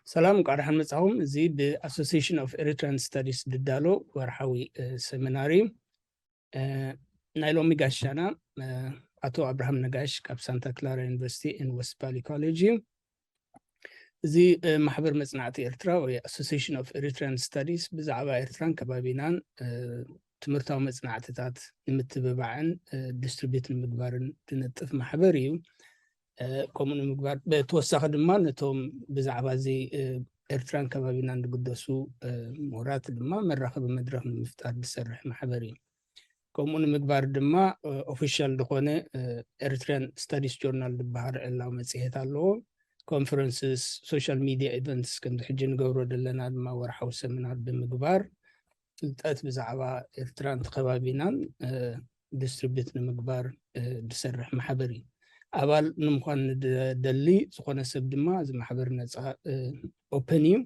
ሰላም፣ እንኳዕ ደሓን መጻኹም። እዚ ብ Association of Eritrean Studies ዝዳሎ ወርሓዊ፣ እ፣ ሰሚናር እዩ። እ፣ ናይ ሎሚ ጋሻና፣ እ፣ ኣቶ ኣብርሃም ነጋሽ ካብ ሳንታ ክላራ ዩኒቨርሲቲ and West Valley College እዩ። እዚ፣ እ፣ ማሕበር መጽናዕቲ ኤርትራ ወይ Association of Eritrean Studies ብዛዕባ ኤርትራን ከባቢናን፣ እ፣ ትምህርታዊ መጽናዕትታት ንምትብባዕን፣ እ፣ ዲስትሪቢዩት ንምግባርን ዝነጥፍ ማሕበር እዩ። እ፣ ከምኡ ንምግባር ብተወሳኺ ድማ ነቶም ብዛዕባ እዚ፣ እ፣ ኤርትራን ከባቢናን ዝግደሱ፣ እ፣ ምሁራት ድማ መራኸቢ መድረኽ ንምፍጣር ዝሰርሕ ማሕበር እዩ። ከምኡ ንምግባር ድማ፣ እ፣ ኦፊሻል ዝኾነ፣ እ፣ ኤሪትሪያን ስታዲስ ጆርናል ዝበሃል ዕላዊ መጽሔት ኣለዎ። ኮንፈረንስስ፣ ሶሻል ሚድያ ኢቨንትስ፣ ከምዚ ሕጂ ንገብሮ ዘለና ድማ ወርሓዊ ሰሚናር ብምግባር ፍልጠት ብዛዕባ ኤርትራን ከባቢናን፣ እ፣ ዲስትሪቢዩት ንምግባር፣ እ፣ ዝሰርሕ ማሕበር እዩ። ኣባል ንምዃን ንደሊ ዝኾነ ሰብ ድማ እዚ ማሕበር ነጻ፣ እ፣ ኦፕን እዩ።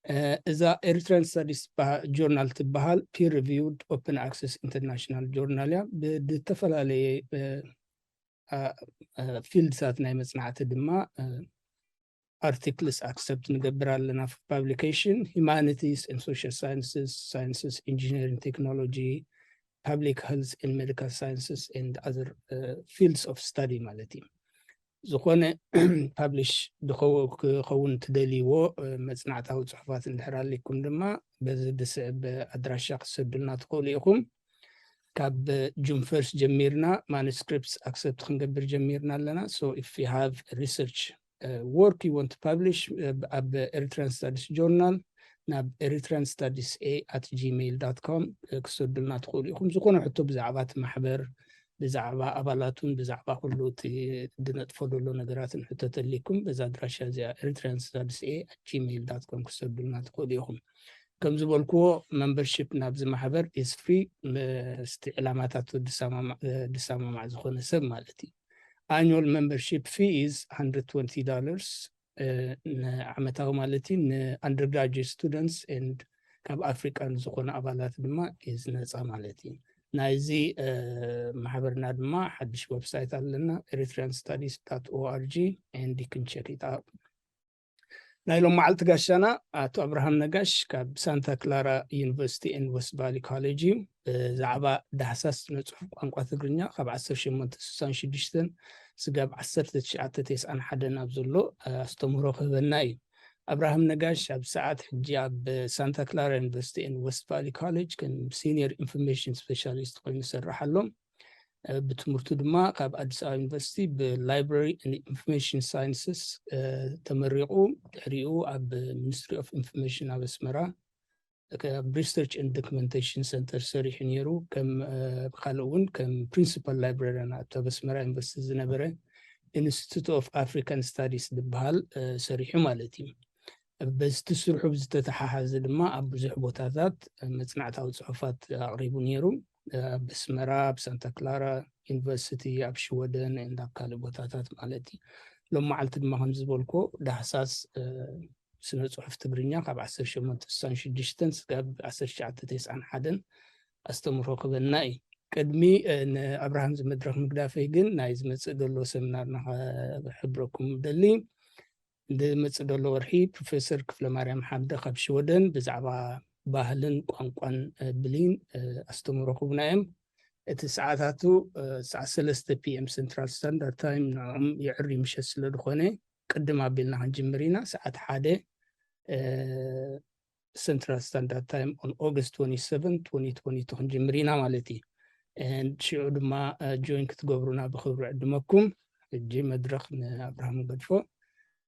እ፣ እዛ ኤሪትሪያን ስታዲስ በሃ-፣ ጆርናል ትበሃል ፒር ሪቪውድ ኦፕን ኣክሰስ ኢንተርናሽናል ጆርናል እያ። ብ-፣ ብዝተፈላለየ፣ እ፣ ኣ-፣ ኣ-፣ ፊልድታት ናይ መጽናዕቲ ድማ፣ እ፣ ኣርቲክልስ ኣክሰፕት ንገብር ኣለና። ፋብሪኬሽን፣ humanities and social sciences፣ ሳይንስስ፣ ኢንጂነሪንግ፣ ቴክኖሎጂ፣ ፐብሊክ ሄልዝ and medical sciences and other፣ እ፣ fields of study ማለት እዩ። ዝኾነ ፓብሊሽ ዝኸው-፣ ክኸውን ትደልይዎ፣ እ፣ መጽናዕታዊ ጽሑፋት እንድሕር ኣሊኩም ድማ በዚ ዝስዕብ ኣድራሻ ክትሰዱልና ትኽእሉ ኢኹም። ካብ ጁን ፈርስት ጀሚርና ማኑስክሪፕትስ ኣክሰፕት ክንገብር ጀሚርና ኣለና። So if you have research፣ እ፣ work you want to publish፣ እ፣ ኣብ ኤሪትሪያን ስታዲስ ጆርናል ናብ ኤሪትሪያን ስታዲስ ኤ ኣት ጂሜይል ዳት ኮም፣ እ፣ ክትሰዱልና ትኽእሉ ኢኹም። ዝኾነ ሕቶ ብዛዕባ እቲ ማሕበር፣ ብዛዕባ ኣባላቱን ብዛዕባ ኩሉ እቲ ዝነጥፎ ዘሎ ነገራትን ሕቶ ተሊኩም በዛ ኣድራሻ እዚኣ ኤሪትሪያን ስታዲስ ኤ ኣት ጂሜይል ዳት ኮም ክትሰዱልና ትኽእሉ ኢኹም። ከም ዝበልክዎ መምበርሺፕ ናብዚ ማሕበር ኢዝ ፍሪ፣ ምስቲ ዕላማታቱ ድሰማማዕ፣ ድሰማማዕ ዝኾነ ሰብ ማለት እዩ። ኣኑዋል መምበርሺፕ ፊ ኢዝ ሃንድረድ ትወንቲ ዶላርስ፣ እ፣ ንዓመታዊ ማለት እዩ። ን undergraduate students and ካብ ኣፍሪቃ ንዝኾኑ ኣባላት ድማ ኢዝ ነጻ ማለት እዩ። ናይዚ፣ እ፣ ማሕበርና ድማ ሓድሽ ዌብሳይት ኣለና፣ ኤሪትሪያን ስታዲስ ዳት ኦ ኣር ጂ፣ and you can check it out። ናይ ሎም መዓልቲ ጋሻና ኣቶ ኣብርሃም ነጋሽ ካብ ሳንታ ክላራ ዩኒቨርሲቲ and West Valley College እዩ። ብዛዕባ ዳህሳስ ስነ ጽሑፍ ቋንቋ ትግርኛ ካብ ዓሰርተ ሸሞንተ ስሳን ሽዱሽተን ስጋብ ዓሰርተ ትሽዓተ ተስዓን ሓደን ኣብ ዘሎ ኣስተምህሮ ክህበና እዩ። ኣብርሃም ነጋሽ ኣብ ሰዓት ሕጂ ኣብ ሳንታ ክላራ ዩኒቨርሲቲ and West Valley College ከም ሲኒየር ኢንፎርሜሽን ስፔሻሊስት ኮይኑ ይሰርሕ ኣሎ። እ፣ ብትምህርቱ ድማ ካብ ኣዲስ ኣበባ ዩኒቨርሲቲ ብላይብራሪ and ኢንፎርሜሽን ሳይንስስ፣ እ፣ ተመሪቑ፣ ድሕሪኡ ኣብ ሚኒስትሪ ኦፍ ኢንፎርሜሽን ኣብ ኣስመራ ከም ሪሰርች ኤንድ ዶክመንቴሽን ሰንተር ሰሪሑ ነይሩ። ከም፣ እ፣ ካልእ እውን ከም ፕሪንሲፓል ላይብራሪያን ኣብቲ ኣብ ኣስመራ ዩኒቨርሲቲ ዝነበረ ኢንስቲቱት ኦፍ ኣፍሪካን ስታዲስ ዝበሃል፣ እ፣ ሰሪሑ ማለት እዩ። በዚ እቲ ስርሑ ብዝተተሓሓዘ ድማ ኣብ ብዙሕ ቦታታት፣ እ፣ መጽናዕታዊ ጽሑፋት ኣቕሪቡ ነይሩ። እ፣ ኣብ ኣስመራ፣ ኣብ ሳንታ ክላራ ዩኒቨርሲቲ፣ ኣብ ሽወደን፣ and ኣብ ካልእ ቦታታት ማለት እዩ። ሎም መዓልቲ ድማ ከም ዝበልኮ ዳህሳስ፣ እ፣ ስነ ጽሑፍ ትግርኛ ካብ ዓሰርተ ሸሞንተ ስሳን ሽዱሽተን ስጋብ ዓሰርተ ትሽዓተ ተስዓን ሓደን ኣስተምህሮ ክበና እዩ። ቅድሚ፣ እ፣ ንኣብርሃም እዚ መድረኽ ምግዳፈይ ግን ናይ ዝመጽእ ዘሎ ሰሚናርና ክሕብረኩም ደሊ። ዝመጽእ ዘሎ ወርሒ ፕሮፌሰር ክፍለ ማርያም ሓምደ ካብ ሽወደን ብዛዕባ ባህልን ቋንቋን፣ እ፣ ብሊን፣ እ፣ ኣስተምህሮ ክቡና እዮም። እቲ ሰዓታቱ፣ እ፣ ሰዓት ሰለስተ ፒ ኤም ሰንትራል ስታንዳርድ ታይም ንዕኦም የዕሪ ምሸት ስለ ዝኾነ ቅድም ኣቢልና ክንጅምር ኢና። ሰዓት ሓደ፣ እ፣ ሰንትራል ስታንዳርድ ታይም on August twenty-seven, twenty twenty-two ክንጅምር ኢና ማለት እዩ። And ሽዑ ድማ፣ እ፣ ጆይን ክትገብሩና ብኽብሪ ዕድመኩም። ሕጂ መድረኽ ንኣብርሃም ገድፎ።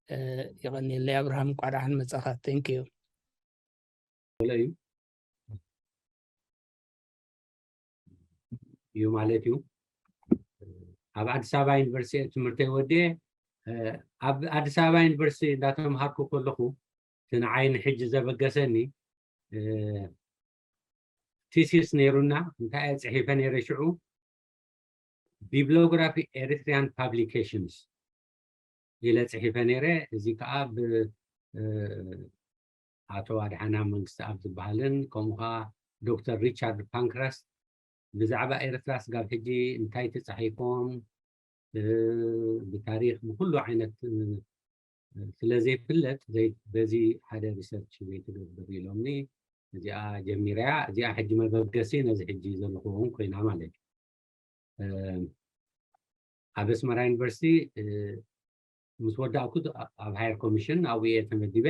እ፣ የቐንየለይ ኣብርሃም፣ እንቋዕ ደሓን መጻኻ። Thank you። እዩ እዩ ማለት እዩ። ኣብ ኣዲስ ኣበባ ዩኒቨርሲቲ ትምህርተይ ወዲኤ፣ እ፣ ኣብ ኣዲስ ኣበባ ዩኒቨርሲቲ እንዳተምሃርኩ ከለኹ፣ እቲ ንዓይ ንሕጂ ዘበገሰኒ፣ እ፣ ቲሲስ ነይሩና። እንታይ እየ ጽሒፈ ነይረ ሽዑ? ቢብሊዮግራፊ ኤሪትሪያን ፓብሊኬሽንስ ኢለ ጽሒፈ ነይረ። እዚ ከኣ ብ፣ እ፣ ኣቶ ኣድሓና መንግስተኣብ ዝበሃልን ከምኡ ከኣ ዶክተር ሪቻርድ ፓንክራስት ብዛዕባ ኤርትራ ስጋብ ሕጂ እንታይ ተጻሒፎም፣ እ፣ ብታሪኽ ብኹሉ ዓይነት፣ እ፣ ስለ ዘይፍለጥ ዘይ- በዚ ሓደ ሪሰርች ዘይትገብር ኢሎምኒ። እዚኣ ጀሚረያ እዚኣ ሕጂ መበገሲ ነዚ ሕጂ ዘለኹ እውን ኮይና ማለት እዩ። ኣብ ኣስመራ ዩኒቨርሲቲ ምስ ወዳእኩ ኣብ ሃየር ኮሚሽን ኣብኡ እየ ተመዲበ።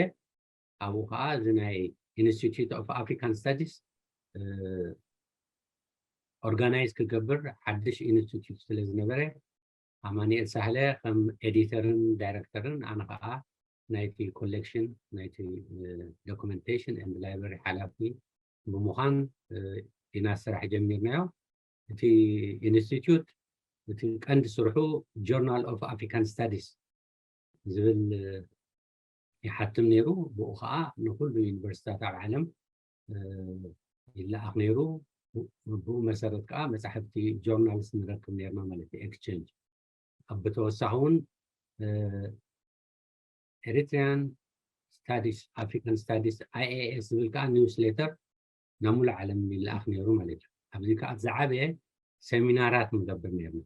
ኣብኡ ከዓ እዚ ናይ ኢንስቲትዩት ኦፍ ኣፍሪካን ስታዲስ ኦርጋናይዝ ክገብር ሓድሽ ኢንስቲትዩት ስለ ዝነበረ ኣማኒኤል ሳህለ ከም ኤዲተርን ዳይረክተርን ኣነ ከዓ ናይቲ ኮሌክሽን ናይቲ ዶኩመንቴሽን ኤንድ ላይብረሪ ሓላፊ ብምዃን ኢና ስራሕ ጀሚርናዮ። እቲ ኢንስቲትዩት እቲ ቀንዲ ስርሑ ጆርናል ኦፍ ኣፍሪካን ስታዲስ ዝብል ይሓትም ነይሩ። ብኡ ከዓ ንኩሉ ዩኒቨርሲታት ኣብ ዓለም ይለኣኽ ነይሩ። ብኡ መሰረት ከዓ መፃሕፍቲ ጆርናልስ ንረክብ ነርና ማለት እዩ። ኤክስቸንጅ ኣብ ብተወሳኺ እውን ኤሪትሪያን ስታዲስ ኣፍሪካን ስታዲስ ኣይኤኤስ ዝብል ከዓ ኒውስሌተር ናብ ሙሉእ ዓለም ይለኣኽ ነይሩ ማለት እዩ። ኣብዚ ከዓ ዝዓበየ ሰሚናራት ንገብር ነርና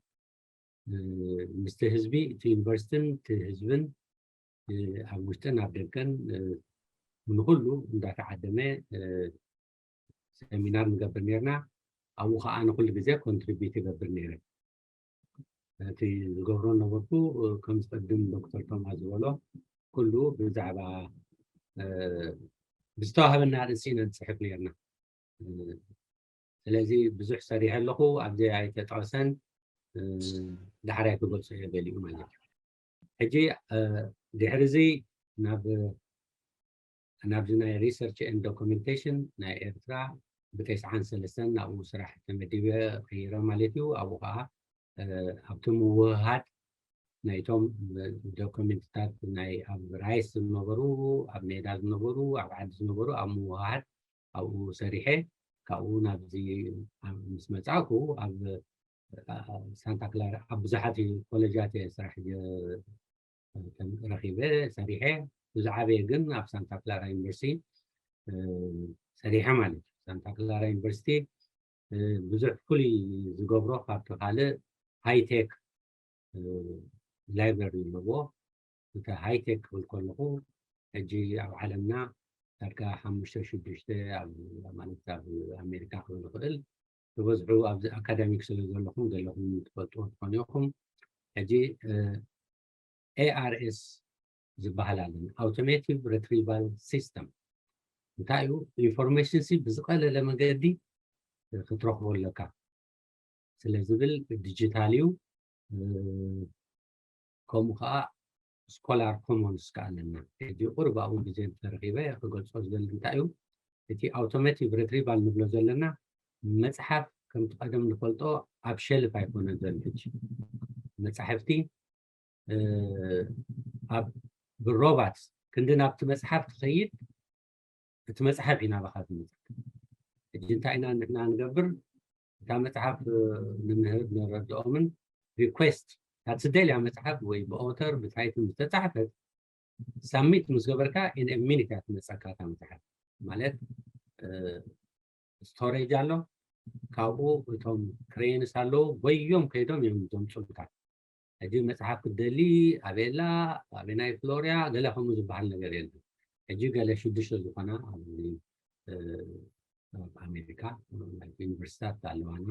ምስቲ ህዝቢ እቲ ዩኒቨርሲቲን እቲ ህዝብን ኣብ ውሽጥን ኣብ ደገን ንኩሉ እንዳተዓደመ ሰሚናር ንገብር ነርና። ኣብኡ ከዓ ንኩሉ ግዜ ኮንትሪቢዩት ይገብር ነይረ። እቲ ዝገብሮ ነበርኩ ከም ዝቀድም ዶክተር ቶማስ ዝበሎ ኩሉ ብዛዕባ ብዝተዋህበና ርእሲ ኢና ንፅሕፍ ነርና። ስለዚ ብዙሕ ሰሪሐ ኣለኹ ኣብዚ ኣይተጠቐሰን ዳሕራይ ክገልፆ እየ ገሊኡ ማለት እዩ። ሕጂ ድሕሪ እዚ ናብ ናብዚ ናይ ሪሰርች ኤንድ ዶኩሜንቴሽን ናይ ኤርትራ ብተስዓን ሰለስተን ናብኡ ስራሕ ተመዲበ ከይረ ማለት እዩ። ኣብኡ ከዓ ኣብቲ ምውህሃድ ናይቶም ዶኩሜንትታት ናይ ኣብ ራይስ ዝነበሩ ኣብ ሜዳ ዝነበሩ ኣብ ዓዲ ዝነበሩ ኣብ ምውህሃድ ኣብኡ ሰሪሐ ካብኡ ናብዚ ምስ መፃእኩ ኣብ ሳንታ ክላራ ኣብ ብዙሓት ኮሌጃት እየ ስራሕ ረኺበ ሰሪሐ። ዝዓበየ ግን ኣብ ሳንታ ክላራ ዩኒቨርሲቲ ሰሪሐ ማለት እዩ። ሳንታ ክላራ ዩኒቨርሲቲ ብዙሕ ፍሉይ ዝገብሮ ካብቲ ካልእ ሃይቴክ ላይብረሪ ኣለዎ። እቲ ሃይቴክ ክብል ከለኹ ሕጂ ኣብ ዓለምና ዳርጋ ሓሙሽተ ሽዱሽተ ማለት ኣብ ኣሜሪካ ክብል ይኽእል ዝበዝሑ ኣብዚ ኣካዳሚክ ስለ ዘለኹም ዘለኹም ትፈልጥዎ ትኾኑ ኢኹም። ሕጂ ኤኣርኤስ ዝበሃል ኣለና ኣውቶሜቲቭ ሪትሪቫል ሲስተም እንታይ እዩ? ኢንፎርሜሽን ሲ ብዝቀለለ መገዲ ክትረኽቦ ኣለካ ስለ ዝብል ዲጂታል እዩ። ከምኡ ከዓ ስኮላር ኮሞንስ ከዓ ኣለና። ሕጂ ቁርብ ኣብኡ ግዜ እንተረኺበ ክገልፆ ዝደሊ እንታይ እዩ እቲ ኣውቶሜቲቭ ሪትሪቫል ንብሎ ዘለና መፅሓፍ ከምቲ ቀደም ንፈልጦ ኣብ ሸልፍ ኣይኮነን ዘሎ። ሕጂ መፃሕፍቲ ኣብ ብሮባት ክንዲ ናብቲ መፅሓፍ ትኸይድ እቲ መፅሓፍ እዩ ናባኻ ዝመፅእ። ሕጂ እንታይ ኢና ንሕና ንገብር? እታ መፅሓፍ ንምህር ንረድኦምን ሪኩዌስት እታ ትደልያ መፅሓፍ ወይ ብኦተር ብታይትል ዝተፃሕፈት ሳሚት ምስ ገበርካ ኢን ሚኒት እያ ትመፀካ እታ መፅሓፍ ማለት ስቶሬጅ ኣሎ። ካብኡ እቶም ክሬንስ ኣለዉ ጎዮም ከይዶም እዮም ዘምፁልካ። ሕጂ መፅሓፍ ክትደሊ ኣበየላ ኣበናይ ፍሎርያ ገለ ከምኡ ዝበሃል ነገር የለን። ሕጂ ገለ ሽዱሽተ ዝኾና ኣብዚ ኣብ ኣሜሪካ ዩኒቨርሲታት ኣለዋና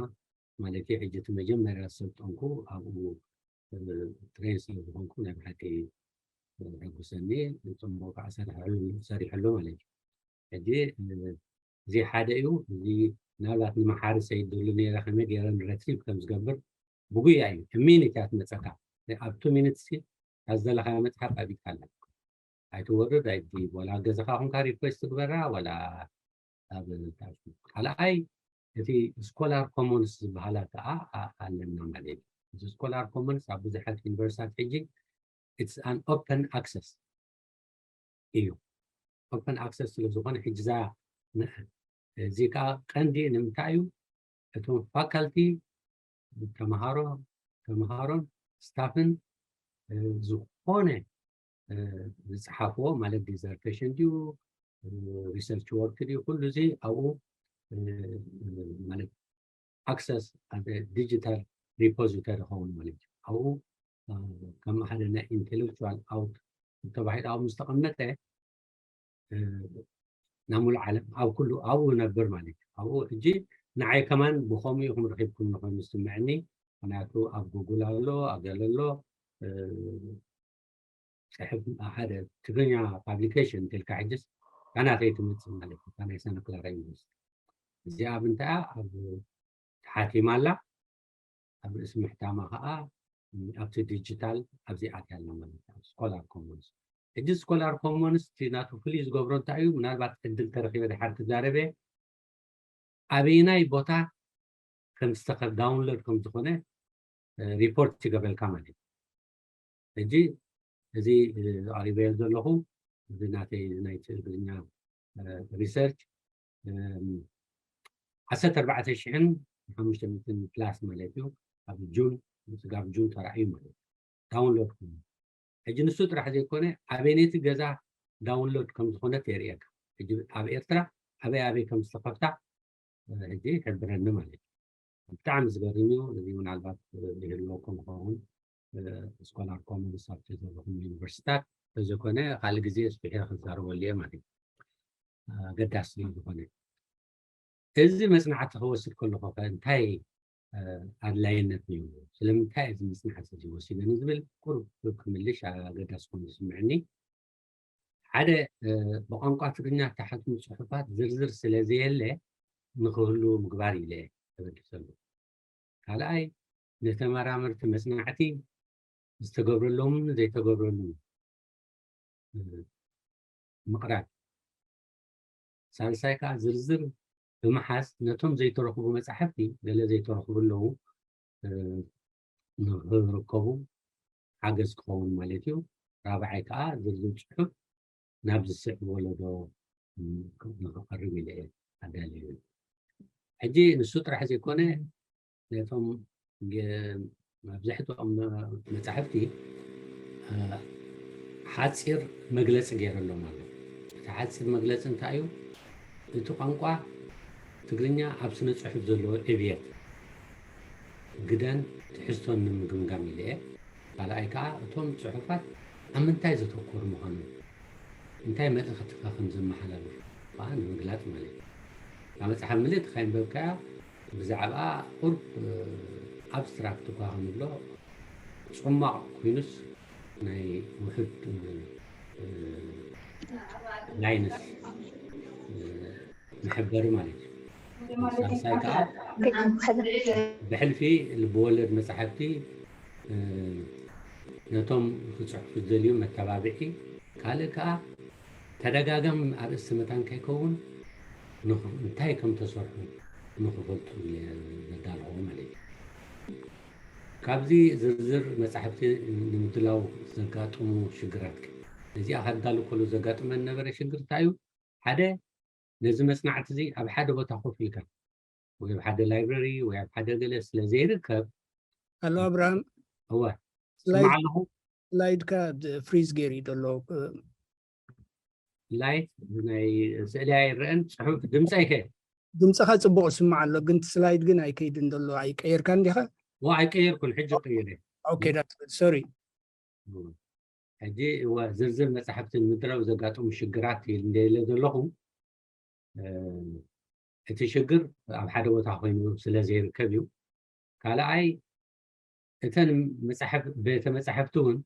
ማለት እዩ። ሕጂ እቲ መጀመርያ ዝሰልጠንኩ ኣብኡ ትሬን ስለ ዝኾንኩ ናይ ብሓቂ ሕጉሰኒ። ፅቡቅ ከዓ ሰሪሐሉ ማለት እዩ። ሕጂ እዚ ሓደ እዩ። እዚ ምናልባት ንመሓሪ ሰይደሉ ነይረ ከመይ ገይረ ንረትሪቭ ከም ዝገብር ብጉያ እዩ። ሚኒት እያ ትመፀካ ኣብ ቱ ሚኒትስ እታ ዝደለካያ መፅሓፍ ኣብ ኢድካ ኣላ። ኣይትወርድ ኣይትድይብ ዋላ ኣብ ገዛኻ ኮንካ ሪኩዌስት ትግበራ ዋላ ኣብ ካልኣይ እቲ ስኮላር ኮሞንስ ዝበሃላ ከዓ ኣለና ማለት እዩ። እዚ ስኮላር ኮሞንስ ኣብ ብዙሓት ዩኒቨርሲታት ሕጂ it's an open access እዩ። ኦፕን ኣክሰስ ስለ ዝኾነ ሕጂ እዛ እዚ ከዓ ቀንዲ ንምንታይ እዩ እቶም ፋካልቲ ተምሃሮ ተምሃሮን ስታፍን ዝኾነ ዝፀሓፍዎ ማለት ዲዘርቴሽን ድዩ ሪሰርች ወርክ ድዩ ኩሉ እዚ ኣብኡ ማለት ኣክሰስ ዲጂታል ሪፖዚተሪ ይኸውን ማለት እዩ። ኣብኡ ከም ሓደ ናይ ኢንቴሌክቹዋል ኣውት ተባሂሉ ኣብኡ ምስ ተቐመጠ ናብ ሙሉእ ዓለም ኣብ ኩሉ ኣብኡ ነብር ማለት እዩ። ኣብኡ ሕጂ ንዓይ ከማን ብኸምኡ ኢኹም ረኺብኩም ንኾይኑ ዝስምዐኒ። ምክንያቱ ኣብ ጉግል ኣሎ፣ ኣብ ገለ ኣሎ። ጽሕፍ ሓደ ትግርኛ ፓብሊኬሽን እንተልካ ሕጅስ ካናተይ ትመጽእ ማለት እዩ። ካናይ ሰነ ክላራ ዩኒቨርሲቲ እዚኣ ኣብ እንታይ ኣብ ተሓቲማ ኣላ። ኣብ ርእሲ ምሕታማ ከዓ ኣብቲ ዲጂታል ኣብዚ ኣትያ ኣላ ማለት እዩ። ኣብ ስኮላር ኮሞንስ ሕጂ ስኮላር ኮሞንስ እቲ ናቱ ፍሉይ ዝገብሮ እንታይ እዩ? ምናልባት ዕድል ተረኪበ ድሓር ክዛረበ ኣበይናይ ቦታ ከም ዝተኸብ ዳውንሎድ ከም ዝኾነ ሪፖርት ይገብረልካ ማለት እዩ። ሕጂ እዚ ኣቕሪበዮ ዘለኹ እዚ ናተይ ናይ ትግርኛ ሪሰርች ዓሰርተ ኣርባዕተ ሽሕን ሓሙሽተ ሚእትን ፕላስ ማለት እዩ። ኣብ ጁን ስጋብ ጁን ተራእዩ ማለት እዩ። ዳውንሎድ ኮይኑ ሕጂ ንሱ ጥራሕ ዘይኮነ ኣበይነይቲ ገዛ ዳውንሎድ ከም ዝኾነት የርእየካ። ሕጂ ኣብ ኤርትራ ኣበይ ኣበይ ከም ዝተኸፍታ ሕጂ ይሕብረኒ ማለት እዩ። ብጣዕሚ ዝገርም እዩ። እዚ ምናልባት ይህልወኩም ይኸውን። ስኮላር ኮሙንስ ኣብቲ ዘለኹም ዩኒቨርሲታት ተዘኮነ ካልእ ግዜ ስፊሐ ክዛረበሉ እየ ማለት እዩ። ኣገዳሲ ስለ ዝኾነ እዚ መፅናዕቲ ክወስድ ከለኹ ከ እንታይ ኣድላይነት ነይሩ? ስለምንታይ እዚ መፅናዕቲ እዚ ወሲደ ንዝብል ቁሩብ ክምልሽ ኣገዳሲ ኮይኑ ዝስምዕኒ ሓደ ብቋንቋ ትግርኛ እተሓትሙ ፅሑፋት ዝርዝር ስለ ዘየለ ንክህሉ ምግባር ኢለ ተበጊሰሉ። ካልኣይ ንተመራመርቲ መፅናዕቲ ዝተገብረሎምን ዘይተገብረሉን ምቕራብ። ሳልሳይ ከዓ ዝርዝር ብምሓዝ ነቶም ዘይተረኽቡ መፃሕፍቲ ገለ ዘይተረኽቡ ኣለዉ ንክርከቡ ሓገዝ ክኸውን ማለት እዩ። ራብዓይ ከዓ ዝርዝር ፅሑፍ ናብ ዝስዕብ ወለዶ ንክቐርብ ኢለ ኣዳልዩ። ሕጂ ንሱ ጥራሕ ዘይኮነ ነቶም መብዛሕትኦም መፃሕፍቲ ሓፂር መግለፂ ገይረሎም ኣሎ። እቲ ሓፂር መግለፂ እንታይ እዩ? እቲ ቋንቋ ትግርኛ ኣብ ስነ ፅሑፍ ዘለዎ ዕብየት ግደን ትሕዝቶን ንምግምጋም ኢለ እየ። ካልኣይ ከዓ እቶም ፅሑፋት ኣብ ምንታይ ዘተኮሩ ምዃኑ እንታይ መልእኽቲ ከ ከም ዘመሓላልፍ ከዓ ንምግላፅ ማለት እዩ። እታ መፅሓፍ ምልእቲ ከይንበብካያ ብዛዕባ ቁርብ ኣብስትራክት እኳ ክንብሎ ፅሟቕ ኮይኑስ ናይ ውሑድ ላይንስ መሐበሪ ማለት እዩ። ሳልሳይ ከዓ ብሕልፊ ልብወለድ መፃሕፍቲ ነቶም ክፅሕፉ ዝደልዩ መተባብዒ፣ ካልእ ከዓ ተደጋጋሚ ኣርእስቲ መታን ከይከውን እንታይ ከም ተሰርሑ ንክፈልጡ ዘዳልዎ ማለት እዩ። ካብዚ ዝርዝር መፃሕፍቲ ንምድላው ዘጋጥሙ ሽግራት፣ እዚኣ ከዳሉ ከሎ ዘጋጥመ ነበረ ሽግር እንታይ እዩ? ሓደ ነዚ መፅናዕቲ እዚ ኣብ ሓደ ቦታ ኮፍ ኢልካ ወይ ኣብ ሓደ ላይብረሪ ወይ ኣብ ሓደ ገለ ስለ ዘይርከብ። ኣሎ ኣብርሃም፣ እወ፣ ስማዕ ኣለኹ። ስላይድካ ፍሪዝ ገይሩ እዩ ዘሎ። ላይት ናይ ስእሊ ኣይረአን፣ ፅሑፍ ድምፂ ኣይከ ድምፅኻ ፅቡቕ ስማዕ ኣሎ፣ ግን ስላይድ ግን ኣይከይድን ዘሎ። ኣይቀየርካን ዲኻ? ዋ ኣይቀየርኩን፣ ሕጂ ቀይረ። ኦኬ፣ ሶሪ። ሕጂ እወ ዝርዝር መፅሓፍትን ምድራዊ ዘጋጠሙ ሽግራት እንደ ኢለ ዘለኹ እቲ ሽግር ኣብ ሓደ ቦታ ኮይኑ ስለ ዘይርከብ እዩ። ካልኣይ እተን መፅሓፍ ቤተ መፅሓፍቲ እውን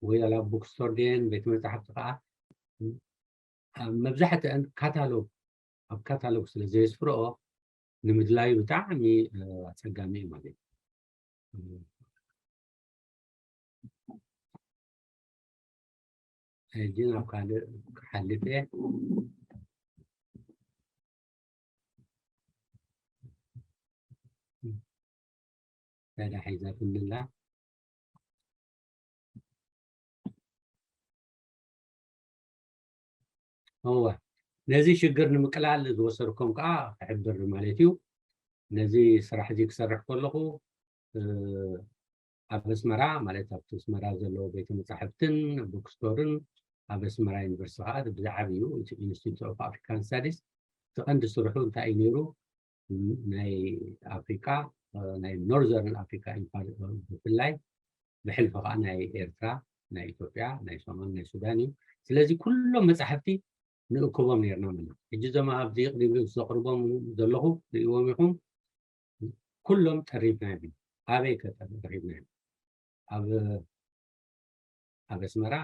ወይ ኣብ ቡክስቶር ድየን ቤተ መፅሓፍቲ ከዓ መብዛሕትአን ካታሎግ ኣብ ካታሎግ ስለ ዘየስፍርኦ ንምድላዩ ብጣዕሚ ኣፀጋሚ እዩ ማለት እዩ። ሕጂ ናብ ካልእ ክሓልፍ እየ። ዳዳ ሒዛትኒ ኣላ። እወ ነዚ ሽግር ንምቅላል ዝወሰድኩም ከዓ ክሕብር ማለት እዩ። ነዚ ስራሕ እዚ ክሰርሕ ከለኹ ኣብ ኣስመራ ማለት ኣብቲ ኣስመራ ዘለዎ ቤተ መፃሕፍትን ቡክስቶርን ኣብ ኣስመራ ዩኒቨርሲቲ ከዓ ብዝዓብዩ እቲ ኢንስቲቱት ኦፍ ኣፍሪካን ስታዲስ እቲ ቀንዲ ስርሑ እንታይ እዩ ነይሩ? ናይ ኣፍሪካ ናይ ኖርዘርን ኣፍሪካ ብፍላይ ብሕልፊ ከዓ ናይ ኤርትራ ናይ ኢትዮጵያ፣ ናይ ሶማል፣ ናይ ሱዳን እዩ። ስለዚ ኩሎም መጻሕፍቲ ንእክቦም ነርና ማለት እዩ። ሕጂ እዞም ኣብዚ ቅድሚ ዘቕርቦም ዘለኹ ርእዎም ኢኹም፣ ኩሎም ጠሪፍናዮም። ኣበይ ከ ጠሪፍናዮም? ኣብ ኣብ ኣስመራ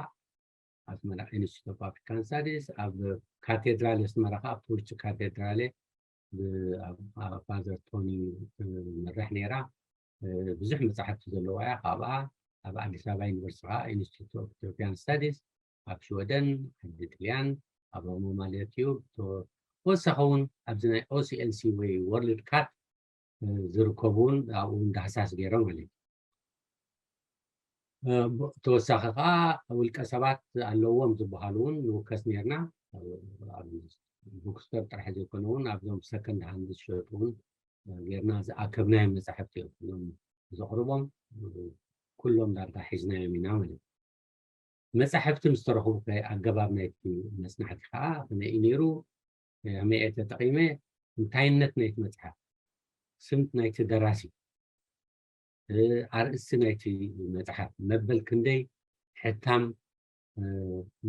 ኣስመራ ኢንስቲትዩት ኦፍ ኣፍሪካን ስታዲስ፣ ኣብ ካቴድራል ኣስመራ ከዓ ቱርች ካቴድራለ ብ- ኣብ- ኣብ ፋዘር ቶኒ ትመራሕ ነይራ። ብዙሕ መፅሓፍቲ ዘለዋ እያ። ካብኣ ኣብ ኣዲስ ኣበባ ዩኒቨርሲቲ ከዓ ኢንስቲትዩት ኦፍ ኢትዮጵያን ስታዲስ፣ ኣብ ሽወደን፣ ዓዲ ጥልያን፣ ኣብ ሮማ ማለት እዩ። ተወሳኺ እውን ኣብዚ ናይ ኦሲኤንሲ ወይ ወርልድ ካት ዝርከቡ እውን ኣብኡ እውን ዳህሳስ ገይሮም ማለት እዩ። ተወሳኺ ከዓ ውልቀ ሰባት ኣለዎም ዝበሃሉ እውን ንውከስ ነርና። ቡክስቶር ጥራሕ ዘይኮነ እውን ኣብዞም ሰከንድ ሃንድ ዝሸጡ እውን ገርና ዝኣከብናዮም መፃሕፍቲ እዮም። እዞም ዘቕርቦም ኩሎም ዳርጋ ሒዝናዮም ኢና ማለት እዩ። መፃሕፍቲ ምስ ተረኽቡ ከ ኣገባብ ናይቲ መፅናዕቲ ከዓ ከመይ እዩ ነይሩ? ከመይ እየ ተጠቒመ? እንታይነት ናይቲ መፅሓፍ፣ ስም ናይቲ ደራሲ፣ ኣርእስቲ ናይቲ መፅሓፍ፣ መበል ክንደይ ሕታም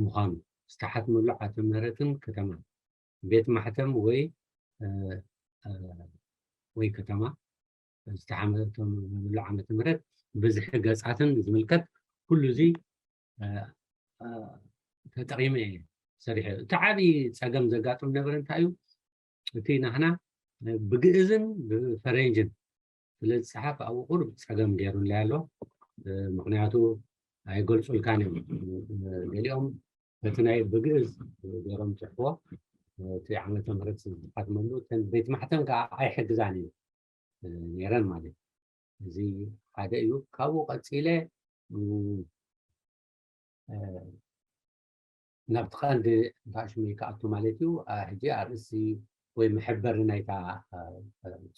ምዃኑ፣ ዝተሓትመሉ ዓመተ ምህረትን ከተማን፣ ቤት ማሕተም ወይ ወይ ከተማ ዝተሓመተሉ ዓመተ ምህረት፣ ብዝሒ ገጻትን ዝምልከት ኩሉ እዚ ተጠቒመ እየ ሰሪሐ። እቲ ዓብዪ ጸገም ዘጋጥም ነበረ እንታይ እዩ? እቲ ናህና ብግእዝን ብፈረንጅን ስለ ዝጸሓፍ ኣብኡ ቁሩብ ጸገም ገይሩለይ ኣሎ። ምኽንያቱ ኣይገልጹልካን እዮም። ገሊኦም በቲ ናይ ብግእዝ ገይሮም ጽሕፎ እቲ ዓመተ ምህረት ዝሓትመሉ እተን ቤት ማሕተም ከዓ ኣይሕግዛን እዩ ነይረን ማለት እዩ። እዚ ሓደ እዩ። ካብኡ ቀፂለ ናብቲ ቀንዲ እንታይ ሽመይ ክኣቱ ማለት እዩ። ሕጂ ኣርእስቲ ወይ መሐበሪ ናይታ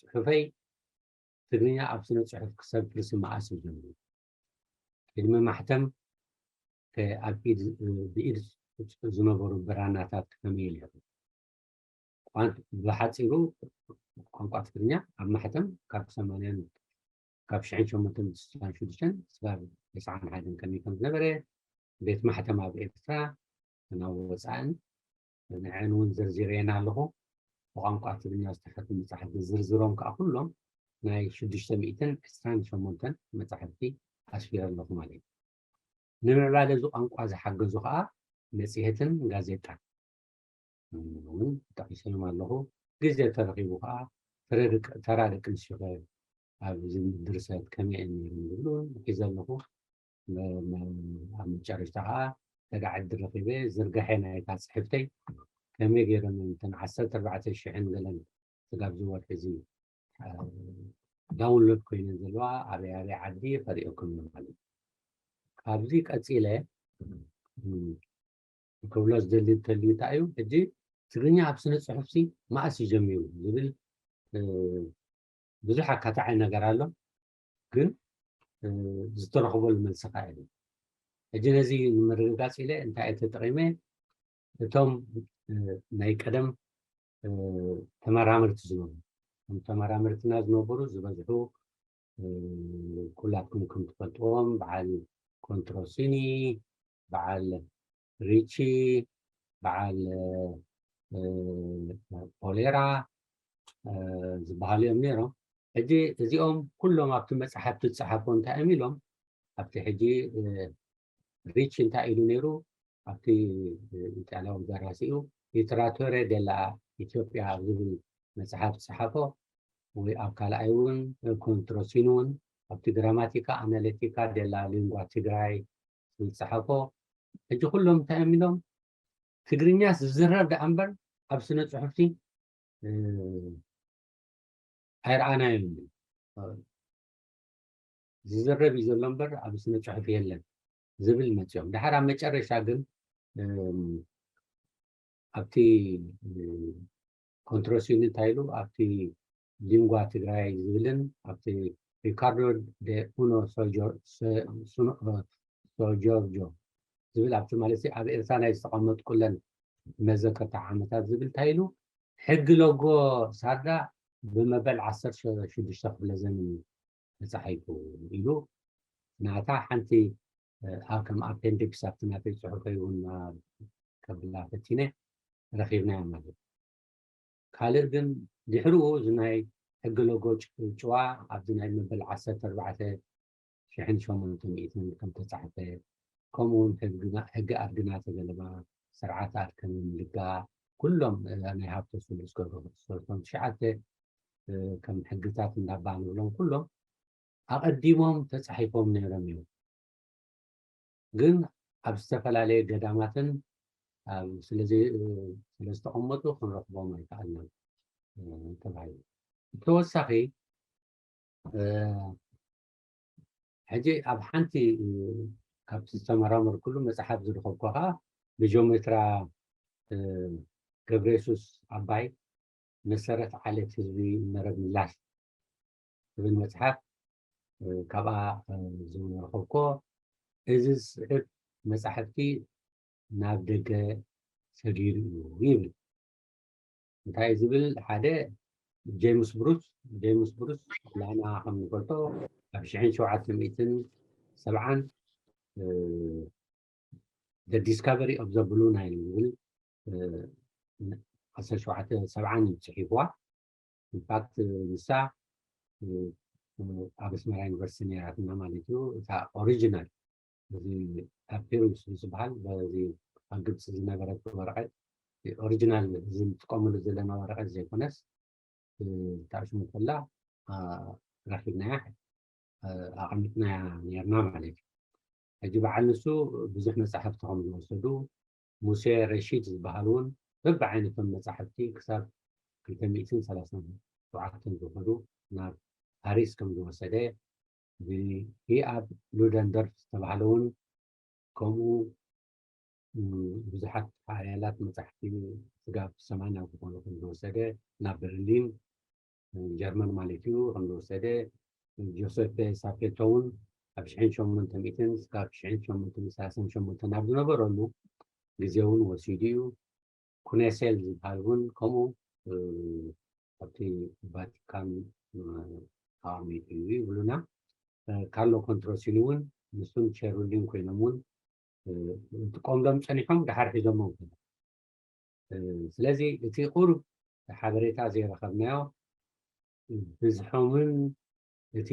ፅሑፈይ ትግርኛ ኣብ ስነ ፅሑፍ ክሰፍርሲ መኣስ እዩ ጀሚሩ? ቅድሚ ማሕተም ከ ኣብ ኢድ ብኢድ ዝነበሩ ብራናታት ከመይ ነይሩ? ብሓፂሩ ቋንቋ ትግርኛ ኣብ ማሕተም ካብ ሰማንያን ካብ ሽሕን ሸሞንተን ስሳን ሽዱሽተን ስጋብ ተስዓን ሓደን ከመይ ከም ዝነበረ ቤት ማሕተም ኣብ ኤርትራ ናብ ወፃእን ንዐን እውን ዘርዚረየን ኣለኹ። ብቋንቋ ትግርኛ ዝተሓትሙ መፃሕፍቲ ዝርዝሮም ከዓ ኩሎም ናይ ሽዱሽተ ሚእትን ዕስራን ሸሞንተን መፃሕፍቲ ኣስፊረ ኣለኹ ማለት እዩ። ንምዕባለ እዚ ቋንቋ ዝሓገዙ ከዓ መፅሄትን ጋዜጣን እውን ጠቂሰዮም ኣለኹ። ግዜ ተረኺቡ ከዓ ተራ ደቂ ኣንስትዮ ኣብዚ ድርሰት ከመይ እየን ነይረን ዝብሉ እውን ሒዘ ኣለኹ። ኣብ መጨረሽታ ከዓ ተጋዕዲ ረኺበ ዝርጋሐ ናይታ ፅሕፍተይ ከመይ ገይረን እተን ዓሰርተ ኣርባዕተ ሽሕን ገለን ስጋብ ዝወርሒ እዚ ዳውንሎድ ኮይነን ዘለዋ ኣበይ ኣበይ ዓዲ ከርእየኩም ማለት እዩ። ካብዚ ቀፂለ ክብሎ ዝደሊ እንተልዩ እንታይ እዩ፣ ሕጂ ትግርኛ ኣብ ስነ ፅሑፍሲ መኣስ እዩ ጀሚሩ ዝብል ብዙሕ ኣካታዒ ነገር ኣሎ፣ ግን ዝተረኽበሉ መልሲ ከዓ የለን። ሕጂ ነዚ ንምርግጋፅ ኢለ እንታይ እየ ተጠቒመ፣ እቶም ናይ ቀደም ተመራመርቲ ዝነበሩ፣ እቶም ተመራመርትና ዝነበሩ ዝበዝሑ ኩላትኩም ከም ትፈልጥዎም በዓል ኮንትሮሲኒ፣ በዓል ሪቺ፣ በዓል ፖሌራ ዝበሃሉ እዮም ነይሮም። ሕጂ እዚኦም ኩሎም ኣብቲ መፅሓፍቲ ዝፀሓፎ እንታይ እዮም ኢሎም ኣብቲ ሕጂ ሪች እንታይ ኢሉ ነይሩ ኣብቲ ኢጣልያዊ ደራሲኡ ሊትራቶሬ ደላ ኢትዮጵያ ኣብ ዝብል መፅሓፍ ዝፀሓፎ ወይ ኣብ ካልኣይ እውን ኮንትሮሲኒ እውን ኣብቲ ግራማቲካ ኣናሊቲካ ደላ ሊንጓ ትግራይ ዝብል ዝፀሓፎ ሕጂ ኩሎም እንታይ እዮም ኢሎም ትግርኛ ዝዝረብ ደኣ እምበር ኣብ ስነ ፅሑፍቲ ኣይረኣናዮን ዝዝረብ እዩ ዘሎ እምበር ኣብ ስነ ፅሑፍ የለን ዝብል መፅኦም። ድሓር ኣብ መጨረሻ ግን ኣብቲ ኮንትሮሲኒ እንታይ ኢሉ ኣብቲ ሊንጓ ትግራይ ዝብልን ኣብቲ ሪካርዶ ደ ኡኖ ሶጆርጆ ዝብል ኣብቲ ማለት ኣብ ኤርትራ ናይ ዝተቐመጥኩለን መዘከርታ ዓመታት ዝብል እንታይ ኢሉ ሕጊ ሎጎ ሳርዳ ብመበል ዓሰርተ ሽዱሽተ ክፍለ ዘመን ተፃሒፉ ኢሉ ናታ ሓንቲ ኣብ ከም ኣፔንዲክስ ኣብቲ ናተይ ፅሑፈይ እውን ከብላ ፈቲነ ረኺብናዮ ማለት እዩ። ካልእ ግን ድሕሪኡ እዚ ናይ ሕጊ ሎጎ ጭዋ ኣብዚ ናይ መበል ዓሰርተ ኣርባዕተ ሽሕን ሸሞንተ ሚእትን ከም ተፃሕፈ፣ ከምኡ እውን ሕጊ ኣድግና ተገለባ፣ ስርዓት ኣድከሚ ምልጋ፣ ኩሎም ናይ ሃብተ ስሉስ ገብረ ክርስቶስ ቶም ትሽዓተ ከም ሕግታት እንዳባ ንብሎም ኩሎም ኣቐዲሞም ተፃሒፎም ነይሮም እዮም። ግን ኣብ ዝተፈላለየ ገዳማትን ስለዝተቐመጡ ክንረኽቦም ኣይከኣልናን ተባሂሉ። ብተወሳኺ ሕጂ ኣብ ሓንቲ ካብቲ ዝተመራመርኩሉ መፅሓፍ ዝረኸብኩ ከዓ ብጂኦሜትራ ገብረ የሱስ ኣባይ መሰረት ዓሌት ህዝቢ መረብ ምላሽ ትብል መፅሓፍ ካብኣ ዝረኸብኮ እዚ ዝፅሕፍ መፃሕፍቲ ናብ ደገ ሰጊሩ እዩ ይብል። እንታይ ዝብል ሓደ ጄምስ ብሩስ ጄምስ ብሩስ ላና ከም ንፈልጦ ኣብ ሽሕን ሸውዓተ ሚእትን ሰብዓን The Discovery of the Blue Nile ዝብል ዓሰርተ ሸውዓተ ሰብዓን እዩ ፅሒፍዋ። ኢንፋክት ንሳ ኣብ ኣስመራ ዩኒቨርሲቲ ነይራትና ማለት እዩ። እታ ኦሪጂናል እዚ ፓፒሩስ ዝበሃል በዚ ኣብ ግብፂ ዝነበረት ወረቐት ኦሪጂናል እዚ ንጥቀመሉ ዘለና ወረቐት ዘይኮነስ ታሽሙ ከላ ረኪብናያ ኣቐሚጥናያ ነርና ማለት እዩ። ሕጂ በዓል ንሱ ብዙሕ መፃሕፍቲ ከም ዝወሰዱ ሙሴ ረሺድ ዝበሃል እውን በብዓይነቶም መፃሕፍቲ ክሳብ ክልተ ሚእትን ሰላሳን ሸውዓተን ዝኸዱ ናብ ፓሪስ ከም ዝወሰደ ብሂኣብ ሉደንደርፍ ዝተባህለ እውን ከምኡ ብዙሓት ሓያላት መጻሕፍቲ ስጋብ ሰማንያ ዝኾኑ ከም ዝወሰደ ናብ በርሊን ጀርመን ማለት እዩ ከም ዝወሰደ ጆሴፍ ሳፔቶ እውን ኣብ ሽሕን ሸሞንተ ሚእትን ስጋብ ሽሕን ሸሞንተ ሚእትን ሰላሳን ሸሞንተን ኣብ ዝነበረሉ ግዜ እውን ወሲዱ እዩ። ኩኔሴል ዝበሃል እውን ከምኡ ኣብቲ ቫቲካን ተቐሚጡ እዩ ይብሉና። ካርሎ ኮንትሮሲኒ እውን ንሱን ቸሩሊን ኮይኖም እውን ጥቀምሎም ፀኒሖም ድሓር ሒዞሞ። ስለዚ እቲ ቁሩብ ሓበሬታ ዘይረኸብናዮ ብዝሖምን እቲ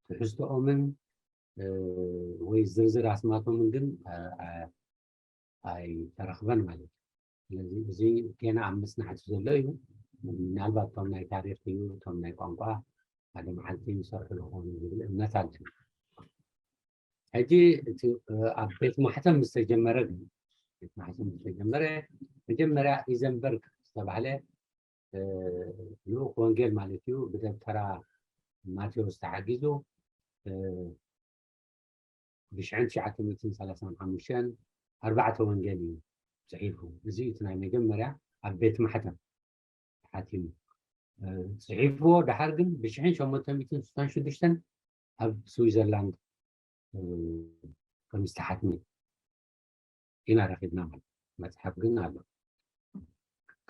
ትሕዝቶኦምን ወይ ዝርዝር ኣስማቶምን ግን ኣይተረኽበን ማለት እዩ። ስለዚ እዚ ገና ኣብ መፅናዕቲ ዘሎ እዩ። ምናልባት እቶም ናይ ታሪክ እዩ እቶም ናይ ቋንቋ ሓደ መዓልቲ ይሰርሑ ዝኾኑ ዝብል እምነት ኣለኒ። ሕጂ እቲ ኣብ ቤት ማሕተም ምስ ተጀመረ ግን ቤት ማሕተም ምስ ተጀመረ መጀመርያ ኢዘንበርግ ዝተባህለ ልኡኽ ወንጌል ማለት እዩ ብደብተራ ማቴዎስ ተሓጊዙ ብሽሕን ትሽዓተ ሚእትን ሰላሳን ሓሙሽተን ኣርባዕተ ወንጌል እዩ ፅሒፉ። እዚ እቲ ናይ መጀመርያ ኣብ ቤት ማሕተም ተሓቲሙ ፅሒፍዎ። ድሓር ግን ብሽሕን ሸሞንተ ሚእትን ስሳን ሽዱሽተን ኣብ ስዊዘርላንድ ከም ዝተሓትመ ኢና ረኺብና ማለት መፅሓፍ ግን ኣሎ።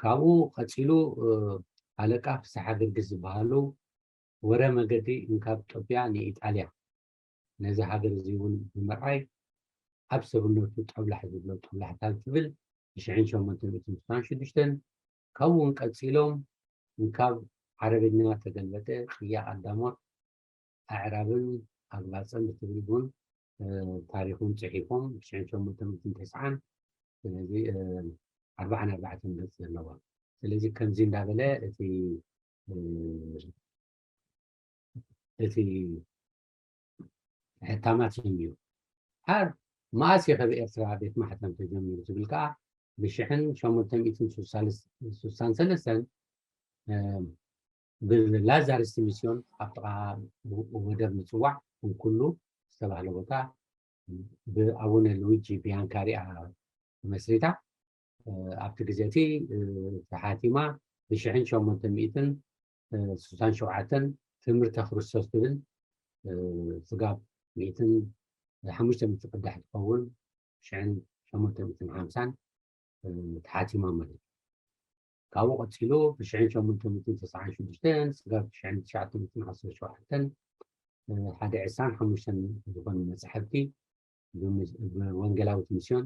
ካብኡ ቀፂሉ ኣለቃ ፍስሓ ገርግስ ዝበሃሉ ወረ መገዲ እንካብ ጦብያ ንኢጣልያ ነዚ ሃገር እዚ እውን ብምርኣይ ኣብ ሰብነቱ ጠብላሕ ዝብሎ ጠብላሕታ ትብል ብሽሕን ሸሞንተ ሚእትን ስሳን ሽዱሽተን ካብኡ እውን ቀፂሎም እንካብ ዓረብኛ ተገልበጠ ቅያ ቀዳሞት ኣዕራብን ኣግባፅን ብትብል እውን ታሪኹን ፅሒፎም ሽሕን ሸሞንተ ሚእትን ተስዓን ስለዚ ኣርባዓን ኣርባዕተን ገፅ ዘለዋ ስለዚ ከምዚ እንዳበለ እቲ እቲ ሕታማት ጀሚሩ። ሓር መኣስ እዩ ከብ ኤርትራ ቤት ማሕተም ተጀሚሩ ዝብል ከዓ ብሽሕን ሸሞንተ ሚእትን ስሳን ሰለስተን ብላዛሪስት ሚስዮን ኣብ ጥቓ ወደብ ምፅዋዕ እንኩሉ ዝተባህለ ቦታ ብኣቡነ ሉዊጂ ቢያንካሪኣ ተመስሪታ። ኣብቲ ግዜ እቲ ተሓቲማ ብሽሕን ሸሞንተ ሚእትን ስሳን ሸውዓተን ትምህርተ ክርስቶስ ትብል ስጋብ ሚእትን ሓሙሽተ ሚእቲ ቅዳሕ ትኸውን ሽሕን ሸሞንተ ሚእትን ሓምሳን ተሓቲማ ማለት እዩ። ካብኡ ቀፂሉ ብሽሕን ሸሞንተ ሚእትን ተስዓን ሽዱሽተን ስጋብ ሽሕን ትሽዓተ ሚእትን ዓሰርተ ሸውዓተን ሓደ ዕስራን ሓሙሽተን ዝኾኑ መፅሓፍቲ ብወንጌላዊት ሚስዮን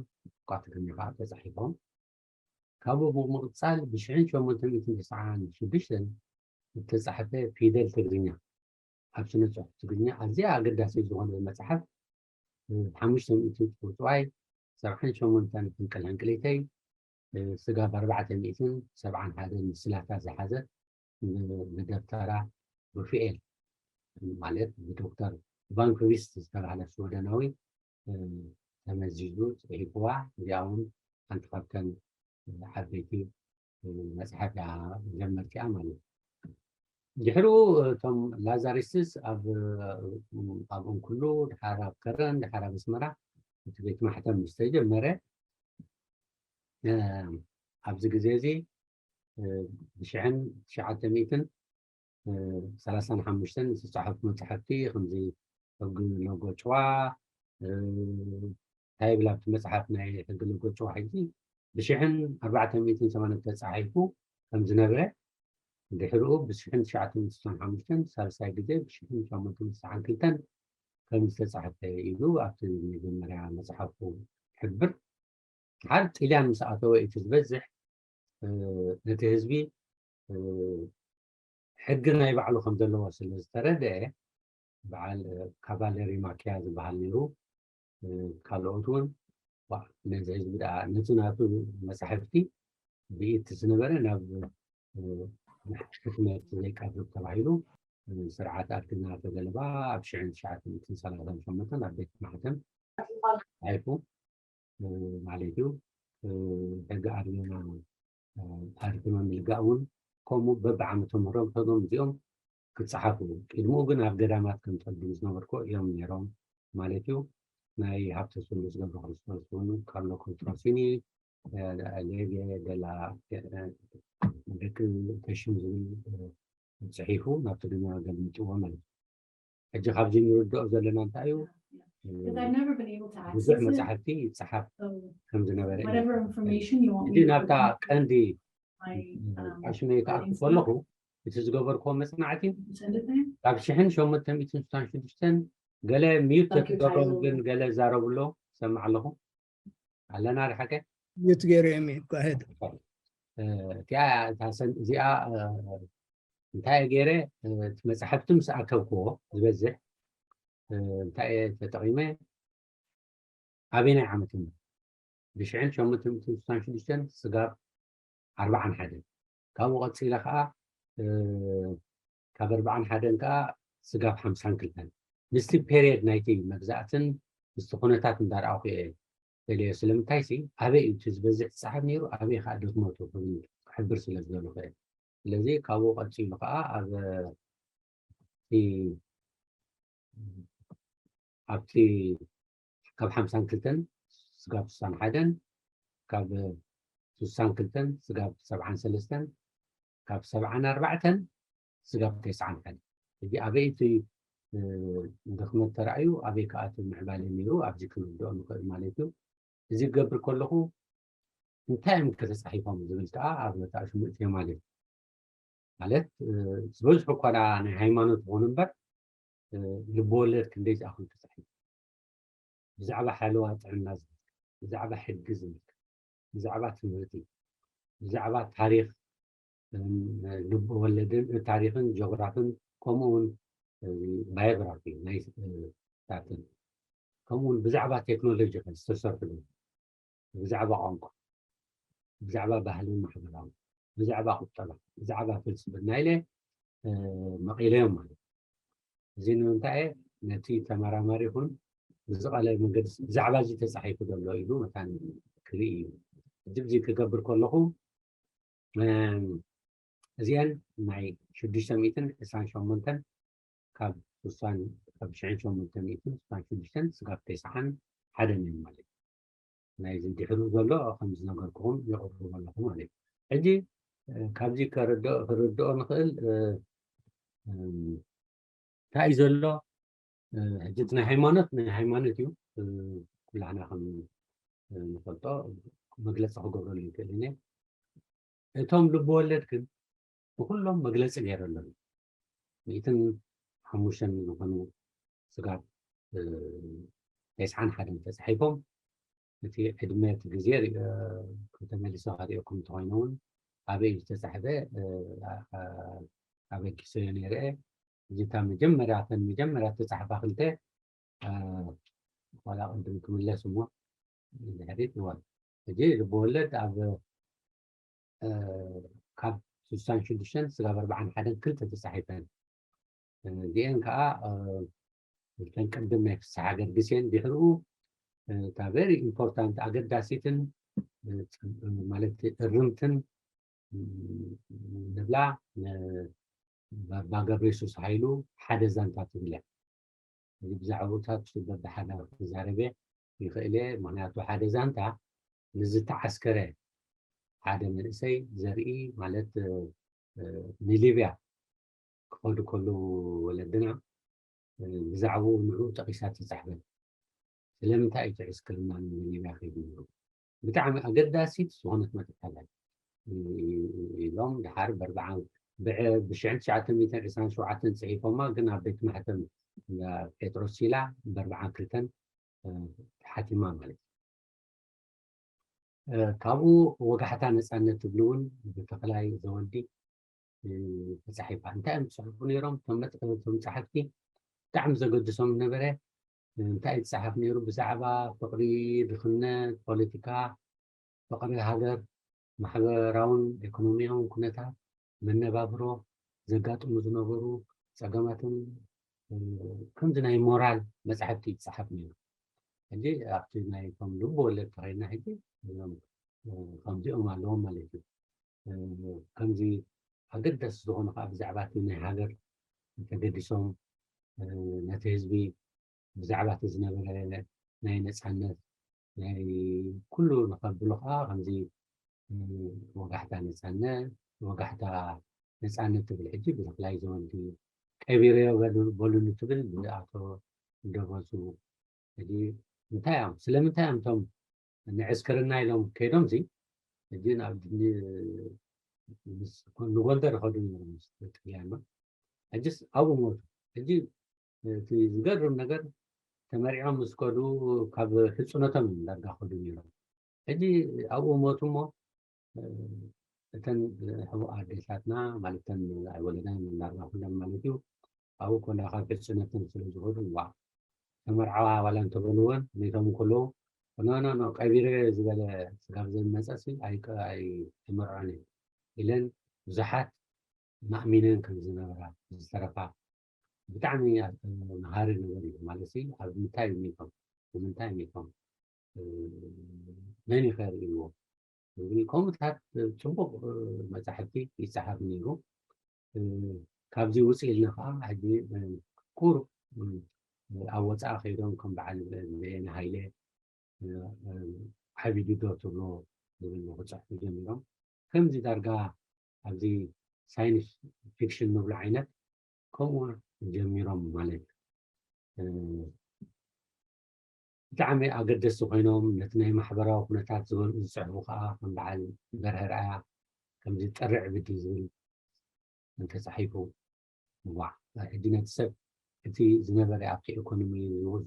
ቋ ትግርኛ ከዓ ተፃሒፎም። ካብኡ ብምቕፃል ብሽሕን ሸሞንተ ሚእትን ተስዓን ሽዱሽተን እተፃሕፈ ፊደል ትግርኛ ኣብ ስነ ፅሑፍ ትግርኛ ኣዝያ ኣገዳሲ ዝኾነ መፅሓፍ ሓሙሽተ ሚእቲ ፅውፅዋይ ሰብዓን ሸሞንተን ሕንቅል ሕንቅሊተይ ስጋብ ኣርባዕተ ሚእትን ሰብዓን ሓደን ምስላታት ዝሓዘት ብደብተራ ሩፍኤል ማለት ብዶክተር ቫንክቪስት ዝተባህለ ሽወደናዊ ተመዚዙ ፅሒፍዋ። እዚኣ እውን ሓንቲ ካብተን ዓበይቲ መፅሓፍ እያ፣ መጀመርቲኣ ማለት እዩ። ድሕሪኡ እቶም ላዛሪስትስ ኣብ ኣብ እንኩሉ ድሓር ኣብ ከረን ድሓር ኣብ ኣስመራ እቲ ቤት ማሕተም ምስ ተጀመረ ኣብዚ ግዜ እዚ ብሽሕን ትሽዓተ ሚእትን ሰላሳን ሓሙሽተን ዝተፃሓፉ መፅሓፍቲ ከምዚ ሕጊ ሎጎ ጭዋ እንታይ ይብል ኣብቲ መፅሓፍ ናይ ሕጊ ሎጎ ጭዋ ሕጂ ብሽሕን ኣርባዕተ ሚእትን ሰማንያን ተፃሒፉ ከም ዝነበረ ድሕሪኡ ብሽሕን ትሽዓተ ሚእትን ስሳን ሓሙሽተን ሳልሳይ ግዜ ብሽሕን ሸሞንተ ሚእትን ትስዓን ክልተን ከም ዝተፃሕፈ ኢሉ ኣብቲ መጀመርያ መፅሓፉ ይሕብር። ድሓር ጥልያን ምስ ኣተወ እቲ ዝበዝሕ ነቲ ህዝቢ ሕጊ ናይ ባዕሉ ከም ዘለዎ ስለ ዝተረድአ በዓል ካቫለሪ ማኪያ ዝበሃል ነይሩ። ካልኦት እውን ነዚ ህዝቢ ደኣ ነቲ ናቱ መፃሕፍቲ ብኢድ ዝነበረ ናብ ሕትመት ዘይቀርብ ተባሂሉ ስርዓት ኣድግና ተገለባ ኣብ ሽሕን ትሽዓተ ሚእትን ሰላሳን ሸሞንተን ኣብ ቤት ማሕተም ተፃሒፉ ማለት እዩ። ሕጊ ኣድግና ኣድግና ምልጋእ እውን ከምኡ በብዓመተ ምህሮም እዚኦም ክፀሓፉ ቅድሚኡ ግን ኣብ ገዳማት ከም ትቕድም ዝነበርኮ እዮም ነይሮም ማለት እዩ። ናይ ሃብተ ስሉስ ገብረ ክርስቶስ እውን ካርሎ ኮንትሮሲኒ ሌጌ ደላ ደቂ ተሽም ዝብል ፅሒፉ ናብ ትግርኛ ገልሚጥዎ ማለት እዩ። ሕጂ ካብዚ ንርድኦ ዘለና እንታይ እዩ? ብዙሕ መፅሓፍቲ ይፀሓፍ ከም ዝነበረ እዚ ናብታ ቀንዲ ሽመይ ከኣቱ ከለኹ እቲ ዝገበርክዎ መፅናዕቲ ካብ ሽሕን ሸሞንተ ሚእትን ስሳን ሽዱሽተን ገለ ሚዩት ተትገብሮም ግን ገለ ዛረብሎ ሰማዕ ኣለኹ ኣለና ድሓቀ ሚዩት ገይረ እዮም እዩ ጓሄድ እዚኣ እንታይ ገይረ እቲ መፅሓፍቲ ምስ ኣከብክዎ ዝበዝሕ እንታይ እየ ተጠቂመ ኣበየናይ ዓመት እሞ ብሽሕን ሸሞንተ ሚእትን ስሳን ሽዱሽተን ስጋብ ኣርባዓን ሓደን ካብኡ ቀፂለ ከዓ ካብ ኣርባዓን ሓደን ከዓ ስጋብ ሓምሳን ክልተን ምስቲ ፔሪየድ ናይቲ መግዛእትን ምስቲ ኩነታት እንዳረኣኹ እየ ፈልዮ ስለምንታይ ሲ ኣበይ እዩ እቲ ዝበዝሕ ዝፀሓፍ ነይሩ ኣበይ ከዓ ድኽመቱ ክብል ክሕብር ስለ ዝደለኹ እየ ስለዚ ካብኡ ቀፂሉ ከዓ ኣብ ኣብቲ ካብ ሓምሳን ክልተን ስጋብ ስሳን ሓደን ካብ ስሳን ክልተን ስጋብ ሰብዓን ሰለስተን ካብ ሰብዓን ኣርባዕተን ስጋብ ተስዓን ሓደን እዚ ኣበይ እቲ ድኽመት ተራእዩ ኣበይ ከዓ እቲ ምዕባለ ነይሩ ኣብዚ ክንርድኦ ንኽእል ማለት እዩ እዚ ክገብር ከለኹ እንታይ እዮም ከተፃሒፎም ዝብል ከዓ ኣብ መታእሽሙ እትዮ ማለት ማለት ዝበዝሑ እኳ ናይ ሃይማኖት ይኹኑ እምበር ልብወለድ ክንደይ ዝኣኽሉ ተፃሒፉ ብዛዕባ ሓለዋ ጥዕና ዝምልከት ብዛዕባ ሕጊ ዝምልከት ብዛዕባ ትምህርቲ ብዛዕባ ታሪክ ልብወለድን ታሪክን ጂኦግራፍን ከምኡ እውን ባዮግራፊ ናይ ታትን ከምኡ እውን ብዛዕባ ቴክኖሎጂ ዝተሰርሑ ብዛዕባ ቋንቋ ብዛዕባ ባህልን ማሕበራዊ ብዛዕባ ቁጠባ ብዛዕባ ፍልስፍና ኢለ መቒለዮም ማለት እዚ ንምንታይ ነቲ ተመራማሪ ይኹን ብዝቐለ መንገዲ ብዛዕባ እዚ ተፃሒፉ ዘሎ ኢሉ መታን ክርኢ እዩ እዚ ክገብር ከለኹ እዚአን ናይ ሽዱሽተ ሚእትን ዕስራን ሸሞንተን ካብ ስሳን ካብ ሽሕን ሸሞንተ ሚእትን ስሳን ሽዱሽተን ስጋብ ተስዓን ሓደን እዩ ማለት እዩ ናይዚ ድሕሩ ዘሎ ከም ዝነገርኩኹም የቕርቡ ኣለኹ ማለት እዩ ሕጂ ካብዚ ክርድኦ ንኽእል እንታይ እዩ ዘሎ ሕጂ እቲ ናይ ሃይማኖት ናይ ሃይማኖት እዩ ኩላህና ከም ንፈልጦ መግለፂ ክገብረሉ ይክእል እየ እቶም ልብወለድ ግን ንኩሎም መግለፂ ገይረሎም ሚእትን ሓሙሽተን ዝኾኑ ስጋብ ተስዓን ሓደን ተጻሒፎም። እቲ ዕድመ እቲ ግዜ ርኢ-፣ ተመሊሰ ክርእየኩም እንተኾይነ እውን ኣበይ እዩ ዝተጻሕፈ፣ እ፣ ኣ-፣ ኣ-፣ ኣበጊሰዮ ነይረ። እዚ እታ መጀመርያ፣ እተን መጀመርያ ዝተጻሕፋ ክልተ፣ እ፣ ዋላ ቅድም ክምለስ እሞ፣ ድሕሪት እዋን። ሕጂ ልብወለድ ኣብ፣ እ፣ ካብ ስሳን ሽዱሽተን ስጋብ ኣርባዓን ሓደን ክልተ ተጻሒፈን። እዚአን ከዓ፣ እ፣ እተን ቅድም ናይ ፍስሓ ገርግስየን ድሕርኡ፣ እ፣ እታ very important ኣገዳሲትን፣ እ፣ ማለት እርምትን፣ እ፣ ንብላ፣ እ፣ ባባ ገብረየሱስ ሃይሉ ሓደ ዛንታ ትብል እያ። እዚ ብዛዕባታት በብሓደ ክዛረብ እየ ይኽእል እየ። ምኽንያቱ ሓደ ዛንታ ንዝተዓስከረ ሓደ መንእሰይ ዘርኢ ማለት፣ እ፣ እ፣ ንሊብያ ክኸዱ ከለዉ ወለድና፣ እ፣ ብዛዕባኡ ንዕኡ ጠቒሳ ትጻሕፈን። ስለምንታይ እዩ እቲ ዕስክርና ንሊብያ ከይዱ ነይሩ? ብጣዕሚ ኣገዳሲት ዝኾነት መጥቃዕቲ ኢሎም ድሓር በርብዓ ብዕ-፣ ብሽሕን ትሽዓተ ሚእትን ዕስራን ሸውዓተን ጽሒፎማ፣ ግን ኣብ ቤት ማሕተም ጴጥሮስ ሲላ በርብዓ ክልተን፣ እ፣ ተሓቲማ ማለት እዩ። እ፣ ካብኡ ወጋሕታ ነጻነት ትብል እውን ብተኽላይ ዘወዲ፣ እ፣ ተጻሒፋ። እንታይ እዮም ዝጽሕፉ ነይሮም? እቶም መጽ-፣ እቶም ጸሓፍቲ ብጣዕሚ ዘገድሶም ነበረ። እንታይ ይጸሓፍ ነይሩ? ብዛዕባ ፍቕሪ፣ ድኽነት፣ ፖለቲካ፣ ፍቕሪ ሃገር፣ ማሕበራውን ኢኮኖሚያውን ኩነታት፣ መነባብሮ፣ ዘጋጥሙ ዝነበሩ ጸገማትን፣ እ፣ ከምዚ ናይ ሞራል መጻሕፍቲ ይጸሓፍ ነይሩ። ሕጂ ኣብቲ ናይ ከም ልቢ ወለድ ተኸይድና ሕጂ እዞም፣ እ፣ ከምዚኦም ኣለዎም ማለት እዩ። እ፣ ከምዚ ኣገዳሲ ዝኾኑ ከዓ ብዛዕባ እቲ ናይ ሃገር ተገዲሶም፣ እ፣ ነቲ ህዝቢ ብዛዕባ እቲ ዝነበረ ናይ ነጻነት ናይ ኩሉ ንኸብሉ ከዓ ከምዚ፣ እ፣ ወጋሕታ ነጻነት፣ ወጋሕታ ነጻነት ትብል ሕጂ ብተኽላይ ዘወዲ ቀቢረዮ በሉ-፣ በሉኒ ትብል ብኣቶ ደበሱ። ሕጂ እንታይ እዮም? ስለምንታይ እዮም እቶም ንዕስክርና ኢሎም ከይዶም ሲ? ሕጂ ናብ ን-፣ ምስ-፣ ንጎንደር ይኸዱ ነይሮም ምስ ጥልያን። ሕጂስ ኣብኡ ሞቱ። ሕጂ እቲ ዝገርም ነገር ተመርዕዮም ምስ ከዱ ካብ ሕጽኖቶም እዮም ዳርጋ ከዱ ነይሮም። ሕጂ ኣብኡ ሞቱ እሞ፣ እ፣ እተን ሕቡእ ኣዴታትና ማለት እተን ኣይወለዳን ዳርጋ ኩለን ማለት እዩ። ኣብኡ ኮላ ካብ ሕጽነተን ስለ ዝኸዱ፣ ዋ፣ ተመርዓዋ ዋላ እንተበልወን፣ ሞይቶም ከለዉ፣ "ኖ፣ ኖ፣ ኖ፣ ቀቢረ" ዝበለ ስጋብ ዘይመጸሲ ኣይቀ-፣ ኣይምርዖን እየ ኢለን ብዙሓት ማእሚነን ከም ዝነበራ ዝተረፋ ብጣዕሚ መሃሪ ነገር እዩ። ማለት ሲ፣ ኣብ ምንታይ ሞይቶም? ብምንታይ ሞይቶም? እ፣ መን እዩ ከርእይዎ? ዝብል ከምኡታት ጽቡቕ፣ እ፣ መጻሕፍቲ ይጸሓፍ ነይሩ። እ፣ ካብዚ ውጽእ ኢልና ኸዓ ሕጂ፣ እ፣ ቁሩብ፣ እ፣ ኣብ ወጻኢ ከይዶም ከም በዓል በየነ ሃይለ፣ እ፣ እ፣ ዓቢ ዲዶ ትብሎ ዝብል ክጽሕፉ ጀሚሮም። ከምዚ ዳርጋ ኣብዚ ሳይንስ ፊክሽን ንብሎ ዓይነት ከምኡ ጀሚሮም ማለት እዩ። እ፣ ብጣዕሚ ኣገደስቲ ኮይኖም ነቲ ናይ ማሕበራዊ ኩነታት ዝገልጹ ዝጽሕፉ ከኣ ከም በዓል በርሀ ረኣያ ከምዚ ጥርዕ ብዲ ዝብል እንተጻሒፉ፣ ዋዕ፣ ሕጂ ነቲ ሰብ እቲ ዝነበረ ኣብቲ ኢኮኖሚ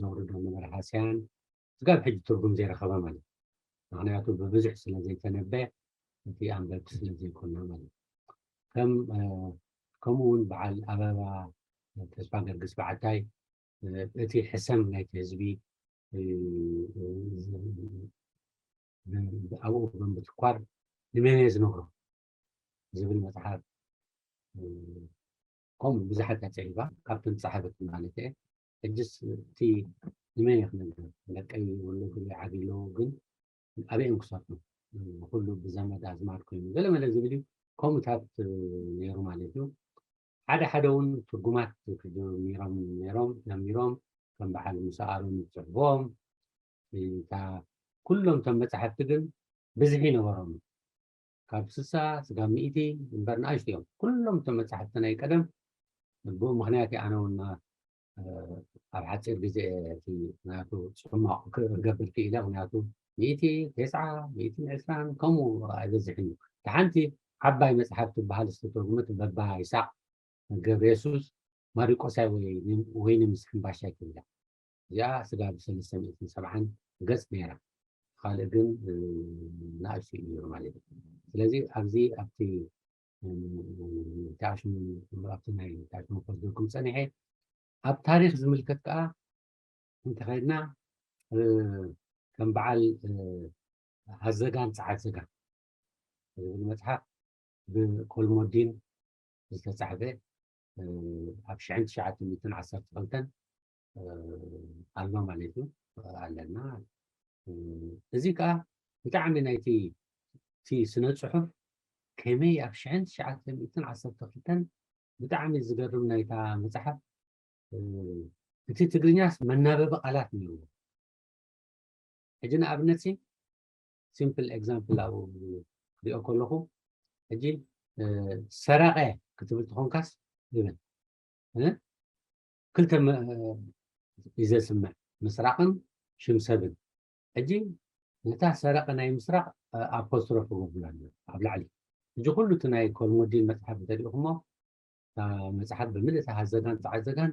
ዘውርዶ ነበረ ሃስያን ስጋብ ሕጂ ትርጉም ዘይረኸበ ማለት እዩ። ምኽንያቱ ብብዙሕ ስለ ዘይተነበየ እቲ ኣንበብቲ ስለ ዘይኮና ማለት እዩ። ከም፣ እ፣ ከምኡ እውን በዓል ኣበባ ተስፋ ገርግስ በዓልታይ፣ እ፣ እቲ ሕሰም ናይቲ ህዝቢ፣ እ፣ እ፣ እ፣ ኣብኡ ብምትኳር ንመን እየ ዝነግሮ ዝብል መጽሓፍ፣ እ፣ ከምኡ ብዙሓት እያ ጽሒፋ፣ ካብተን ዝጸሓፈት ማለት እየ። ሕጅስ እቲ ንመን እየ ክነግር? ደቀይ ወለዱ ይዓብዩ ኣለዉ፣ ግን ኣበይ እዮም ክሰርሑ? ኩሉ ብዘመድ ኣዝማድ ኮይኑ ገለ መለ ዝብል እዩ። ከምኡታት፣ እ፣ ነይሩ ማለት እዩ። ሓደ ሓደ እውን ትርጉማት ክጅሚሮም ነይሮም፣ ጀሚሮም፣ ከም በዓል ሙሳ ኣሮን ዝጽሕፎም፣ እታ ኩሎም እቶም መጻሕፍቲ ግን ብዝሒ ነበሮም። ካብ ስሳ ስጋብ ሚእቲ እምበር ንኣሽቱ እዮም። ኩሎም እቶም መጻሕፍቲ ናይ ቀደም ብኡ ምኽንያት እየ ኣነ እውን፣ እ፣ ኣብ ሓጺር ግዜ እቲ ናቱ ጽማቕ ክገብር ክኢለ። ምኽንያቱ ሚእቲ፣ ተስዓ፣ ሚእትን ዕስራን ከምኡ ኣይበዝሕን እዩ። እታ ሓንቲ ዓባይ መጽሓፍ ትበሃል ዝተተርጉመት በባ ይስሓቅ ገብረ የሱስ ማሪቆሳይ ወይ፣ ወይኒ ምስ ሕምባሻይ ትብል እያ። እዚኣ ስጋብ ሰለስተ ሚእትን ሰብዓን ገጽ ነይራ። ካልእ ግን ንኣሽቱ እዩ ማለት እዩ። ስለዚ ኣብዚ ኣብቲ ታሽሙ ኣብቲ ናይ ታሽሙ ክወስደኩም ጸኒሐ። ኣብ ታሪኽ ዝምልከት ከዓ እንተኸድና ከም በዓል ሃዘጋን ጸዓት ዘጋን ዝብል መጽሓፍ ብኮልሞዲን ዝተጻሕፈ ኣብ ሽሕን ትሽዓተ ሚእትን ዓሰርተ ክልተን ኣሎ ማለት እዩ ኣለና። እዚ ከዓ ብጣዕሚ ናይቲ እቲ ስነ ጽሑፍ ከመይ ኣብ ሽሕን ትሽዓተ ሚእትን ዓሰርተ ክልተን ብጣዕሚ ዝገርም ናይታ መጽሓፍ እቲ ትግርኛስ መናበቢ ቃላት ነይርዎ። ሕጂ ንኣብነት ሲ ሲምፕል ኤግዛምፕል ኣብኡ ክሪኦ ከለኹ ሕጂ ሰረቐ ክትብል ትኾንካስ ይብል ክልተ እዩ ዘስምዕ፣ ምስራቕን ሽም ሰብን። ሕጂ ነታ ሰረቐ ናይ ምስራቕ ኣፖስትሮፍ ገብሩላ ኣሎ ኣብ ላዕሊ። ሕጂ ኩሉ እቲ ናይ ኮልሞዲን መፅሓፍ እንተሪእኹሞ መፅሓፍ ብምልእታ ሃዘጋን ተዓዘጋን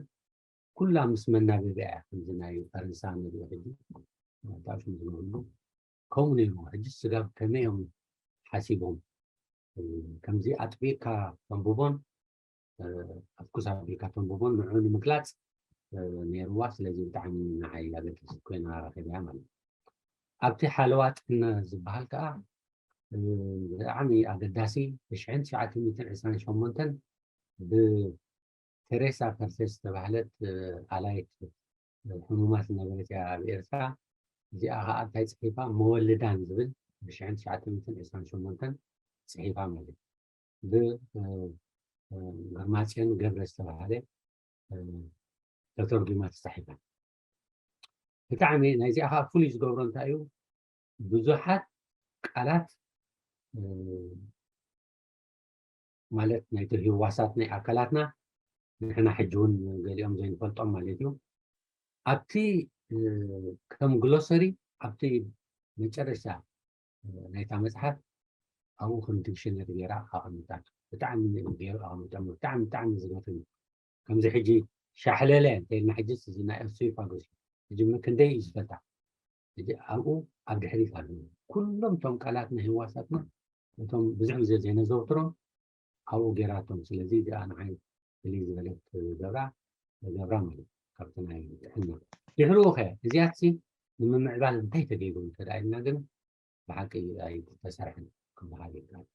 ኩላ ምስ መናበቢያ እያ። ከምዚ ናይ ፈረንሳ ንሪኦ ሕጂ ታሽሙ ዝነብርሉ ከምኡ ነይሩ። ሕጂ ስጋብ ከመይ እዮም ሓሲቦም ከምዚ ኣጥቢቕካ ተንብቦን ኣፍኩስ ኣቢልካ ተንብቦን ንዑ ንምግላፅ ነይርዋ። ስለዚ ብጣዕሚ ንዓይ ኣገዳሲት ኮይና ረኺበያ ማለት እዩ። ኣብቲ ሓለዋ ጥዕና ዝበሃል ከዓ ብጣዕሚ ኣገዳሲ ብሽሕን ትሽዓተ ሚእትን ዕስራን ሸሞንተን ብቴሬሳ ፐርሴስ ዝተባህለት ኣላይት ሕሙማት ዝነበረት እያ ኣብ ኤርትራ። እዚኣ ከዓ እንታይ ፅሒፋ መወልዳን ዝብል ብሽሕን ትሽዓተ ሚእትን ዕስራን ሸሞንተን ፅሒፋ ማለት እዩ። ብግርማፅዮን ገብረ ዝተባሃለ ተተርጉማ ተፃሒፋ። ብጣዕሚ ናይዚኣ ከዓ ፍሉይ ዝገብሮ እንታይ እዩ? ብዙሓት ቃላት ማለት ናይቲ ህዋሳት ናይ ኣካላትና ንሕና ሕጂ እውን ገሊኦም ዘይንፈልጦም ማለት እዩ። ኣብቲ ከም ግሎሰሪ ኣብቲ መጨረሻ ናይታ መፅሓፍ ኣብኡ ከም ዲክሽነሪ ገይራ ኣቐሚጣ። ብጣዕሚ ገይሩ ኣቐሚጦም። ብጣዕሚ ብጣዕሚ ዝገርም እዩ። ከምዚ ሕጂ ሻሕለለ እንተኢልና ሕጂ እዚ ናይ ኦሲፋጎስ እዩ። ሕጂ ክንደይ እዩ ዝፈልጣ? ሕጂ ኣብኡ ኣብ ድሕሪት ኣለዉ ኩሎም እቶም ቃላት ናይ ህዋሳትና እቶም ብዙሕ ግዜ ዘይነዘውትሮም ኣብኡ ገይራቶም። ስለዚ እዚኣ ንዓይ ፍልይ ዝበለት ገብራ ገብራ ማለት ካብቲ ናይ ጥዕና ድሕርኡ ኸ እዚኣትሲ ንምምዕባል እንታይ ተገይሩ እንተ ኢልና ግን ብሓቂ ኣይተሰርሐን ክበሃል ይከኣል።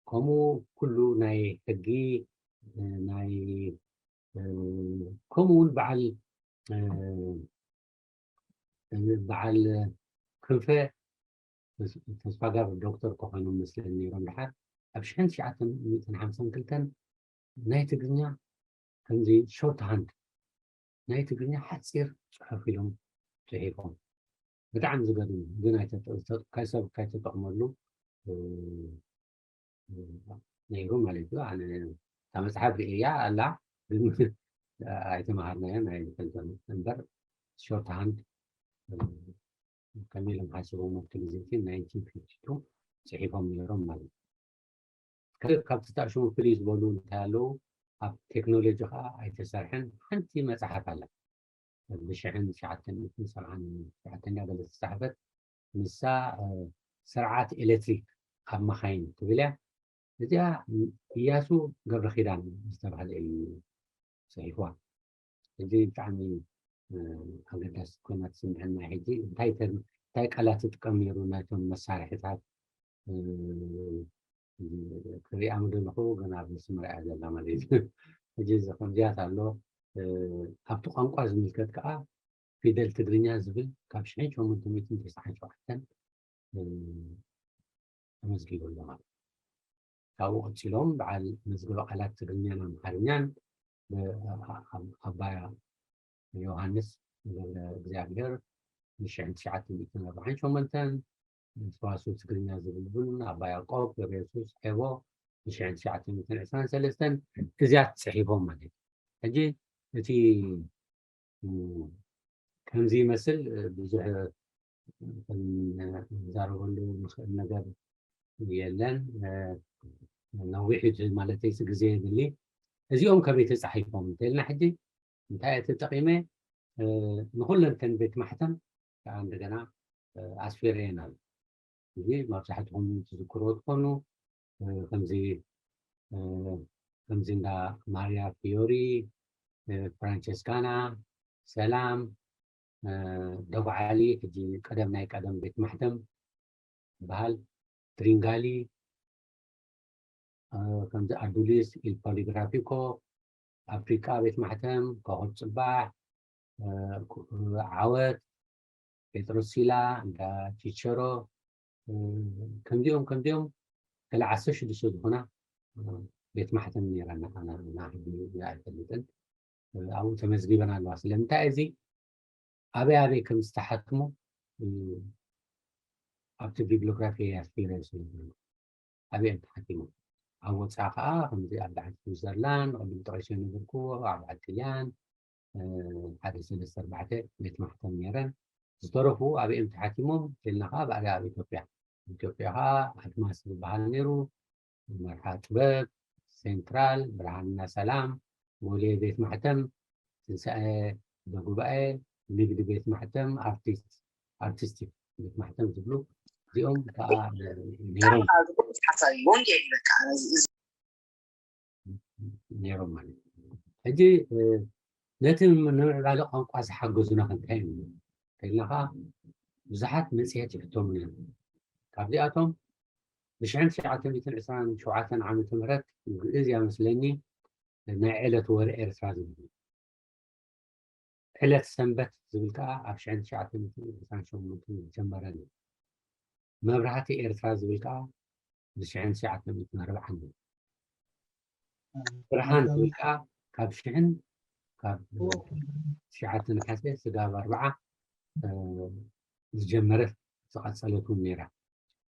ከምኡ ኩሉ ናይ ሕጊ ናይ ከምኡ እውን በዓል በዓል ክንፈ ተስፋጋብ ዶክተር ክኾይኖም መስለኒ ነይሮም። ድሓር ኣብ ሽሕን ትሽዓተ ሚእትን ሓምሳን ክልተን ናይ ትግርኛ ከምዚ ሾርት ሃንድ ናይ ትግርኛ ሓፂር ፅሑፍ ኢሎም ፅሒፎም። ብጣዕሚ ዝገርም ግን ሰብ ካይተጠቕመሉ ነይሩ ማለት እዩ። ኣነ እታ መፅሓፍ ርእያ ኣላ ግን ኣይተምሃርናዮን ኣይንፈልጦን እምበር ሾርት ሃንድ ከመይ ኢሎም ሓሲቦም ኣብቲ ግዜ እቲ ናይንቲን ፊፍቲ ቱ ፅሒፎም ነይሮም ማለት እዩ። ካልእ ካብቲ ተኣሽሙ ፍልይ ዝበሉ እንታይ ኣለዉ ኣብ ቴክኖሎጂ ከዓ ኣይተሰርሐን ሓንቲ መፅሓፍ ኣላ ብሽሕን ትሽዓተ ሚእትን ሰብዓን ትሽዓተን ገለ ዝተፃሕፈት ንሳ ስርዓት ኤሌክትሪክ ኣብ መኻይን ትብል እያ። እዚኣ እያሱ ገብረ ኪዳን ዝተባህለ እዩ ፅሒፍዋ። እዚ ብጣዕሚ ኣገዳሲ ኮይና ትስምዐና። ሕጂ እንታይ እንታይ ቃላት ትጥቀም ነይሩ ናይቶም መሳርሕታት ክሪኣ ምደለኹ ግን ኣብ መስመር እያ ዘላ ማለት እዩ። ሕጂ እዚ ከምዚያት ኣሎ ኣብቲ ቋንቋ ዝምልከት ከዓ ፊደል ትግርኛ ዝብል ካብ ሽሕን ሸሞንተ ሚእትን ተስዓን ሸውዓተን ተመዝጊቡ ኣሎ ማለት እዩ። ካብኡ ቀፂሎም በዓል መዝገበ ቃላት ትግርኛን ኣምሓርኛን ኣባ ዮሃንስ ገብረ እግዚኣብሔር ብሽሕን ትሽዓተ ሚእትን ኣርባዓን ሸሞንተን ሰዋስው ትግርኛ ዝብል እውን ኣባ ያዕቆብ ገብረ የሱስ ዔቦ ብሽሕን ትሽዓተ ሚእትን ዕስራን ሰለስተን እዚያት ፅሒፎም ማለት እዩ። ሕጂ እቲ ከምዚ ይመስል ብዙሕ ክንዛረበሉ ንኽእል ነገር የለን። ነዊሕ እዩ ማለት ግዜ የድሊ። እዚኦም ከመይ ተፃሒፎም እንተልና ሕጂ እንታይ ተጠቂመ ንኩለንተን ቤት ማሕተም ከዓ እንደገና ኣስፊረየን ኣሎ። እዚ መብዛሕትኹም ትዝክርዎ ትኾኑ። ከምዚ ከምዚ እንዳ ማርያ ፊዮሪ፣ ፍራንቸስካና፣ ሰላም፣ ደጉዓሊ፣ ሕጂ ቀደም ናይ ቀደም ቤት ማሕተም ዝበሃል፣ ትሪንጋሊ፣ ከምዚ ኣዱሊስ፣ ኢል ፖሊግራፊኮ፣ ኣፍሪቃ ቤት ማሕተም፣ ኮኸብ ጽባሕ፣ ዓወት፣ ጴጥሮስ ሲላ፣ እንዳ ቺቸሮ፣ ከምዚኦም ከምዚኦም ገለ ዓሰርተ ሽዱሽተ ዝኾና ቤት ማሕተም ነይረና። ኣና ሕጂ ኣይፈልጥን። ኣብኡ ተመዝጊበን ኣለዋ። ስለምንታይ እዚ ኣበይ ኣበይ ከም ዝተሓትሙ ኣብቲ ቢብሊዮግራፊ ኣስፊረ ስለ ዘሎ ኣበይ እዮም ተሓቲሞም። ኣብ ወፃኢ ከዓ ከምዚ ኣብ በዓል ስዊዘርላንድ ቅድም ጠቂሰ ነበርኩ ኣብ በዓል ጥልያን ሓደ ሰለስተ ኣርባዕተ ቤት ማሕተም ነይረን። ዝተረፉ ኣበይ እዮም ተሓቲሞም ኢልና ከዓ ብኣደ ኣብ ኢትዮጵያ ኢትዮጵያ ከዓ ኣድማስ ዝበሃል ነይሩ። መርሓ ጥበብ፣ ሴንትራል፣ ብርሃንና ሰላም፣ ቦሌ ቤት ማሕተም፣ ትንሳኤ በጉባኤ፣ ንግዲ ቤት ማሕተም፣ ኣርቲስት ኣርቲስቲክ ቤት ማሕተም ዝብሉ እዚኦም ከዓ ነይሮም። ነይሮም ማለት እዩ። ሕጂ ነቲ ንምዕባለ ቋንቋ ዝሓገዙና ክንታይ እዮም ተልና ከዓ ብዙሓት መፅሄት ይሕተሙ ነይሩ። ካብዚኣቶም ብሽሕን ትሽዓተ ሚእትን ዕስራን ሸውዓተን ዓመተ ምህረት ግእዝ እያ መስለኒ ናይ ዕለት ወረ ኤርትራ ዝብል ዕለት ሰንበት ዝብል ከዓ ኣብ ሽሕን ትሽዓተ ሚእትን ዕስራን ሸሞንተን ዝጀመረ እዩ። መብራህቲ ኤርትራ ዝብል ከዓ ብሽሕን ትሽዓተ ሚእትን ኣርባዓን እዩ። ብርሃን ዝብል ከዓ ካብ ሽሕን ካብ ትሽዓተ ነሓሰ ስጋብ ኣርባዓ ዝጀመረት ዝቐፀለት እውን ነይራ።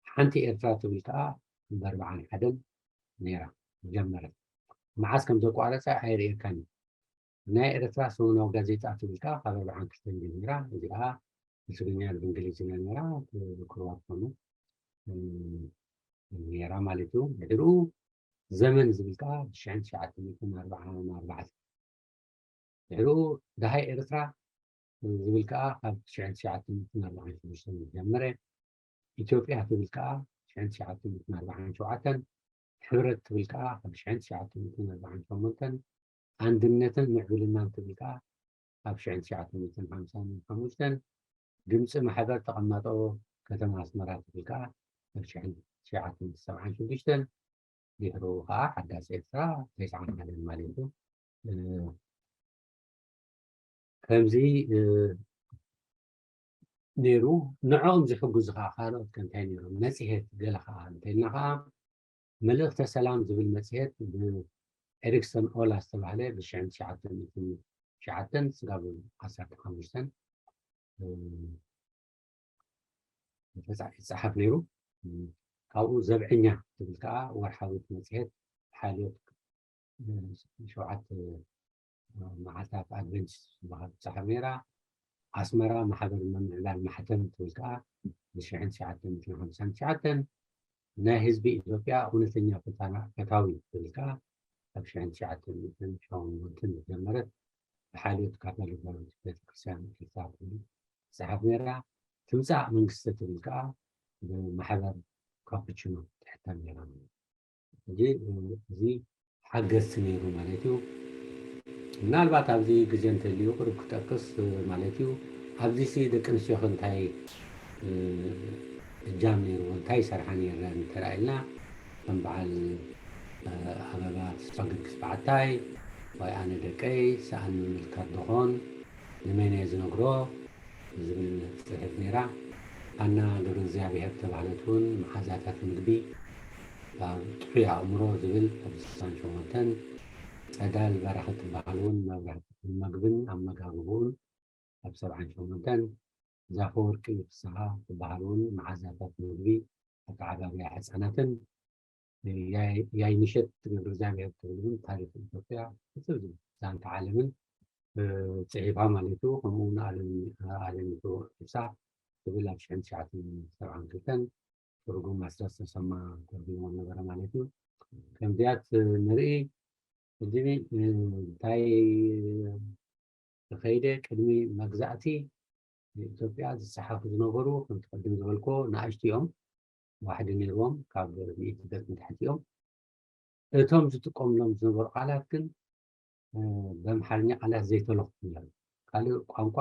ሓንቲ ኤርትራ ትብል ከዓ ብኣርባዓን ሓደን ነይራ ዝጀመረት። መዓስ ከም ዘቋረፀ ኣይርእየካን እዩ። ናይ ኤርትራ ሰሙናዊ ጋዜጣ ትብል ከዓ ካብ ኣርባዓን ክልተን ጀሚራ እዚኣ ብትግርኛ ብእንግሊዝኛ ነይራ። ዝክርዋ ትኾኑ ነይራ ማለት እዩ። ድሕሪኡ ዘመን ዝብል ከዓ ብሽሕን ትሽዓተ ሚእትን ኣርባዓን ኣርባዕተን ድሕሪኡ ደሃይ ኤርትራ ዝብል ከዓ ካብ ትሽዓን ትሽዓተ ሚእትን ኣርባዓን ሽዱሽተን ዝጀመረ፣ ኢትዮጵያ ትብል ከዓ ትሽዓን ትሽዓተ ሚእትን ኣርባዓን ሸውዓተን፣ ሕብረት ትብል ከዓ ካብ ትሽዓን ትሽዓተ ሚእትን ኣርባዓን ሸሞንተን፣ ኣንድነትን ምዕብልናን ትብል ከዓ ካብ ትሽዓን ትሽዓተ ሚእትን ሓምሳን ሓሙሽተን፣ ድምፂ ማሕበር ተቐማጦ ከተማ ኣስመራ ትብል ከዓ ካብ ትሽዓን ትሽዓተ ሚእትን ሰብዓን ሽዱሽተን፣ ድሕሩ ከዓ ሓዳስ ኤርትራ ተስዓን ሓደን ማለት እዩ። ከምዚ ነይሩ። ንዕኦም ዝሕግዙ ከዓ ካልኦት ከ እንታይ ነይሮም? መፅሄት ገለ ከዓ እንተልና ከዓ መልእኽተ ሰላም ዝብል መፅሄት ብኤሪክሰን ኦላ ዝተባህለ ብሽሕን ትሽዓተ ሚእትን ትሽዓተን ስጋብ ዓሰርተ ሓሙሽተን ይፃሓፍ ነይሩ። ካብኡ ዘብዐኛ ትብል ከዓ ወርሓዊት መፅሄት ሓልዮት ሸውዓተ መዓልታት ኣድቨንቲስት ዝበሃል ትፃሓፍ ነይራ። ኣስመራ ማሕበር ምምዕባል ማሕተም ትብል ከዓ ብሽሕን ትሽዓተ ሚእትን ሓምሳን ትሽዓተን፣ ናይ ህዝቢ ኢትዮጵያ እውነተኛ ፈታዊ ትብል ከዓ ኣብ ሽሕን ትሽዓተ ሚእትን ሸሞንተን ዝጀመረት ብሓልዮት ካቶሊካዊት ቤተክርስትያን ኤርትራ ትብል ትፅሓፍ ነይራ። ትምፃእ መንግስቲ ትብል ከዓ ብማሕበር ካፑችኖ ትሕተም ነይራ ማለት እዩ። ሕጂ እዚ ሓገዝቲ ነይሩ ማለት እዩ። ምናልባት ኣብዚ ግዜ እንተልዩ ቅሩብ ክጠቅስ ማለት እዩ። ኣብዚ ሲ ደቂ ኣንስትዮ ከ እንታይ እጃም ነይርዎ እንታይ ይሰርሓ ነይረን እንተረኣይልና ከም በዓል ኣበባ ተስፋ ጊዮርጊስ በዓታይ ወይ ኣነ ደቀይ ሰኣን ምምልካት ደኾን ንመን እየ ዝነግሮ ዝብል ፅሕፍ ነይራ። ሃና ገብረ እግዚኣብሔር ተባህለት እውን መዓዛታት ምግቢ ኣብ ጥዑይ ኣእምሮ ዝብል ኣብ ስሳን ሸሞንተን ፀዳል በራኺ ትበሃል እውን መብራህቲ መግብን ኣመጋግብኡን ኣብ ሰብዓን ሸሞንተን ዛፈወርቂ ፍስሃ ትበሃል እውን መዓዛታት ምግቢ ኣተዓባብያ ህፃናትን ያይንሸት ትገብር እግዚኣብሔር ትብል እውን ታሪክ ኢትዮጵያ ሕፅር ዝብል ዛንታ ዓለምን ፅሒፋ ማለት እዩ። ከምኡ እውን ኣለሚቱ ኢብሳ ትብል ኣብ ሽሕን ትሽዓትን ሰብዓን ክልተን ትርጉም ኣስረስ ተሰማ ተርጉሞ ነበረ ማለት እዩ። ከምዚያት ንርኢ። ሕጂ እንታይ ከይደ ቅድሚ መግዛእቲ ኢትዮጵያ ዝጸሓፉ ዝነበሩ ከምቲ ቅድም ዝበልኮ ንኣሽቱ እዮም። ዋሕዲ ነይርዎም ካብ ሚእቲ ገጽ ንታሕቲ እዮም። እቶም ዝጥቀምሎም ዝነበሩ ቃላት ግን ብኣምሓርኛ ቃላት ዘይተለኽፉ እዮም። ካልእ ቋንቋ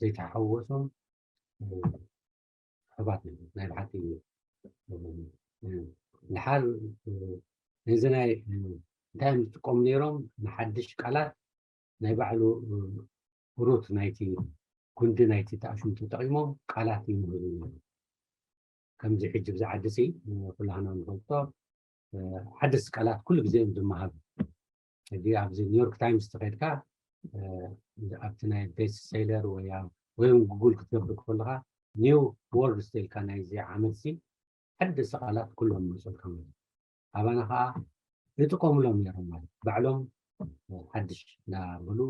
ዘይተሓወሶም ጽሑፋት እዮም። ናይ ብሓቂ እዩ። ድሓር ነዚ ናይ እንታይ እዮም ዝጥቀሙ ነይሮም ንሓድሽ ቃላት ናይ ባዕሉ ሩት ናይቲ ጉንዲ ናይቲ ተኣሽሙ ተጠቒሞም ቃላት ይምህዙ ነይሩ። ከምዚ ሕጂ ብዚ ዓዲ ሲ ኩላህና ንፈልጦ ሓደስቲ ቃላት ኩሉ ግዜ እዮም ዝመሃሩ። ሕጂ ኣብዚ ኒውዮርክ ታይምስ ተኸድካ ኣብቲ ናይ ቤስት ሴለር ወይ ወይ ጉጉል ክትገብር ከለካ ኒው ወርድስ ኢልካ ናይዚ ዓመት ሲ ሓደስቲ ቃላት ኩሎም መፅልካ ማለት ኣባና ከዓ ይጥቀሙሎም ነይሮም ማለት ባዕሎም ሓድሽ እናበሉ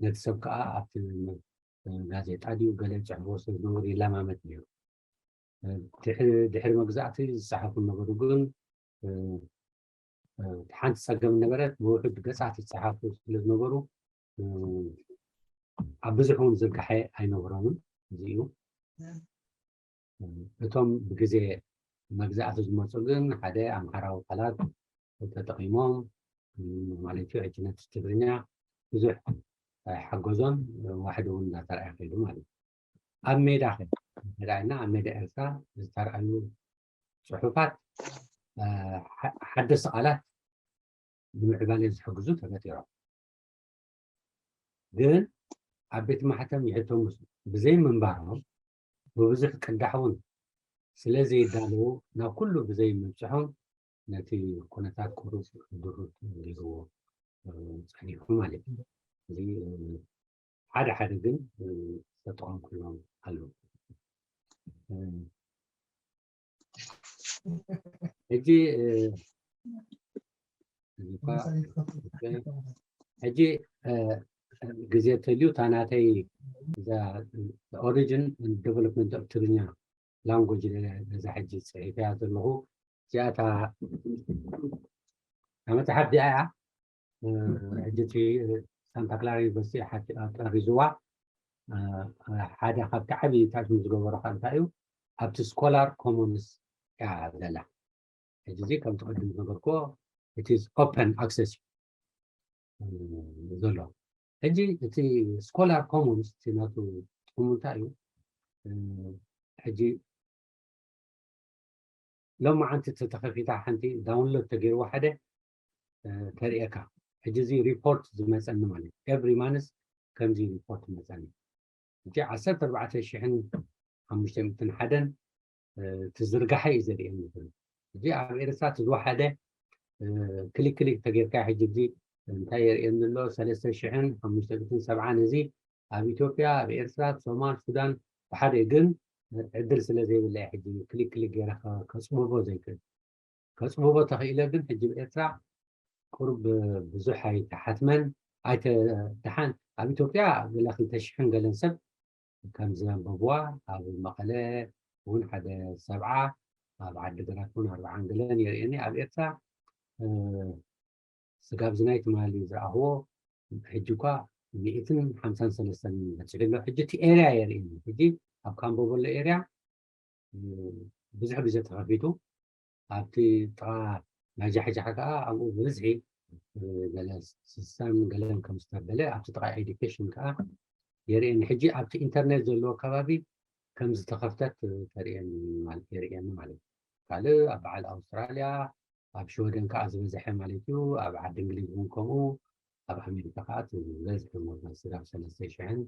ነቲ ሰብ ከዓ ኣብቲ ጋዜጣ ድዩ ገለ ፅሕፎ ሰብ ዝነበሩ ይለማመድ ነይሩ። ድሕሪ መግዛእቲ ዝፀሓፉ ነበሩ ግን ሓንቲ ፀገም ነበረት ብውሕድ ገፃት ይፀሓፉ ስለ ዝነበሩ ኣብ ብዙሕ እውን ዝርጋሐ ኣይነበሮምን። እዚ እዩ እቶም ብግዜ መግዛእቲ ዝመፁ ግን ሓደ ኣምሓራዊ ቃላት ተጠቒሞም ማለት እዩ ሕጂ ነቲ ትግርኛ ብዙሕ ኣይሓገዞን። ዋሕዲ እውን እናተረኣየ ከይዱ ማለት እዩ። ኣብ ሜዳ ከ ሜዳ ኢና ኣብ ሜዳ ኤርትራ ዝተረኣዩ ፅሑፋት ሓደስቲ ቃላት ንምዕባለ ዝሕግዙ ተፈጢሮም ግን ኣብ ቤት ማሕተም ይሕተሙ ብዘይ ምንባሮም ብብዙሕ ቅዳሕ እውን ስለ ዘይዳለዉ ናብ ኩሉ ብዘይ ምብፅሖም ነቲ ኩነታት ቁሩብ ድሩት ገይርዎ ፀኒሑ ማለት እዩ። እዚ ሓደ ሓደ ግን ዝተጠቐምኩሎም ኣለዉ። ሕጂ ሕጂ ግዜ ተልዩ እታ ናተይ origin and development of ትግርኛ language ነዛ ሕጂ ፅሒፈያ ዘለኹ እዚኣታ መፅሓፍ ዲኣ እያ። ሕጂ እቲ ሳንታ ክላራ ዩኒቨርሲቲ ጠሪዝዋ ሓደ ካብቲ ዓብዪ ታሽሙ ዝገበሮ ከዓ እንታይ እዩ ኣብቲ ስኮላር ኮሞንስ እያ ዘላ። ሕጂ እዚ ከምቲ ቅድም ዝገበርክዎ it is open access እዩ ዘሎ። ሕጂ እቲ ስኮላር ኮሞንስ እቲ ናቱ ጥቕሙ እንታይ እዩ? ሕጂ ሎማዓንቲ ተተኸፊታ ሓንቲ ዳውንሎድ ተገይርዋ ሓደ ተርእየካ። ሕጂ እዚ ሪፖርት ዝመፀኒ ማለት ኤቭሪ ማንስ ከምዚ ሪፖርት መፀኒ። ሕጂ ዓሰርተ ኣርባዕተ ሽሕን ሓሙሽተ ሚእትን ሓደን ትዝርጋሐ እዩ ዘርእየኒ ዘሎ። ሕጂ ኣብ ኤርትራ እቲ ዝወሓደ ክሊክ ክሊክ ተጌርካ ሕጂ እዚ እንታይ የርእየኒ ኣሎ ሰለስተ ሽሕን ሓሙሽተ ሚእትን ሰብዓን እዚ ኣብ ኢትዮጵያ ኣብ ኤርትራ ሶማል ሱዳን ብሓደ ግን ዕድል ስለ ዘይብለ ሕጂ ክሊክ ክሊክ ገይረ ከፅብቦ ዘይክእል ከፅብቦ ተኽኢለ ግን ሕጂ ብኤርትራ ቁሩብ ብዙሕ ኣይተሓትመን ኣይተደሓን ኣብ ኢትዮጵያ ገለ ክልተ ሽሕን ገለን ሰብ ከም ዘንበብዋ ኣብ መቐለ እውን ሓደ ሰብዓ ኣብ ዓዲ ግራት እውን ኣርባዓን ገለን የርእየኒ ኣብ ኤርትራ ስጋብ ዝናይ ትማሊ ዝረኣኽዎ ሕጂ እኳ ሚእትን ሓምሳን ሰለስተን በፂሑ ኣሎ ሕጂ እቲ ኤርያ የርእየኒ ሕጂ ኣብ ካምቦ በሎ ኤርያ ብዙሕ ግዜ ተኸፊቱ ኣብቲ ጥቓ ናይ ጃሕጃሕ ከዓ ኣብኡ ብብዝሒ ገለ ስሳን ገለን ከም ዝተበለ ኣብቲ ጥቓ ኤዱኬሽን ከዓ የርእየኒ ሕጂ ኣብቲ ኢንተርኔት ዘለዎ ከባቢ ከም ዝተኸፍተት ተርእየኒ ማለት የርእየኒ ማለት እዩ ካልእ ኣብ በዓል ኣውስትራልያ ኣብ ሽወደን ከዓ ዝበዝሐ ማለት እዩ ኣብ ዓዲ እንግሊዝ እውን ከምኡ ኣብ ኣሜሪካ ከዓ ዝበዝሐ ሞት ስጋብ ሰለስተ ሽሕን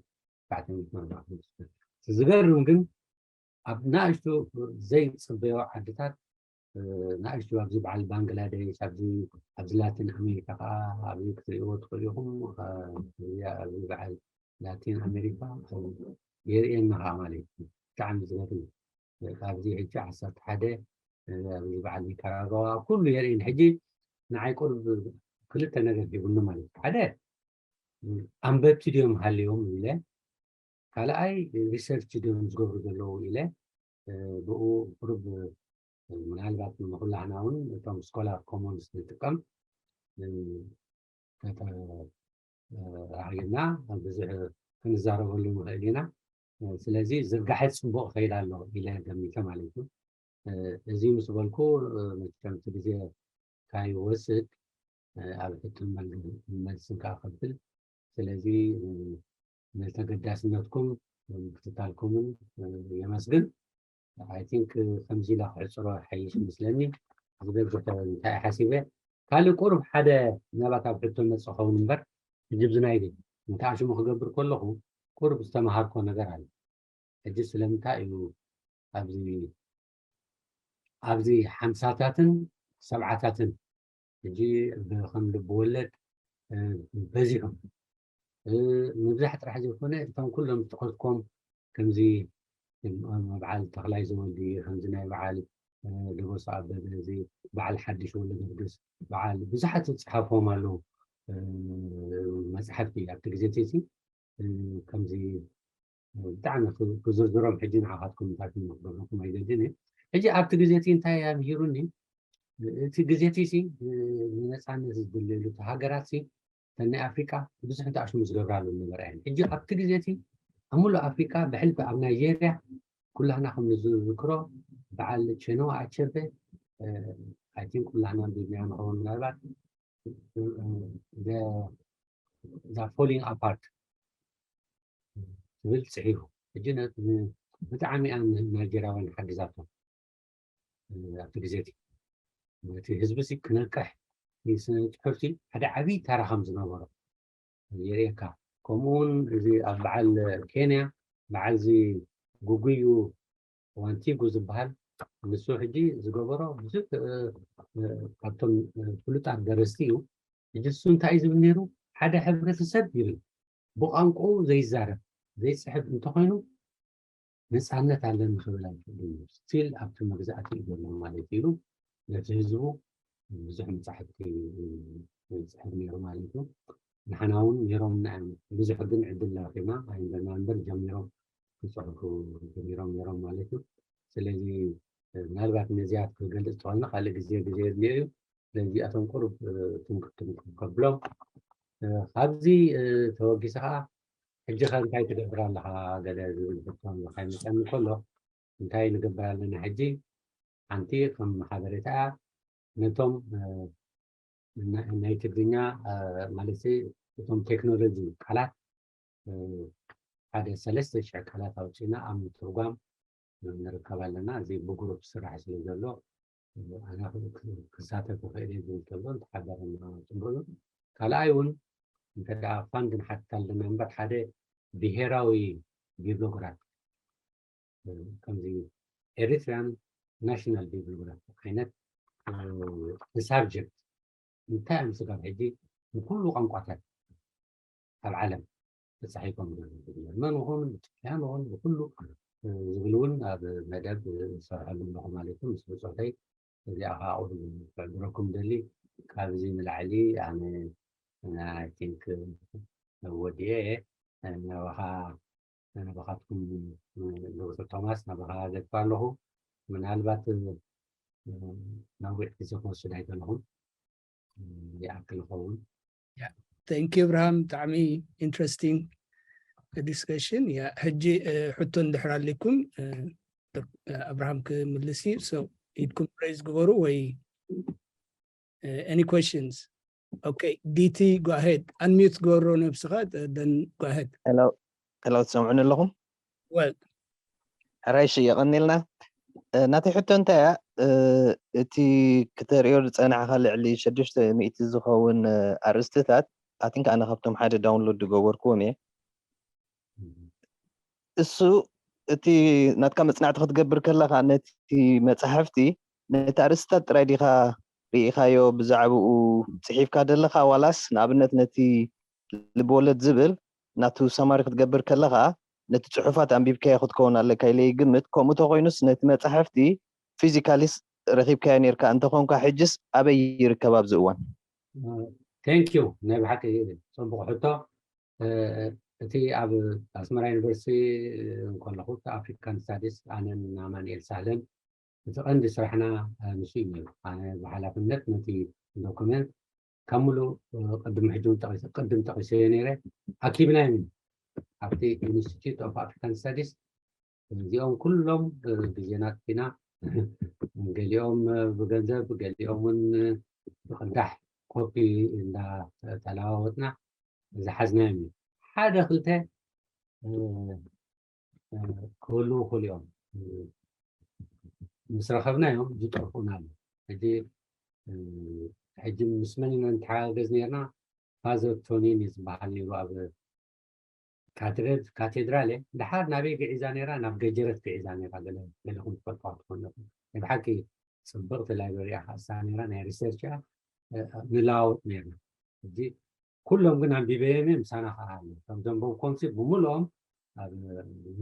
ኣርባዕተ ሚእትን ኣርባዕተ ዝገርም ግን ኣብ ናእሽቱ ዘይፅበዮ ዓድታት ናእሽቱ ኣብዚ በዓል ባንግላዴሽ ኣብዚ ኣብዚ ላቲን ኣሜሪካ ከዓ ኣብዚ ክትሪእዎ ትኽእሉ ኢኹም ኣብዚ በዓል ላቲን ኣሜሪካ የርእየና ከዓ ማለት እዩ ብጣዕሚ ዝገርም ኣብዚ ሕጂ ዓሰርተ ሓደ ኣብዚ በዓል ኒካራጓ ኩሉ የርእየኒ ሕጂ ንዓይ ቁርብ ክልተ ነገር ሂቡኒ ማለት እዩ ሓደ ኣንበብቲ ድዮም ሃልዮም ኢለ ካልኣይ ሪሰርች ድዮም ዝገብሩ ዘለዉ ኢለ ብኡ ቁርብ ምናልባት ንኩላህና እውን እቶም ስኮላር ኮሞንስ ንጥቀም ራእይና ብዙሕ ክንዛረበሉ ንኽእል ኢና። ስለዚ ዝርጋሐ ፅቡቕ ከይድ ኣሎ ኢለ ገሚተ ማለት እዩ። እዚ ምስ በልኩ መቸም እቲ ግዜ ካይወስድ ኣብ ሕትን መልስን ከዓ ከብል። ስለዚ ንተገዳስነትኩም ምክትታልኩምን የመስግን። I think ከምዚ ኢላ ክሕፅሮ ሓይሽ ምስለኒ። ዝደግፍ እንታይ ሓሲበ ካልእ ቁሩብ ሓደ ምናልባት ኣብ ሕቶ መፅእ ኸውን እምበር ሕጂ ብዝናይ ግን እንታይ ሽሙ ክገብር ከለኹ ቁሩብ ዝተምሃርኮ ነገር ኣሎ። ሕጂ ስለምንታይ እዩ ኣብዚ ኣብዚ ሓምሳታትን ሰብዓታትን ሕጂ ብከም ልቢ ወለድ በዚሖም ምብዛሕ ጥራሕ ዘይኮነ እቶም ኩሎም ዝጠቐስኮም ከምዚ በዓል ተኽላይ ዘወዲ ከምዚ ናይ በዓል ደበሶ ኣበበ እዚ በዓል ሓድሽ ወልደገርግስ በዓል ብዙሓት ዝፅሓፎም ኣለዉ መፅሓፍቲ ኣብቲ ግዜ እቲ ከምዚ ብጣዕሚ ክዝርዝሮም ሕጂ ንዓኻትኩም እንታይ ክገብረኩም ኣይደልን ሕጂ ኣብቲ ግዜ እቲ እንታይ ኣምሂሩኒ እቲ ግዜ እቲ ንነፃነት ዝድልየሉ ሃገራት ናይ ኣፍሪቃ ብዙሕ ተኣሽሙ ዝገብራሉ ነበረ ሕጂ ኣብቲ ግዜ እቲ ኣብ ሙሉእ ኣፍሪቃ ብሕልፊ ኣብ ናይጀርያ ኩላህና ከም ንዝዝክሮ በዓል ቼኖ ኣቸበ ኣይቲን ኩላህና ቢብያ ንኸውን ምናልባት ዛ ፎሊንግ ኣፓርት ትብል ፅሒፉ ሕጂ ብጣዕሚ ናይጀርያውያን ሓጊዛቶም ኣብቲ ግዜ እቲ እቲ ህዝቢ ክነቅሕ ስነ ፅሑፍቲ ሓደ ዓብዪ ተራ ከም ዝነበሮ የርእየካ። ከምኡውን እዚ ኣብ በዓል ኬንያ በዓል እዚ ጉጉዩ ዋንቲጉ ዝበሃል ንሱ ሕጂ ዝገበሮ ብዙሕ ካብቶም ፍሉጣት ደረስቲ እዩ። ሕጂ እሱ እንታይ እዩ ዝብል ነይሩ? ሓደ ሕብረተሰብ ይብል ብቋንቋኡ ዘይዛረብ ዘይፅሕፍ እንተኮይኑ ነፃነት ኣለኒ ክብል ኣይክእልን እዩ። ስቲል ኣብቲ መግዛእቲ እዩ ዘሎ ማለት ኢሉ ነቲ ህዝቡ ብዙሕ መፃሕፍቲ ይፅሕፍ ነይሩ ማለት እዩ። ንሓና እውን ነይሮምና እዮም። ብዙሕ ግን ዕድል ረኺብና ኣይንበልና እምበር ጀሚሮም ክፅሕፉ ጀሚሮም ነይሮም ማለት እዩ። ስለዚ ምናልባት ነዚያት ክገልፅ ተኾይና ካልእ ግዜ ግዜ የድልዮ እዩ። ስለዚኣቶም ቁሩብ ትምክርትም ከብሎም ካብዚ ተወጊሰ ከዓ ሕጂ ከ እንታይ ትገብር ኣለካ ገለ ዝብል ሕቶ ካይመፀኒ ከሎ እንታይ ንገብር ኣለና ሕጂ ሓንቲ ከም ሓበሬታ እያ ነቶም ናይ ትግርኛ ማለት እቶም ቴክኖሎጂ ቃላት ሓደ ሰለስተ ሽሕ ቃላት ኣውፅእና ኣብ ምትርጓም ንርከብ ኣለና። እዚ ብግሩፕ ስራሕ ስለ ዘሎ ኣነ ክሳተፍ ይኽእል እየ ዝብል ከሎ እንተሓበረና ፅቡቅ እዩ። ካልኣይ እውን እንተ ደኣ ፋንድ ንሓትት ኣለና እምበር ሓደ ብሄራዊ ቢብሎግራፊ ከምዚ ኤሪትሪያን ናሽናል ቢብሎግራፊ ዓይነት ብሳብጀክት እንታይ እዮም ስጋብ ሕጂ ንኩሉ ቋንቋታት ኣብ ዓለም ተፃሒፎም ዘለዉ ብጀርመን ይኹን ብጣልያን ይኹን ብኩሉ ዝብል እውን ኣብ መደብ ዝሰርሐሉ ኣለኹ ማለት እዩ ምስ ብፆተይ እዚኣ ከዓ ክሕብረኩም ደሊ ካብዚ ንላዕሊ ኣነ I think ወዲኤ ናባኻ ናባኻትኩም ዶክተር ቶማስ ናባኻ ዘግባ ኣለኹ ምናልባት ነዊሕ ግዜ ክወስድ ኣይደለኹም ይኣክል ይኸውን Thank you እብርሃም ብጣዕሚ interesting discussion ሕጂ ሕቶ እንድሕር ኣሊኩም እብርሃም ክምልስ እዩ ኢድኩም raise ግበሩ ወይ any questions okay ዲቲ go ahead unmute ግበሮ ነብስኻ then go ahead Hello ትሰምዑኒ ኣለኹም well ሕራይሽ የቐኒልና ናተይ ሕቶ እንታይ እያ እቲ ክተርእዮ ዝፀናሕካ ልዕሊ ሽዱሽተ ሚእቲ ዝኸውን ኣርእስትታት ኣቲንክ ኣነ ካብቶም ሓደ download ዝገበርኩዎም እየ እሱ እቲ ናትካ መፅናዕቲ ክትገብር ከለካ ነቲ መፅሓፍቲ ነቲ ኣርእስትታት ጥራይ ዲካ ርኢካዮ ብዛዕባኡ ፅሒፍካ ዘለካ ዋላስ ንኣብነት ነቲ ልብወለድ ዝብል ናቱ ሰማሪ ክትገብር ከለካ ነቲ ፅሑፋት ኣንቢብካዮ ክትከውን ኣለካ ኢለ ይግምት ከምኡ ተኮይኑስ ነቲ መፅሓፍቲ ፊዚካሊስ ረኪብካዮ ነርካ እንተኮንካ ሕጅስ ኣበይ ይርከብ ኣብዚ እዋን thank you ናይ ብሓቂ ፅቡቅ ሕቶ እቲ ኣብ ኣስመራ ዩኒቨርሲቲ እንከለኹ ኣፍሪካን ስታዲስ ኣነን ኣማንኤል ሳህለን እቲ ቀንዲ ስራሕና ንሱ እዩ ነይሩ ኣነ ብሓላፍነት ነቲ ዶኩመንት ካብ ሙሉ ቅድም ሕጂ እውን ጠቒሰ ቅድም ጠቒሰዮ ነይረ። ኣኪብናዮም እዩ ኣብቲ ኢንስቲትዩት ኦፍ ኣፍሪካን ስታዲስ። እዚኦም ኩሎም ግዜና ኣጥፊና፣ ገሊኦም ብገንዘብ፣ ገሊኦም እውን ብቕዳሕ ኮፒ እንዳተለዋወጥና ዝሓዝናዮም እዩ። ሓደ ክልተ ክህልዉ ይኽእሉ እዮም። ምስ ረኸብናዮም ዝጠፍኡና ኣሎ። ሕጂ ሕጂ ምስ መን ኢና ንተሓጋገዝ ነርና? ፋዘር ቶኒን እዩ ዝበሃል ነይሩ ኣብ ካቴድራል እየ። ድሓር ናበይ ግዒዛ ነይራ? ናብ ገጀረት ግዒዛ ነይራ። ገለኹም ትፈልጥዋ ትኾኑ ኢኹም። ናይ ብሓቂ ፅብቕቲ ላይብረሪ እያ ክኣሳ ነይራ። ናይ ሪሰርች እያ። ንለዋወጥ ነርና። ሕጂ ኩሎም ግን ኣንቢበዮም እዮም። ምሳና ከዓ ኣሎ። ከም ዘንበብኮምሲ ብምልኦም ኣብ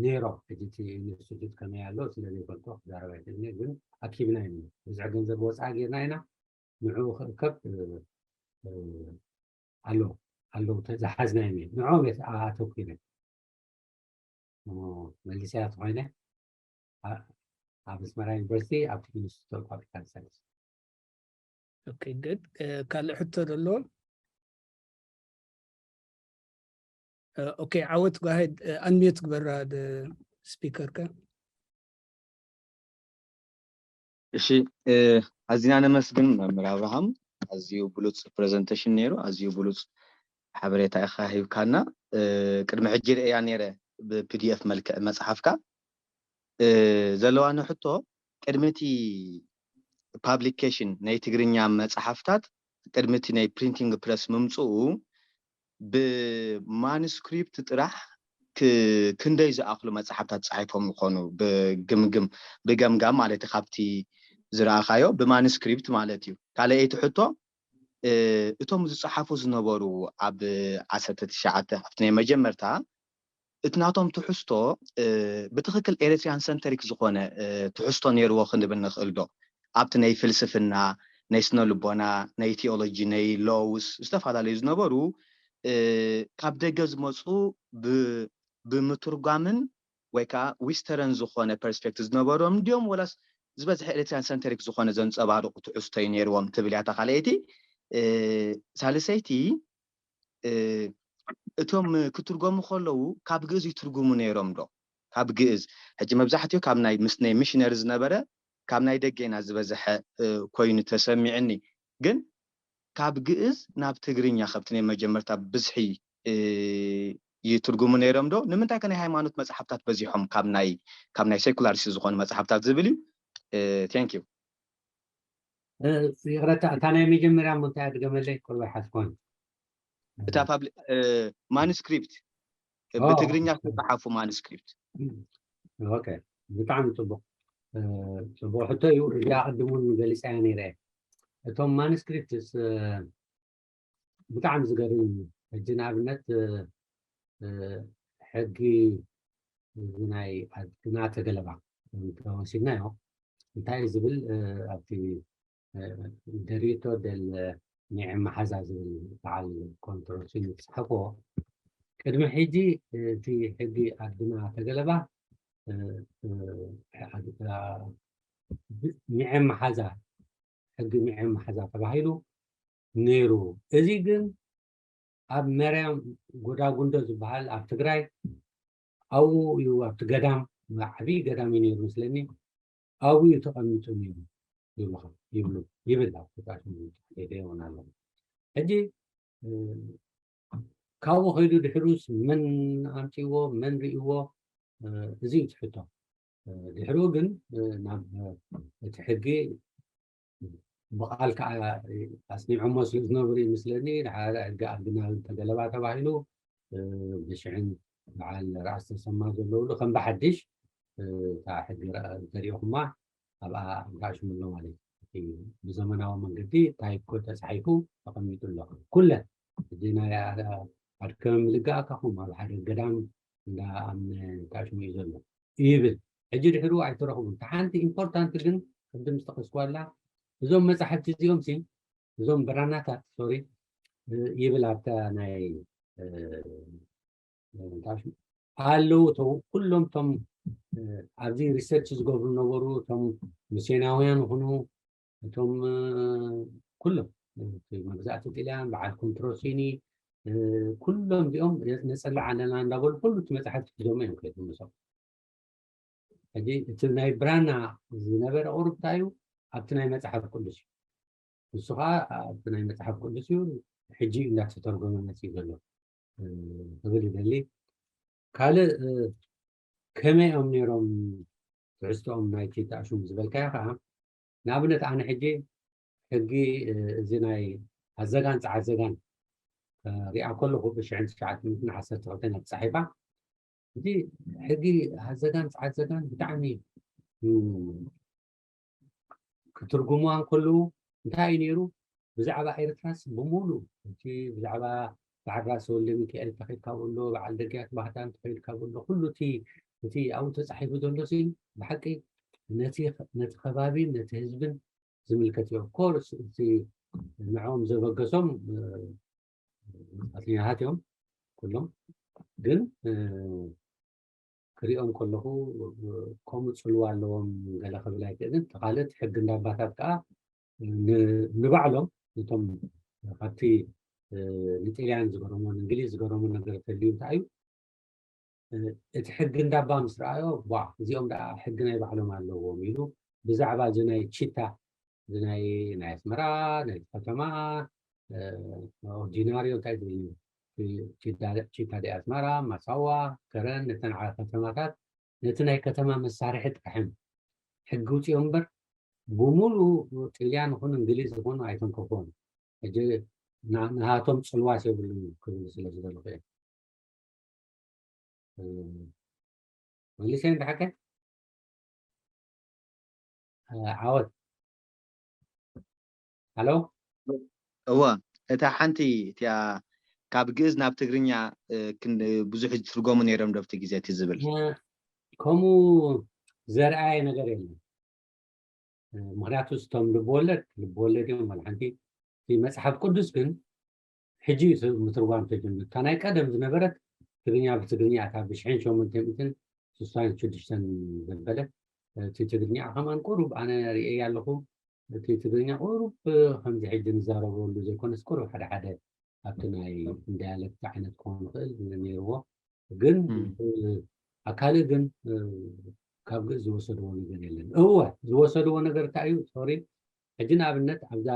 ኔሮ ሕጂ እቲ ኢንስቲትዩት ከመይ ኣሎ ስለ ዘይፈልጦ ክዛረብ ኣይክእልን እየ። ግን ኣኪብና ኢና። ብዙሕ ገንዘብ ወፃኢ ጌርና ኢና። ንዕኡ ክእከብ ኣሎ ኣለዉ ዝሓዝናዮም እዮም። ንዕኦም ኣተኪረ መሊሰያ ተኮይነ ኣብ ኣስመራ ዩኒቨርሲቲ ኣብቲ ኢንስቲትዩት ኦፍ ኣፍሪካን ስተዲስ። ኦኬ፣ ግድ ካልእ ሕቶ ዘሎ? ኦኬ፣ ዓወት ጓሄድ ኣንሚዩት ግበራ ስፒከርከ። እሺ፣ ኣዚና ነመስግን መምህር ኣብርሃም፣ ኣዝዩ ብሉፅ ፕሬዘንቴሽን ነይሩ፣ ኣዝዩ ብሉፅ ሓበሬታ ኢኻ ሂብካና። ቅድሚ ሕጂ ርእያ ነይረ ብፒዲኤፍ መልክዕ መፅሓፍካ። ዘለዋኒ ሕቶ፣ ቅድሚ እቲ ፓብሊኬሽን ናይ ትግርኛ መፅሓፍታት፣ ቅድሚ እቲ ናይ ፕሪንቲንግ ፕረስ ምምፅኡ ብማኑስክሪፕት ጥራሕ ክንደይ ዝኣኽሉ መፅሓፍታት ፀሒፎም ይኾኑ? ብግምግም ብገምጋም ማለት ካብቲ ዝረኣኻዮ ብማኑስክሪፕት ማለት እዩ። ካልኣይቲ ሕቶ፣ እቶም ዝፀሓፉ ዝነበሩ ኣብ ዓሰርተ ትሽዓተ ኣብቲ ናይ መጀመርታ እቲ ናቶም ትሕዝቶ ብትኽክል ኤሪትሪያን ሰንተሪክ ዝኾነ ትሕዝቶ ነይርዎ ክንብል ንኽእል ዶ? ኣብቲ ናይ ፍልስፍና፣ ናይ ስነ ልቦና፣ ናይ ቴዎሎጂ፣ ናይ ሎውስ ዝተፈላለዩ ዝነበሩ ካብ ደገ ዝመፁ ብምትርጓምን ወይ ከዓ ዊስተረን ዝኾነ ፐርስፔክቲቭ ዝነበሮም እንዲዮም ወላስ ዝበዝሐ ኤሪትሪያን ሰንተሪክ ዝኾነ ዘንፀባርቑ ትሕዝቶ እዩ ነይርዎም ትብል እያ እታ ካልኣይቲ። ሳልሰይቲ እቶም ክትርጎሙ ከለዉ ካብ ግእዝ ይትርጉሙ ነይሮም ዶ? ካብ ግእዝ ሕጂ መብዛሕትኡ ካብ ናይ ምስ ናይ ሚሽነሪ ዝነበረ ካብ ናይ ደገና ዝበዝሐ ኮይኑ ተሰሚዕኒ። ግን ካብ ግእዝ ናብ ትግርኛ ከብቲ ናይ መጀመርታ ብዝሒ ይትርጉሙ ነይሮም ዶ? ንምንታይ ከ ናይ ሃይማኖት መፅሓፍታት በዚሖም ካብ ናይ ካብ ናይ ሴኩላሪስት ዝኾኑ መፅሓፍታት ዝብል እዩ። ቴንክ ዩ። ይቕረታ፣ እታ ናይ መጀመርያ እሞ እንታይ ኣድገመለይ? ቁርበ ሓዝኮን እታ ማኑስክሪፕት ብትግርኛ ዝተፃሓፉ ማኑስክሪፕት። ኦኬ፣ ብጣዕሚ ፅቡቅ ፅቡቅ ሕቶ እዩ። እዚኣ ቅድም እውን ገሊፀያ ነይረ። እቶም ማኑስክሪፕትስ ብጣዕሚ ዝገርም እዩ። ሕጂ ንኣብነት ሕጊ ናይ ኣድግና ተገለባ ተወሲድናዮ እንታይ ዝብል ኣብቲ ደሪቶ ደል ኒዕ መሓዛ ዝብል በዓል ኮንትሮሲ ዝፅሓፎ ቅድሚ ሕጂ እቲ ሕጊ ኣድግና ተገለባ ኒዕ መሓዛ ሕጊ ኒዕ መሓዛ ተባሂሉ ነይሩ። እዚ ግን ኣብ መርያም ጎዳጉንዶ ዝበሃል ኣብ ትግራይ ኣብኡ እዩ ኣብቲ ገዳም ዓብዪ ገዳም እዩ ነይሩ መስለኒ ኣብኡ እዩ ተቐሚጡ ነይሩ ይብሉ ይብል ኣብ ቁጣሽ ውን ኣለኹ ሕጂ ካብኡ ከይዱ ድሕሩስ መን ኣምፅዎ መን ርእዎ እዚ እዩ ትሕቶ ድሕሩ ግን ናብ እቲ ሕጊ ብቓል ከዓ ኣስኒዖሞ ስለ ዝነብሩ ይምስለኒ ሓደ ሕጊ ኣድግና ተገለባ ተባሂሉ ብሽዕን በዓል ራእሲ ተሰማ ዘለውሉ ከም ብሓድሽ እታ ሕጊ ተሪኦኹማ ኣብኣ ጋሽምሎ ማለት እዩ ብዘመናዊ መንገዲ ታይኮ ተፃሒፉ ተቐሚጡ ኣሎ ኩለ ሕጂ ናይ ኣድከመ ምልጋእ ኣካኹም ኣብ ሓደ ገዳም እንዳ ኣምነ ጋሽሙ እዩ ዘሎ ይብል ሕጂ ድሕሩ ኣይተረኽቡን እታ ሓንቲ ኢምፖርታንት ግን ቅድም ዝጠቀስኳላ እዞም መፃሕፍቲ እዚኦም ሲ እዞም ብራናታት ሶሪ ይብል ኣብታ ናይ ኣለዉ ኩሎም ቶም ኣብዚ ሪሰርች ዝገብሩ ነበሩ እቶም ሚስዮናውያን ይኹኑ እቶም ኩሎም እቲ መግዛእቲ ጥልያን፣ በዓል ኮንትሮሲኒ፣ እ፣ ኩሎም እዚኦም ነጸልዕ ኣለና እንዳበሉ ኩሉ እቲ መጽሓፍቲ ሒዞም እዮም ከይዱ ምሶም። ሕጂ እቲ ናይ ብራና ዝነበረ ቁሩብ እንታይ እዩ? ኣብቲ ናይ መጽሓፍ ቅዱስ እዩ። ንሱ ኸዓ ኣብቲ ናይ መጽሓፍ ቅዱስ እዩ፣ ሕጂ እዩ እንዳተተርጎመ መጺኡ ዘሎ፣ እ፣ ክብል ይደሊ። ካልእ፣ እ፣ ከመይ እዮም ነይሮም ትሕዝቶኦም ናይቲ ተኣሽሙ ዝበልካዮ ኸዓ፣ ንኣብነት ኣነ ሕጂ ሕጊ፣ እ፣ እዚ ናይ ኣዘጋን ጸዓት ዘጋን፣ እ፣ ሪኣ ከለኹ ብሽሕን ትሽዓተ ሚእትን ዓሰርተ ክልተን እያ ተጻሒፋ። እዚ ሕጊ ኣዘጋን ጸዓት ዘጋን ብጣዕሚ፣ እ፣ ክትርጉምዋ እንከለዉ እንታይ እዩ ነይሩ? ብዛዕባ ኤርትራስ ብምሉእ እቲ ብዛዕባ በዓል ራስ ወልደ ሚካኤል ተኺልካ ብሎ፣ በዓል ደግያት ባህታን ተኺልካ ብሎ፣ ኩሉ እቲ፣ እቲ ኣብኡ ተጻሒፉ ዘሎ ሲ ብሓቂ ነቲ፣ ነቲ ከባቢን ነቲ ህዝብን ዝምልከት እዩ። ኦፍኮርስ እቲ ንዕኦም ዘበገሶም፣ እ፣ መጻእተኛታት እዮም ኩሎም። ግን፣ እ፣ ክሪኦም ከለኹ፣ እ፣ ከምኡ ጽልዋ ኣለዎም ገለ ክብል ኣይክእልን። እቲ ካልእ እቲ ሕጊ እንዳባታት ከኣ ን-፣ ንባዕሎም ነቶም ካብቲ፣ እ፣ ንጥልያን ዝገረሞ፣ ንእንግሊዝ ዝገረሞ ነገር ተልዩ እንታይ እዩ? እ፣ እቲ ሕጊ እንዳባ ምስ ረኣዮ፣ "ዋ፣ እዚኦም ደኣ ሕጊ ናይ ባዕሎም ኣለዎም" ኢሉ ብዛዕባ እዚ ናይ ቺታ፣ እዚ ናይ፣ ናይ ኣስመራ፣ ናይ ከተማ፣ እ፣ ኦርዲናርዮ እንታይ ዝብል እዩ? ቺታ፣ ቺታ ዲ ኣስመራ፣ ማሳዋ፣ ከረን፣ ነተን ዓ-፣ ከተማታት፣ ነቲ ናይ ከተማ መሳርሒ ጥርሕም ሕጊ ውፅኦ እምበር፣ ብምሉኡ ጥልያን ይኹን እንግሊዝ ይኹን ኣይተንከፍዎን። ሕጂ ና-፣ ንሃቶም ጽልዋስ የብሉን ክብል ስለ ዝደለኹ እየ። እ፣ መሊሰ እንድሓከ? እ፣ ዓወት። ሃሎ? እወ፣ እታ ሓንቲ እቲኣ ካብ ግእዝ ናብ ትግርኛ፣ እ፣ ክን-፣ ብዙሕ ዝትርጎሙ ነይሮም ዶ ኣብቲ ግዜ እቲ ዝብል? እ፣ ከምኡ ዘርኣየ ነገር የለን። እ፣ ምኽንያቱ እቶም ልብወለድ፣ ልብወለድ እዮም፣ ዋላ ሓንቲ። እቲ መጽሓፍ ቅዱስ ግን ሕጂ እዩ ስ-፣ ምትርጓም ተጀሚሩ። እታ ናይ ቀደም ዝነበረት ትግርኛ ብትግርኛ፣ እታ ብሽሕን ሸሞንተ ሚእትን ስሳን ሽዱሽተን ዘበለ፣ እቲ ትግርኛ ከማን ቁሩብ ኣነ ርእየ ኣለኹ። እቲ ትግርኛ ቁሩብ ከምዚ ሕጂ ንዛረበሉ ዘይኮነስ፣ ቁሩብ ሓደ ሓደ ኣብቲ ናይ ዳያለክት ዓይነት ክኸውን ይኽእል ነይርዎ። ግን፣ እ፣ ኣብ ካልእ ግን፣ እ፣ ካብ ግእዝ ዝወሰድዎ ነገር የለን። እወ፣ ዝወሰድዎ ነገር እንታይ እዩ? ሶሪ፣ ሕጂ ንኣብነት ኣብዛ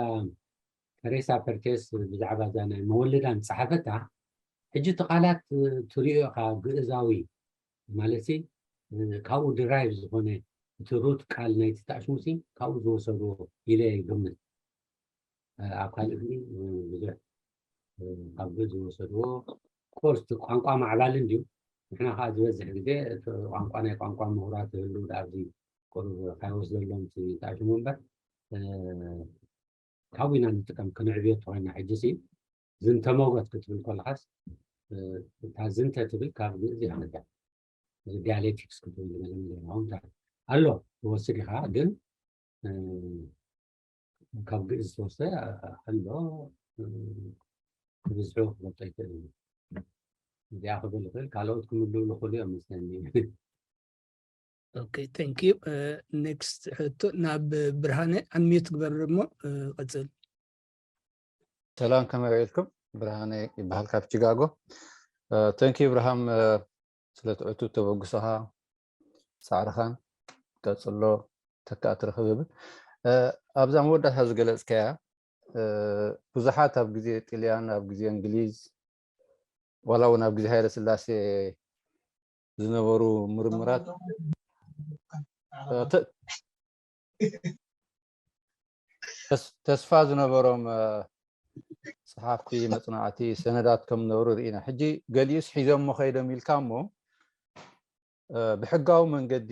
ተሬሳ ፐርቴስ ብዛዕባ እዛ ናይ መወለዳን ጸሓፈታ፣ ሕጂ እቲ ቃላት፣ እ፣ ትሪኦ ኢኻ፣ ግእዛዊ ማለት ሲ፣ እ፣ ካብኡ ድራይቭ ዝኾነ እቲ ሩት ቃል ናይቲ ተኣሽሙ ሲ ካብኡ ዝወሰድዎ ኢለ ይግምት። እ፣ ኣብ ካልእ ግን፣ እ፣ ብዙሕ፣ እ፣ ካብ ግእዝ ዝወሰድዎ። ኮርስ እቲ ቋንቋ ማዕባልን ድዩ? ንሕና ከዓ ዝበዝሕ ግዜ እቲ ቋንቋ፣ ናይ ቋንቋ ምሁራት ይህልው ደኣ ኣብዚ ቁሩብ ካይወስደሎም እቲ ተኣሽሙ እምበር፣ እ፣ ካብኡ ኢና ንጥቀም፣ ክንዕብዮ ተኾይና። ሕጂ ሲ ዝንተ ሞገት ክትብል ከለኻስ፣ እ፣ እታ ዝንተ ትብል ካብ ግእዝ እያ መጽያ። እዚ ዲያሌክቲክስ ክትብል ገለ ነገር ኣሎ። እንታይ ኣሎ ትወስድ ኢኻ፣ ግን፣ እ፣ ካብ ግእዝ ዝተወስደ ኣሎ፣ እ፣ ብብዝሑ ክገልጾ ይክእል እዩ። እዚኣ ክብል ይኽእል፣ ካልኦት ክምልኡ ይኽእሉ እዮም መስለኒ። ኦኬ፣ thank you። እ፣ ኔክስት ሕቶ ናብ ብርሃነ፣ ኣንሚዩት ግበር እሞ፣ እ፣ ቀጽል። ሰላም፣ ከመይ ውዒልኩም? ብርሃነ ይበሃል ካብ ቺካጎ። እ፣ thank you ብርሃም፣ እ፣ ስለ ትዕቱ ተበግሶኻ፣ ጻዕርኻን ቀጽሎ፣ ተካእ ትረኽብ እብል። እ፣ ኣብዛ መወዳእታ ዝገለጽካያ፣ እ፣ ብዙሓት ኣብ ግዜ ጥልያን፣ ኣብ ግዜ እንግሊዝ፣ ዋላ እውን ኣብ ግዜ ሃይለ ስላሴ ዝነበሩ ምርምራት፣ እ፣ ተ-፣ ተስ-፣ ተስፋ ዝነበሮም፣ እ፣ ጸሓፍቲ፣ መጽናዕቲ፣ ሰነዳት ከም ዝነበሩ ርኢና። ሕጂ ገሊኡስ ሒዞሞ ከይዶም ኢልካ እሞ፣ እ፣ ብሕጋዊ መንገዲ፣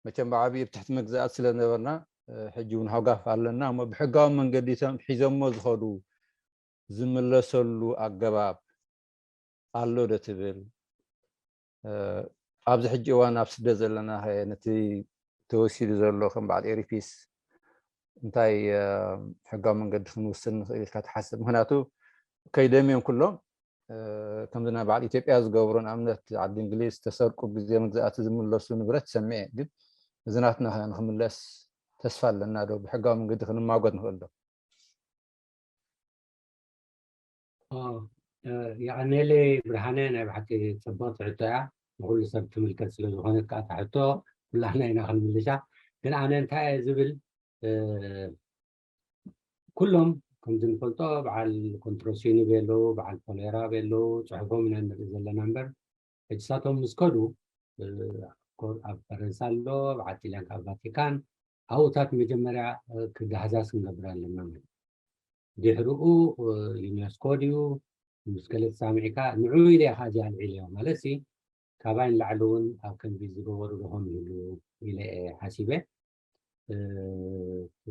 መቸም ብዓብዩ ኣብ ትሕቲ መግዛእቲ ስለ ዝነበርና፣ እ፣ ሕጂ እውን ሃጓፍ ኣለና እሞ፣ ብሕጋዊ መንገዲ እቶም ሒዞሞ ዝኸዱ ዝምለሰሉ ኣገባብ ኣሎ ዶ ትብል? እ፣ ኣብዚ ሕጂ እዋን ኣብ ስደት ዘለና ኸ ነቲ ተወሲዱ ዘሎ ከም በዓል ኤሪፒስ እንታይ፣ እ፣ ሕጋዊ መንገዲ ክንውስን ንኽእል ኢልካ ትሓስብ? ምኽንያቱ ከይደም እዮም ኩሎም፣ እ፣ ከምዚ ናይ በዓል ኢትዮጵያ ዝገብሩ ንኣብነት ዓዲ እንግሊዝ ዝተሰርቁ ግዜ መግዛእቲ ዝምለሱ ንብረት ሰሚዐ። ግን እዚ ናትና ኸ ንኽምለስ ተስፋ ኣለና ዶ? ብሕጋዊ መንገዲ ክንማጎት ንኽእል ዶ? የቐኔለይ ብርሃነ፣ ናይ ብሓቂ ጽብቕቲ ሕቶ እያ። ንኹሉ ሰብ ትምልከት ስለ ዝኾነት ከዓ እታ ሕቶ ኩላህና ኢና ክንምልሻ። ግን ኣነ እንታይ እየ ዝብል፣ ኩሎም ከምዚ ንፈልጦ በዓል ኮንትሮሲኒ ቤሎ፣ በዓል ኮሌራ ቤሎ፣ ፅሑፎም ኢና ንርኢ ዘለና እምበር፣ ሕጂ ሳቶም ምስ ከዱ ኣብ ፈረንሳ ኣሎ፣ በዓል ጢልያን ካብ ቫቲካን ኣብኡታት መጀመርያ ክዳህዛስ ክንገብር ኣለና ማለት። ድሕርኡ ዩኔስኮ ድዩ ምስ ገለ ተሳሚዕካ ንዑ ኢለ ኢኻ እዚኣ ኣልዒለዮ ማለት ሲ ካባይ ንላዕሊ እውን ኣብ ከምዚ ዝገበሩ ዶኾም ይህሉ ኢለ እየ ሓሲበ።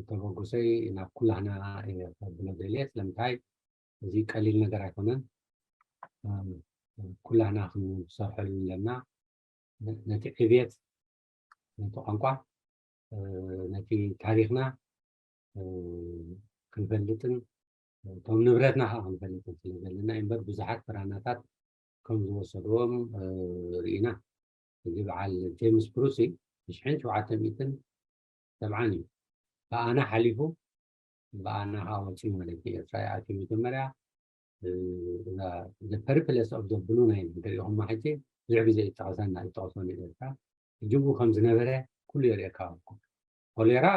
ተበግሶይ ናብ ኩላህና እየ ከብሎ ደልየ። ስለምንታይ እዚ ቀሊል ነገር ኣይኮነን። ኩላህና ክንሰርሐሉ ኣለና። ነቲ ዕብየት ነቲ ቋንቋ ነቲ ታሪኽና ክንፈልጥን እቶም ንብረትና ከዓ ክንፈልጥን ስለ ዘለና እምበር ብዙሓት ብራናታት ከም ዝወሰድዎም ርኢና። እዚ በዓል ጀምስ ብሩሲ ብሽሕን ሸውዓተ ሚእትን ሰብዓን እዩ ብኣና ሓሊፉ ብኣና ከዓ ወፂኡ ማለት እዩ። ኤርትራ ይኣትዩ መጀመርያ ፐርፕለስ ኦፍ ዘ ብሉ ናይል እንተሪኢኹማ ሕጂ ብዙሕ ግዜ ይጠቐሰና ይጠቐሶ ንኤርትራ ሕጂ ብኡ ከም ዝነበረ ኩሉ የርእየካ። ኮሌራ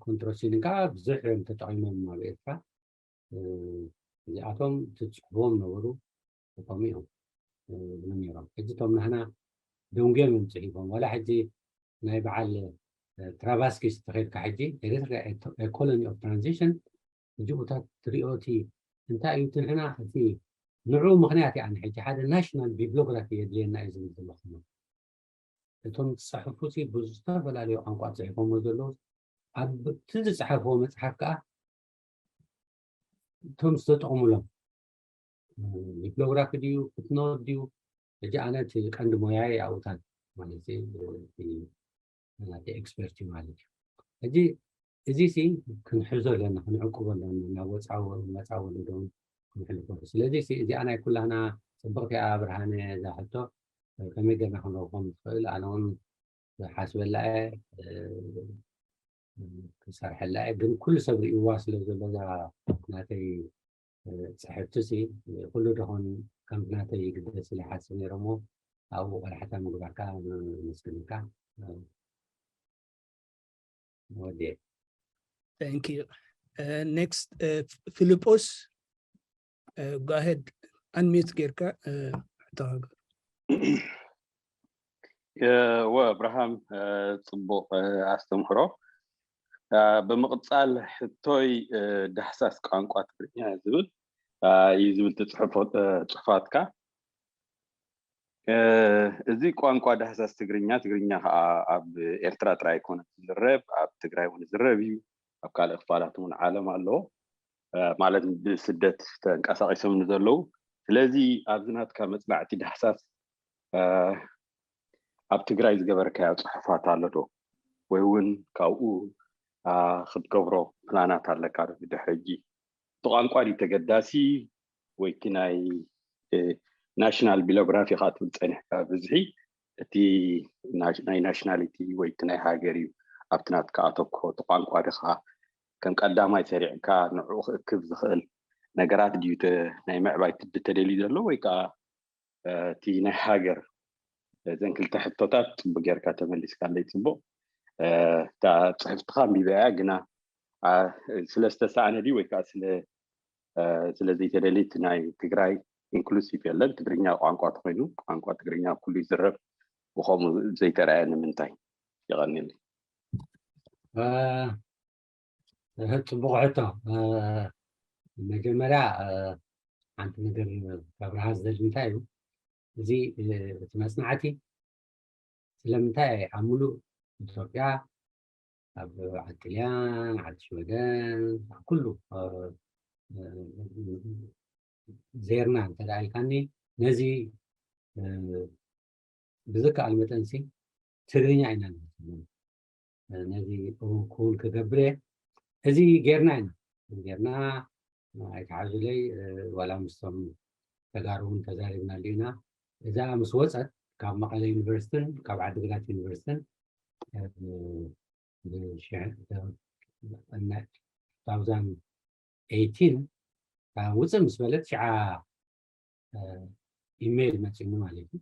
ኮንትሮሲን ከዓ ብዙሕ እዮም ተጠቒሞም ኣብ ኤርትራ። እዚኣቶም ትፅሕፍዎም ነበሩ። ከምኡ እዮም ዝብሉ ነይሮም። ሕጂ እቶም ናህና ደንጉዮም እዮም ፅሒፎም። ዋላ ሕጂ ናይ በዓል ትራቫስኪስ ተኸድካ ሕጂ ኤሪትሪያ ኮሎኒ ኦፍ ትራንዚሽን ሕጂ ኡታት ትሪኦ እቲ እንታይ እዩ ትንሕና እቲ ንዑ ምክንያት እያ ሕጂ ሓደ ናሽናል ቢብሊዮግራፊ የድልየና እዩ ዝብል ዘለኹ። እቶም ዝፅሕፉ ሲ ብዝተፈላለዩ ቋንቋ ፅሒፎሞ ዘለዉ ኣብቲ ዝፅሓፍዎ መፅሓፍ ከዓ እቶም ዝተጠቕሙሎም ቢብሊዮግራፊ ድዩ ፍትኖት ድዩ ሕጂ ኣነ እቲ ቀንዲ ሞያይ ኣብኡታት ማለት ናተይ ኤክስፐርቲ ማለት እዩ። ሕጂ እዚ ሲ ክንሕዞ ኣለና ክንዕቅቦ ኣለና ናብ ወፃ መፃ ወለዶ እውን ክንሕልፎ። ስለዚ ሲ እዚኣ ናይ ኩላህና ፅብቕቲ እያ ብርሃነ እዛ ሕቶ ከመይ ጌርና ክንረኽቦም ንኽእል ኣነ እውን ክሓስበላ እየ ክሰርሐላ እየ። ግን ኩሉ ሰብ ርእይዋ ስለ ዘሎ እዛ ናተይ ፅሕፍቲ ሲ ኩሉ ደኾን ከም ናተይ ይግደስ ኢለ ሓስብ ነይረ እሞ ኣብኡ ቆላሕታ ምግባርካ ነመስግነካ። ወዴ Thank you. Uh, next, uh, Filipos, uh, go ahead, unmute ጌርካ uh, ሕቶኻ ግበር። ወ ኣብርሃም ጽቡቕ ኣስተምህሮ። ብምቕጻል ሕቶይ ዳህሳስ ቋንቋ ትግርኛ ዝብል እዩ ዝብል ትጽሕፎ ጽሑፋትካ። እዚ ቋንቋ ዳህሳስ ትግርኛ፣ ትግርኛ ከዓ ኣብ ኤርትራ ጥራይ ኣይኮነን ዝዝረብ፣ ኣብ ትግራይ እውን ዝዝረብ እዩ። ኣብ ካልእ ክፋላት እውን ዓለም ኣለዎ ማለት ብስደት ተንቀሳቒሶም ንዘለዉ። ስለዚ ኣብዚ ናትካ መፅናዕቲ ዳህሳስ ኣብ ትግራይ ዝገበርካዮ ፅሑፋት ኣሎ ዶ? ወይ እውን ካብኡ ክትገብሮ ፕላናት ኣለካ ዶ? ብድሕሪ ሕጂ እቲ ቋንቋ ድዩ ተገዳሲ ወይ እቲ ናይ ናሽናል ቢሎግራፊ ኢኻ ትብል ፀኒሕካ? ብዝሒ እቲ ናይ ናሽናሊቲ ወይ እቲ ናይ ሃገር እዩ ኣብቲ ናትካ ኣተኩሮ፣ እቲ ቋንቋ ድኻ ከም ቀዳማይ ሰሪዕካ ንዕኡ ክእክብ ዝኽእል ነገራት ድዩ ናይ ምዕባይ ትድተደልዩ ዘሎ ወይ ከዓ እቲ ናይ ሃገር? እዘን ክልተ ሕቶታት ፅቡቅ ጌርካ ተመሊስካለይ። ፅቡቅ እታ ፅሕፍትካ ኣንቢበያ ግና ስለ ዝተሰኣነ ድዩ ወይ ከዓ ስለ ስለ ዘይተደልየ እቲ ናይ ትግራይ ኢንክሉሲቭ የለን። ትግርኛ ቋንቋ ተኮይኑ ቋንቋ ትግርኛ ኩሉ ይዝረብ ብከምኡ ዘይተረኣየ ንምንታይ? የቐንየለይ። ፅቡቕ ሕቶ። መጀመርያ ሓንቲ ነገር ካብርሃ ዝደሊ እንታይ እዩ፣ እዚ እቲ መፅናዕቲ ስለምንታይ ኣብ ሙሉእ ኢትዮጵያ ኣብ ዓዲ ጥልያን፣ ዓዲ ሽወደን፣ ኣብ ኩሉ ዜርና እንተ ኢልካኒ ነዚ ብዝከኣል መጠንሲ ትግርኛ ኢና ንመስሎ። ነዚ ክውን ክገብር እየ። እዚ ጌርና ኢና ጌርና ኣይተሓዙለይ ዋላ ምስቶም ተጋሩ እውን ተዛሪብናሉ ኢና። እዛ ምስ ወፀት ካብ መቐለ ዩኒቨርሲቲን ካብ ዓዲግራት ዩኒቨርሲቲን ብሽሕ ታውዛን ኤይቲን ውፅእ ምስ በለት ሽዓ ኢሜይል መፂኡኒ ማለት እዩ።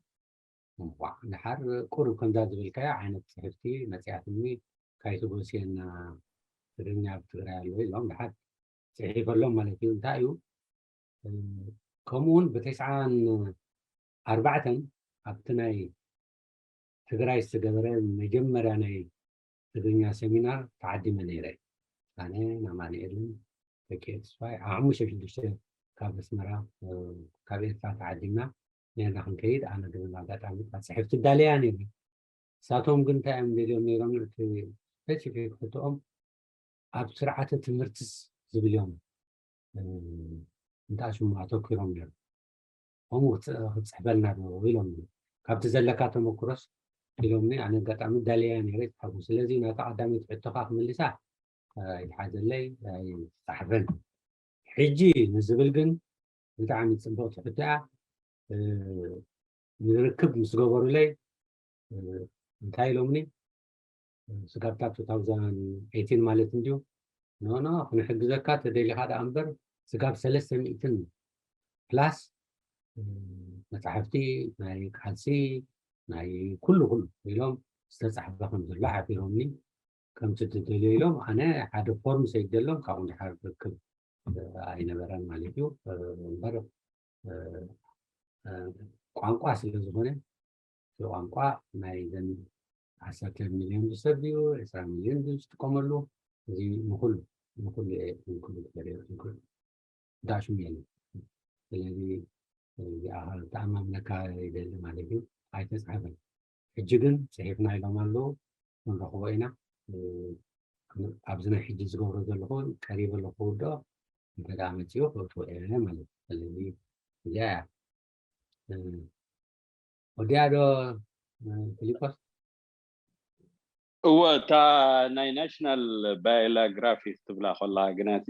እዋ፣ ድሓር ቁሩብ ከምዛ ዝበልካዮ ዓይነት ፅሕፍቲ መፅያትኒ፣ ካይትጎስየና ትግርኛ ኣብ ትግራይ ኣሎ ኢሎም ድሓር ፅሒፈሎም ማለት እዩ። እንታይ እዩ? ከምኡ እውን ብተስዓን ኣርባዕተን ኣብቲ ናይ ትግራይ ዝተገበረ መጀመርያ ናይ ትግርኛ ሰሚናር ተዓዲመ ነይረ። ኣነ፣ ኣማኑኤልን ተኪኤ ተስፋይ ኣብ ሓሙሽተ ሽዱሽተ ካብ ኣስመራ፣ ካብ ኤርትራ ተዓዲምና ነርና ክንከይድ። ኣነ ግን ኣጋጣሚ እታ ፅሕፍቲ ዳለያ ነይረ። ንሳቶም ግን እንታይ እዮም ደልዮም ነይሮም? እቲ ስፔሲፊክ ሕቶኦም ኣብ ስርዓተ ትምህርትስ ዝብል እዮም እንታይ ሽሙ ኣተኪሮም ነይሮም። ከምኡ ክትጽ- ክትጽሕፈልና ዶ ኢሎም፣ ካብቲ ዘለካ ተመክሮስ ኢሎምኒ። ኣነ ኣጋጣሚ ዳለያ ነይረ ይጽሓፉ። ስለዚ ናታ ቀዳመይቲ ሕቶኻ ክምልሳ ኣይትሓዘለይ፣ ኣይትጻሕፈን። ሕጂ ንዝብል ግን ብጣዕሚ ጽብቕቲ ሕቶ እያ። ንርክብ ምስ ገበሩለይ እንታይ ኢሎምኒ? ስጋብታ two thousand eighteen ማለት እንድዩ። ኖ ኖ፣ ክንሕግዘካ ተደሊኻ ደኣ እምበር ስጋብ ሰለስተ ሚእትን ፕላስ መፃሕፍቲ ናይ ቃልሲ ናይ ኩሉ ኩሉ ኢሎም ዝተፃሕፈ ከም ዘሎ ሓቢሮምኒ። ከምቲ ትደልዮ ኢሎም ኣነ ሓደ ፎርም ሰይደሎም ካብኡ ድሓር ርክብ ኣይነበረን ማለት እዩ። እምበር ቋንቋ ስለ ዝኾነ እቲ ቋንቋ ናይ ዘን ዓሰርተ ሚልዮን ሰብ ድዩ ዕስራ ሚልዮን ድዩ ዝጥቀመሉ? እዚ ንኹሉ ንኹሉ ንኩሉ ክበልዮ ንኩሉ ዳሽም የለን። ስለዚ እዚኣ ተኣማምነካ ይደሊ ማለት እዩ። ኣይተፅሓፈን። ሕጂ ግን ፅሒፍና ኢሎም ኣለዉ፣ ክንረኽቦ ኢና። ኣብዚ ናይ ሕጂ ዝገብሮ ዘለኹ ቀሪበ ኣለኹ ክውድኦ እንተ ደኣ መፂኡ ክእትዎ እየ ማለት እዩ። ስለዚ እዚኣ እያ። ወዲያ ዶ ፊሊጶስ? እወ፣ እታ ናይ ናሽናል ባዮግራፊ ክትብላ ከለኻ ግናሲ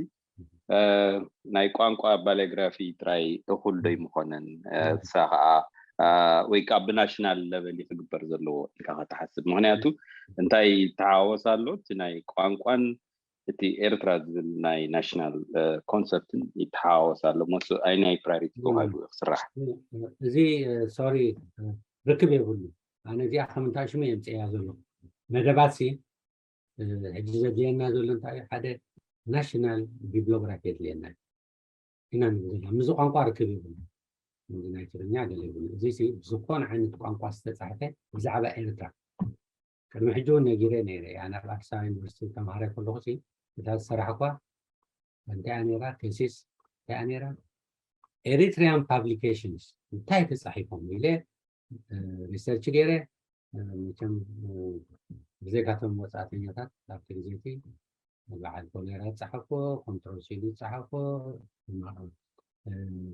ናይ ቋንቋ ባዮግራፊ ጥራይ እኹል ዶ ይምኾነን? እሳ ከዓ ወይ ከዓ ብናሽናል ለቨል ክግበር ዘለዎ ኢልካ ከተሓስብ? ምክንያቱ እንታይ ይተሓወስ ኣሎ? እቲ ናይ ቋንቋን እቲ ኤርትራ ዝብል ናይ ናሽናል ኮንሰፕትን ይተሓዋወስ ኣሎ። ሞስ ኣይናይ ፕራዮሪቲ ተባሂሉ ክስራሕ። እዚ ሶሪ ርክብ የብሉ። ኣነ እዚኣ ከም እንታይ ሽሙ የምፅእያ ዘሎ መደባት ሲ ሕጂ ዘድልየና ዘሎ እንታይ ሓደ ናሽናል ቢብሊዮግራፊ የድልየና ኢና ንብል ዘለና። ምስዚ ቋንቋ ርክብ የብሉ። ናይ ትግርኛ ገለ ይብሉ። እዚ ሲ ብዝኾነ ዓይነት ቋንቋ ዝተፃሕፈ ብዛዕባ ኤርትራ ቅድሚ ሕጂ እውን ነጊረ ነይረ። ኣነ ኣብ ኣዲስ ኣበባ ዩኒቨርሲቲ ተምሃረ ከለኹ ሲ እታ ዝሰራሕኳ እንታይ እያ ነይራ? ቴሲስ እንታይ እያ ነይራ? ኤሪትሪያን ፓብሊኬሽንስ እንታይ ተፃሒፎም ኢለ ሪሰርች ገይረ። መቸም ብዘይካቶም ወፃእተኛታት ኣብቲ ግዜ እቲ በዓል ኮሌራ ዝፀሓፎ፣ ኮንትሮል ሲሉ ዝፀሓፎ፣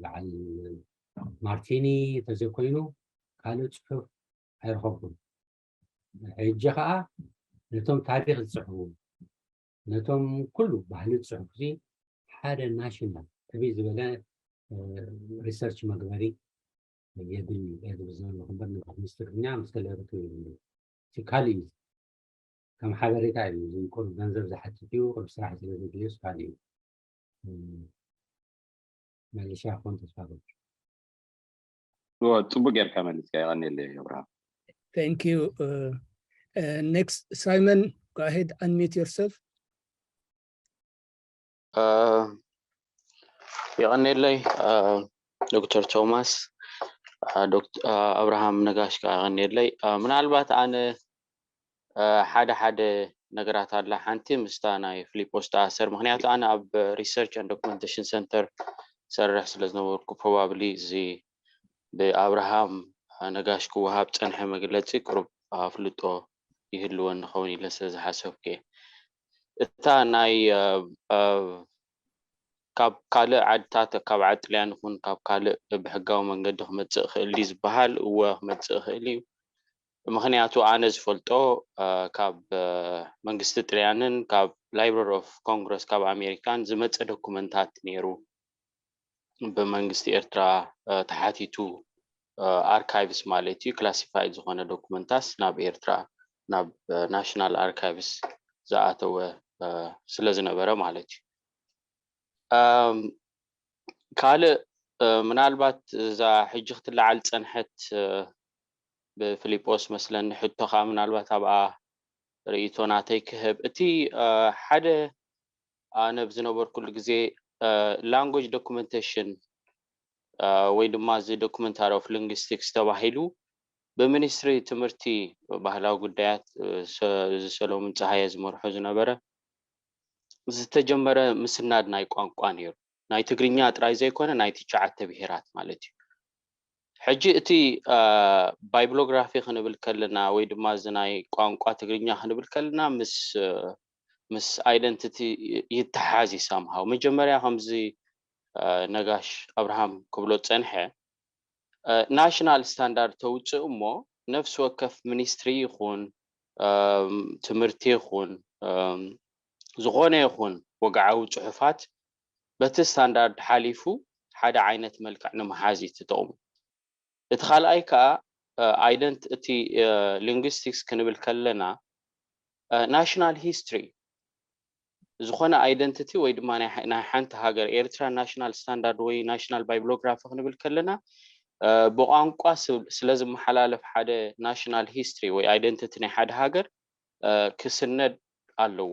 በዓል ማርቲኒ ተዘይኮይኑ ካልእ ፅሑፍ ኣይረኸብኩን። ሕጂ ከዓ ነቶም ታሪክ ዝፅሕፉ ነቶም ኩሉ ባህሊ ዝፅሕፉ ሲ ሓደ ናሽናል ዕብይ ዝበለ ሪሰርች መግበሪ የድሊ እየ ዝብል ዘለኹ እምበር ንባዕል ምስ ትግርኛ ምስ ገለ ርክብ የብሉ። እቲ ካልእ እዩ ከም ሓበሬታ እዩ ዝንቁር ገንዘብ ዝሓትት እዩ ቅዱስ ስራሕ ስለ ዘድልዮስ ካልእ እዩ። መለሻ ክኾን ተስፋ ገብር። ጽቡቅ ጌርካ መሊስካ የቀንየለይ ኣብርሃም። Thank you. Next, Simon, go ahead, unmute yourself. የቐኔለይ ዶክተር ቶማስ፣ ኣብርሃም ነጋሽ ከዓ የቐኔለይ። ምናልባት ኣነ ሓደ ሓደ ነገራት ኣላ ሓንቲ ምስታ ናይ ፊሊፖስ ተኣሰር። ምክንያቱ ኣነ ኣብ research and documentation center ሰርሕ ስለ ዝነበርኩ probably እዚ ብኣብርሃም ነጋሽ ክወሃብ ፀንሐ መግለፂ ቅሩብ ኣፍልጦ ይህልወኒ ኸውን ኢለ ስለ ዝሓሰብኩ እየ። እታ ናይ ካብ ካልእ ዓድታት ካብ ዓዲ ጥልያን ይኹን ካብ ካልእ ብሕጋዊ መንገዲ ክመፅእ ክእል ድዩ ዝበሃል እወ ክመፅእ ክእል እዩ። ምክንያቱ ኣነ ዝፈልጦ ካብ መንግስቲ ጥልያንን ካብ Library of Congress ካብ ኣሜሪካን ዝመፀ ዶኩመንታት ነይሩ ብመንግስቲ ኤርትራ ተሓቲቱ ኣርካይቭስ ማለት እዩ classified ዝኾነ ዶኩመንታስ ናብ ኤርትራ ናብ ናሽናል ኣርካይቭስ ዝኣተወ ስለ ዝነበረ ማለት እዩ። ካልእ ምናልባት እዛ ሕጂ ክትለዓል ዝጸንሐት ብፊሊጶስ መስለኒ ሕቶ ከዓ ምናልባት ኣብኣ ርእይቶ ናተይ ክህብ። እቲ ሓደ ኣነ ብዝነበርኩሉ ግዜ language documentation ወይ ድማ እዚ documentary of linguistics ተባሂሉ ብሚኒስትሪ ትምህርቲ ባህላዊ ጉዳያት እዚ ሰሎሙን ፀሃየ ዝመርሖ ዝነበረ ዝተጀመረ ምስናድ ናይ ቋንቋ ነይሩ። ናይ ትግርኛ ጥራይ ዘይኮነ ናይ ትሽዓተ ብሄራት ማለት እዩ። ሕጂ እቲ bibliography ክንብል ከለና ወይ ድማ እዚ ናይ ቋንቋ ትግርኛ ክንብል ከለና ምስ ምስ identity ይተሓዝ እዩ somehow። መጀመርያ ከምዚ ነጋሽ ኣብርሃም ክብሎ ዝጸንሐ national standard ተውፅእ እሞ ነፍሲ ወከፍ ሚኒስትሪ ይኹን ትምህርቲ ይኹን ዝኾነ ይኹን ወግዓዊ ፅሑፋት በቲ ስታንዳርድ ሓሊፉ ሓደ ዓይነት መልክዕ ንምሓዝ እዩ ትጠቕሙ። እቲ ካልኣይ ከዓ ኣይደንት እቲ ሊንግዊስቲክስ ክንብል ከለና ናሽናል ሂስትሪ ዝኾነ ኣይደንቲቲ ወይ ድማ ናይ ሓንቲ ሃገር ኤርትራ ናሽናል ስታንዳርድ ወይ ናሽናል ባይብሎግራፊ ክንብል ከለና ብቋንቋ ስለ ዝመሓላለፍ ሓደ ናሽናል ሂስትሪ ወይ ኣይደንቲቲ ናይ ሓደ ሃገር ክስነድ ኣለዎ።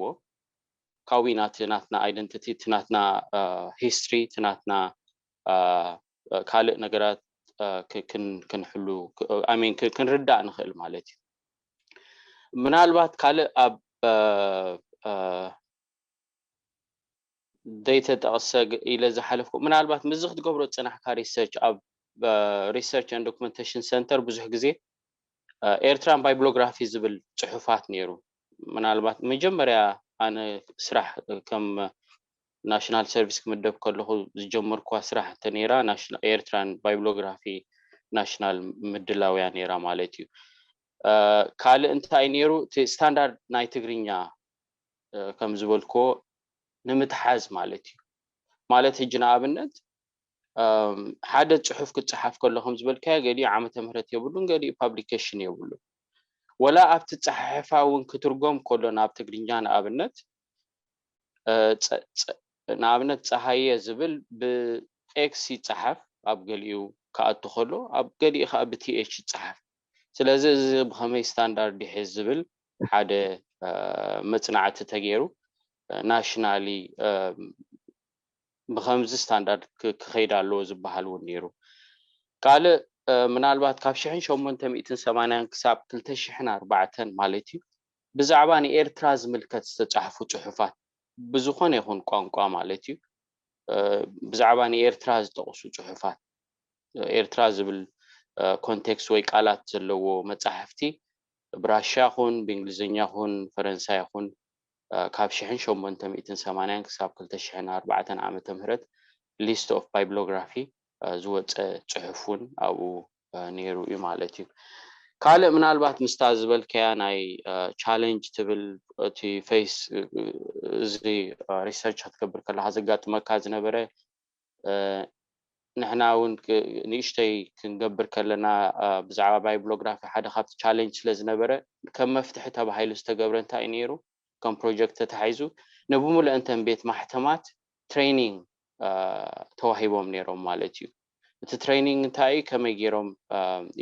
ካብኡ ኢና እቲ ናትና ኣይደንቲቲ እቲ ናትና ሂስትሪ እቲ ናትና ካልእ ነገራት ክንሕሉ ኣሜን ክንርዳእ ንኽእል ማለት እዩ። ምናልባት ካልእ ኣብ ዘይተጠቕሰ ኢለ ዝሓለፍኩ ምናልባት ምዚ ክትገብሮ ዝፅናሕካ ሪሰርች ኣብ research and documentation center ብዙሕ ግዜ ኤርትራን ባይብሎግራፊ ዝብል ፅሑፋት ነይሩ። ምናልባት መጀመርያ ኣነ ስራሕ ከም ናሽናል ሰርቪስ ክምደብ ከለኹ ዝጀመርኩዋ ስራሕ እንተ ነይራ ኤርትራን ባይብሎግራፊ ናሽናል ምድላውያ ነይራ ማለት እዩ። ካልእ እንታይ ነይሩ እቲ ስታንዳርድ ናይ ትግርኛ ከም ዝበልክዎ ንምትሓዝ ማለት እዩ። ማለት ሕጂ ንኣብነት ሓደ ፅሑፍ ክፀሓፍ ከሎ ከም ዝበልካዮ ገሊኡ ዓመተ ምህረት የብሉን፣ ገሊኡ ፓብሊኬሽን የብሉን። ወላ ኣብቲ ፀሓሕፋ እውን ክትርጎም ከሎ ናብ ትግርኛ ንኣብነት ንኣብነት ፀሃየ ዝብል ብኤክስ ይፀሓፍ ኣብ ገሊኡ ክኣቱ ከሎ ኣብ ገሊኡ ከዓ ብቲኤች ይፀሓፍ። ስለዚ እዚ ብከመይ ስታንዳርድ ይሕዝ ዝብል ሓደ መፅናዕቲ ተገይሩ ናሽናሊ ብከምዚ ስታንዳርድ ክኸይድ ኣለዎ ዝበሃል እውን ነይሩ። ካልእ ምናልባት ካብ ሽሕን ሸሞንተ ሚእትን ሰማንያን ክሳብ ክልተ ሽሕን ኣርባዕተን ማለት እዩ ብዛዕባ ንኤርትራ ዝምልከት ዝተፃሕፉ ፅሑፋት ብዝኾነ ይኹን ቋንቋ ማለት እዩ ብዛዕባ ንኤርትራ ዝጠቕሱ ፅሑፋት ኤርትራ ዝብል ኮንቴክስት ወይ ቃላት ዘለዎ መፃሕፍቲ ብራሻ ኹን ብእንግሊዝኛ ኹን ፈረንሳይ ኹን ካብ ሽሕን ሸሞንተ ሚእትን ሰማንያን ክሳብ ክልተ ሽሕን ኣርባዕተን ዓመተ ምህረት list of bibliography ዝወፀ ፅሑፍ እውን ኣብኡ ነይሩ እዩ ማለት እዩ። ካልእ ምናልባት ምስታ ዝበልከያ ናይ ቻለንጅ ትብል እቲ ፌስ እዚ ሪሰርች ክትገብር ከለካ ዘጋጥመካ ዝነበረ ንሕና እውን ንእሽተይ ክንገብር ከለና ብዛዕባ ባይብሎግራፊ ሓደ ካብቲ ቻለንጅ ስለ ዝነበረ ከም መፍትሒ ተባሂሉ ዝተገብረ እንታይ እዩ ነይሩ ከም ፕሮጀክት ተታሒዙ ንብምሉአንተን ቤት ማሕተማት ትሬኒንግ ተዋሂቦም ነይሮም ማለት እዩ። እቲ ትሬኒንግ እንታይ እዩ ከመይ ገይሮም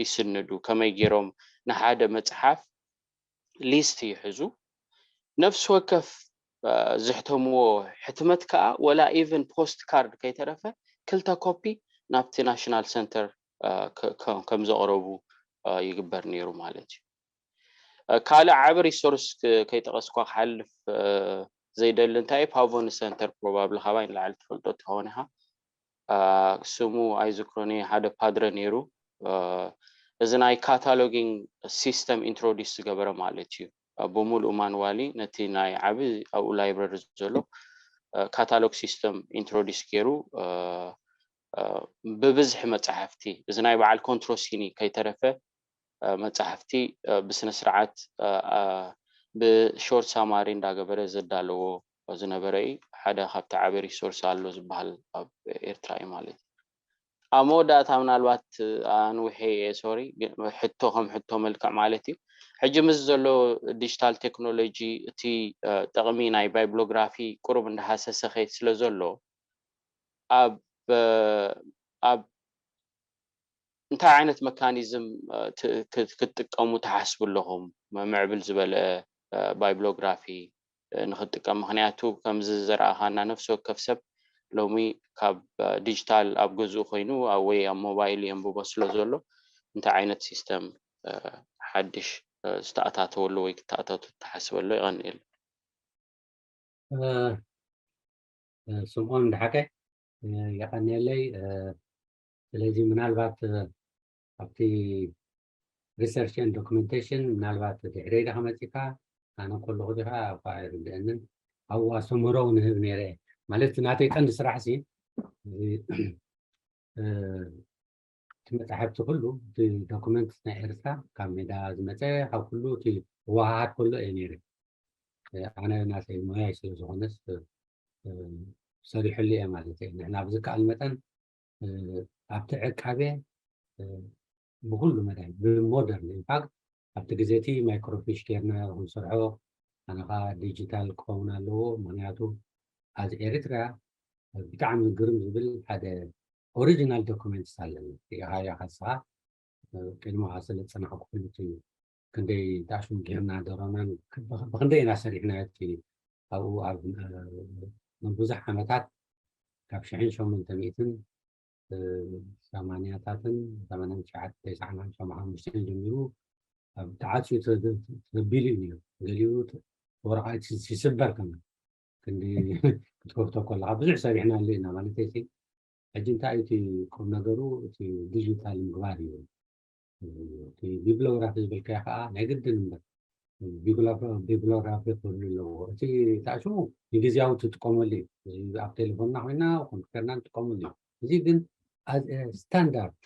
ይስንዱ ከመይ ገይሮም ንሓደ መፅሓፍ ሊስት ይሕዙ ነፍሲ ወከፍ ዝሕተምዎ ሕትመት ከዓ ወላ ኢቨን ፖስት ካርድ ከይተረፈ ክልተ ኮፒ ናብቲ ናሽናል ሰንተር ከም ዘቕረቡ ይግበር ነይሩ ማለት እዩ። ካልእ ዓቢ ሪሶርስ ከይጠቐስኳ ክሓልፍ ዘይደሊ እንታይ ፓቮኒ ሰንተር ፕሮባብሊ ካባይ ንላዕሊ ትፈልጦ ትኸውን ኢኻ። ስሙ ኣይዝክሮኒ ሓደ ፓድረ ነይሩ። እዚ ናይ ካታሎጊንግ ሲስተም ኢንትሮዲስ ዝገበረ ማለት እዩ። ብምሉእ ማንዋሊ ነቲ ናይ ዓቢ ኣብኡ ላይብረሪ ዘሎ ካታሎግ ሲስተም ኢንትሮዲስ ገይሩ ብብዝሒ መጻሕፍቲ እዚ ናይ በዓል ኮንትሮሲኒ ከይተረፈ መጻሕፍቲ ብስነ ስርዓት ብሾርት ሳማሪ እንዳገበረ ዘዳለዎ ዝነበረ እዩ። ሓደ ካብቲ ዓቢ ሪሶርስ ኣሎ ዝበሃል ኣብ ኤርትራ እዩ ማለት እዩ። ኣብ መወዳእታ ምናልባት ኣንውሐ እየ ሶሪ፣ ሕቶ ከም ሕቶ መልክዕ ማለት እዩ። ሕጂ ምስ ዘሎ ዲጂታል ቴክኖሎጂ እቲ ጠቕሚ ናይ ባይብሎግራፊ ቁሩብ እንዳሃሰሰ ከይድ ስለ ዘሎ ኣብ ኣብ እንታይ ዓይነት መካኒዝም ክትጥቀሙ ትሓስቡ ኣለኹም? ምዕብል ዝበለ ባይብሎግራፊ ንክትጥቀም፣ ምክንያቱ ከምዚ ዝረኣኻና ነፍሲ ወከፍ ሰብ ሎሚ ካብ ዲጂታል ኣብ ገዝኡ ኮይኑ ወይ ኣብ ሞባይል የንብቦ ስለ ዘሎ እንታይ ዓይነት ሲስተም ሓድሽ ዝተኣታተወሉ ወይ ክተኣታቱ ትሓስበሉ? ይቐንየሉ። ስምዖን ደሓቀ፣ የቐንየለይ። ስለዚ ምናልባት ኣብቲ research and documentation ምናልባት ድሕረይ ዲኻ መፂካ ኣነ ከለኹ ዲኻ እኳ ኣይርድአንን። ኣብኡ ኣስተምህሮ ንህብ ነይረ ማለት ናተይ ቀንዲ ስራሕ ሲ እቲ መፅሓፍቲ ኩሉ እቲ ዶኩመንት ናይ ኤርትራ ካብ ሜዳ ዝመፀ ካብ ኩሉ እቲ ህወሓት ከሎ እየ ነይረ። ኣነ ናተይ ሞያይ ስለ ዝኾነስ ሰሪሕሉ እየ ማለት እየ። ንሕና ብዝከኣል መጠን ኣብቲ ዕቃቤ ብኩሉ መዳይ ብሞደርን ኢንፋክት ኣብቲ ግዜ እቲ ማይክሮፊሽ ጌርና ክንሰርሖ ኣነ ኸዓ ዲጂታል ክኸውን ኣለዎ። ምክንያቱ ኣዝ ኤሪትራ ብጣዕሚ ግርም ዝብል ሓደ ኦሪጂናል ዶኩመንትስ ኣለና። ሪኢኻዮ ንስኻ ቅድሚ ሰለስተ ዓመት ኩሉ ክንደይ ዳሽን ጌርና ደሮናን ብክንደይ ኢና ሰሪሕናዮ ኣብኡ ኣብ ብዙሕ ዓመታት ካብ ሽሕን ሸሞንተ ሚእትን ሰማንያታትን ሰማንያን ትሽዓተ ተስዓን ሓሙሽተን ጀሚሩ ኣብ ተዓፅዩ ተቢሉ እዩ ነይሩ። ገሊኡ ወረቓ ይስበር ከም ክንዲ ክትከፍቶ ከለካ ብዙሕ ሰሪሕናሉ ኢና ማለት እዩ። ሕጂ እንታይ እቲ ቁም ነገሩ እቲ ዲጂታል ምግባር እዩ። እቲ ቢብሎግራፊ ዝብልካዮ ከዓ ናይ ግድን እምበር ቢብሎግራፊ ክህሉ ኣለዎ። እቲ ታሽሙ ንግዜያዊ ትጥቀመሉ እዩ። ኣብ ቴሌፎንና ኮይና ኮምፒተርና ንጥቀመሉ እዩ። እዚ ግን ስታንዳርድ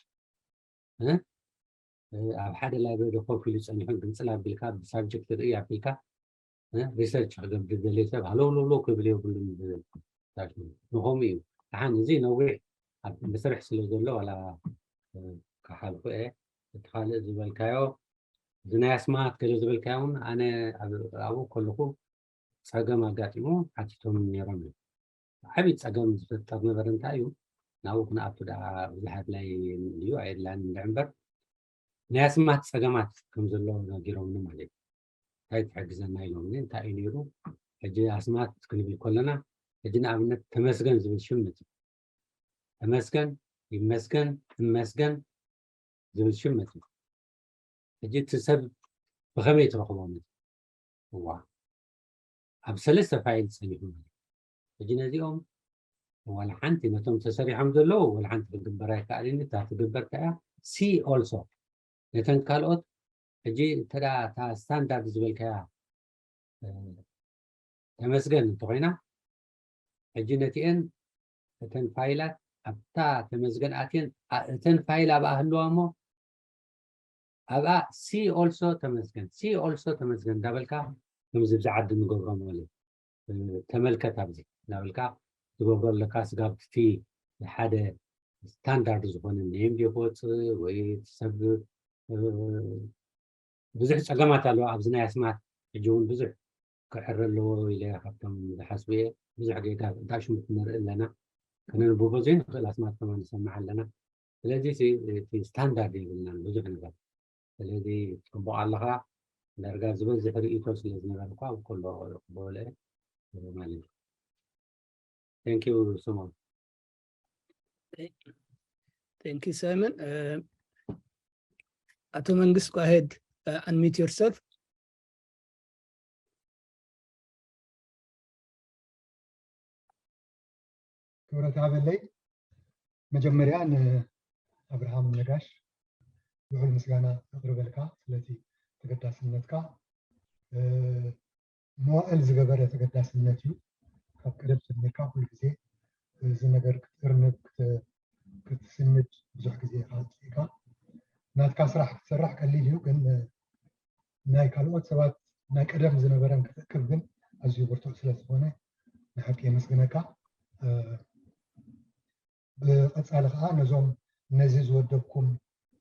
ኣብ ሓደ ላይብረሪ ኮፍ ኢሉ ፀኒሑ ግንፅል ኣቢልካ ብሳብጀክት ርኢ ኣቢልካ ሪሰርች ክገብር ዝደለየ ሰብ ሃለውለውለው ክብል የብሉን ዝብል ንኸምኡ እዩ። ደሓን እዚ ነዊሕ ኣብ መስርሕ ስለ ዘሎ ዋላ ክሓልፎ እየ። እቲ ካልእ ዝበልካዮ እዚ ናይ ኣስማት ገለ ዝበልካዮ እውን ኣነ ኣብኡ ከለኹ ፀገም ኣጋጢሙ ሓቲቶም ነይሮም እዮም። ዓብዪ ፀገም ዝፈጠር ነበረ እንታይ እዩ ናብኡ ክንኣቱ ደኣ ብዙሓት ናይ እዩ ኣየድላን እንድሕር እምበር ናይ ኣስማት ፀገማት ከም ዘሎ ነጊሮምኒ ማለት እዩ። እንታይ ትሕግዘና ኢሎምኒ እንታይ እዩ ነይሩ ሕጂ ኣስማት ክንብል ከለና ሕጂ ንኣብነት ተመስገን ዝብል ሽም መፅእ ተመስገን ይመስገን እመስገን ዝብል ሽም መፅእ ሕጂ እቲ ሰብ ብኸመይ ትረኽቦ መፅእ እዋ ኣብ ሰለስተ ፋይል ፀኒሑ ማለት ሕጂ ነዚኦም ዋላ ሓንቲ ነቶም ተሰሪሖም ዘለዉ ዋላ ሓንቲ ክግበር ኣይከኣልን እታ ትግበር ከያ ሲ ኦልሶ ነተን ካልኦት ሕጂ እንተ እታ ስታንዳርድ ዝበልካያ ተመስገን እንተኮይና ሕጂ ነቲአን እተን ፋይላት ኣብታ ተመስገን ኣትየን እተን ፋይል ኣብኣ ህልዋ እሞ ኣብኣ ሲ ኦልሶ ተመስገን ሲ ኦልሶ ተመስገን እንዳበልካ ከምዚ ብዚ ዓዲ ንገብሮ ማለት ተመልከት ኣብዚ እናበልካ ትገብሮ ኣለካ ስጋብ እቲ ሓደ ስታንዳርድ ዝኾነ ኔም ዲዮ ክወፅእ ወይ ሰብ ብዙሕ ፀገማት ኣለዎ ኣብዚ ናይ ኣስማት ሕጂ እውን ብዙሕ ክሕረ ኣለዎ ኢለ ካብቶም ዝሓስቡ እየ ብዙሕ ጌጋ እንታይ ሽሙ ክንርኢ ኣለና ከነንብቦ ዘይንኽእል ኣስማት ከማ ንሰምዕ ኣለና ስለዚ እቲ ስታንዳርድ የብልናን ብዙሕ ነገር ስለዚ ፅቡቅ ኣለኻ ዳርጋ ዝበዝሕ ርእቶ ስለ ዝነበርኳ ከሎ በለ ማለት እዩ Thank you, Simon. Thank you, Simon. Uh, Ato Mangus, go ahead, uh, unmute yourself. ክብረት ሃበለይ መጀመርያ ንኣብርሃም ነጋሽ ልዑል ምስጋና ኣቕርበልካ ስለቲ ተገዳስነትካ መዋእል ዝገበረ ተገዳስነት እዩ። ካብ ቀደም ጀሚርካ ኩሉ ግዜ እዚ ነገር ክትእርንብ ክትስንድ ብዙሕ ግዜ ኢኻ ኣጥፊእካ። ናትካ ስራሕ ክትሰርሕ ቀሊል እዩ፣ ግን ናይ ካልኦት ሰባት ናይ ቀደም ዝነበረን ክትእክብ ግን ኣዝዩ ብርቱዕ ስለ ዝኾነ ንሓቂ የመስግነካ። ብቐፃሊ ከዓ ነዞም ነዚ ዝወደብኩም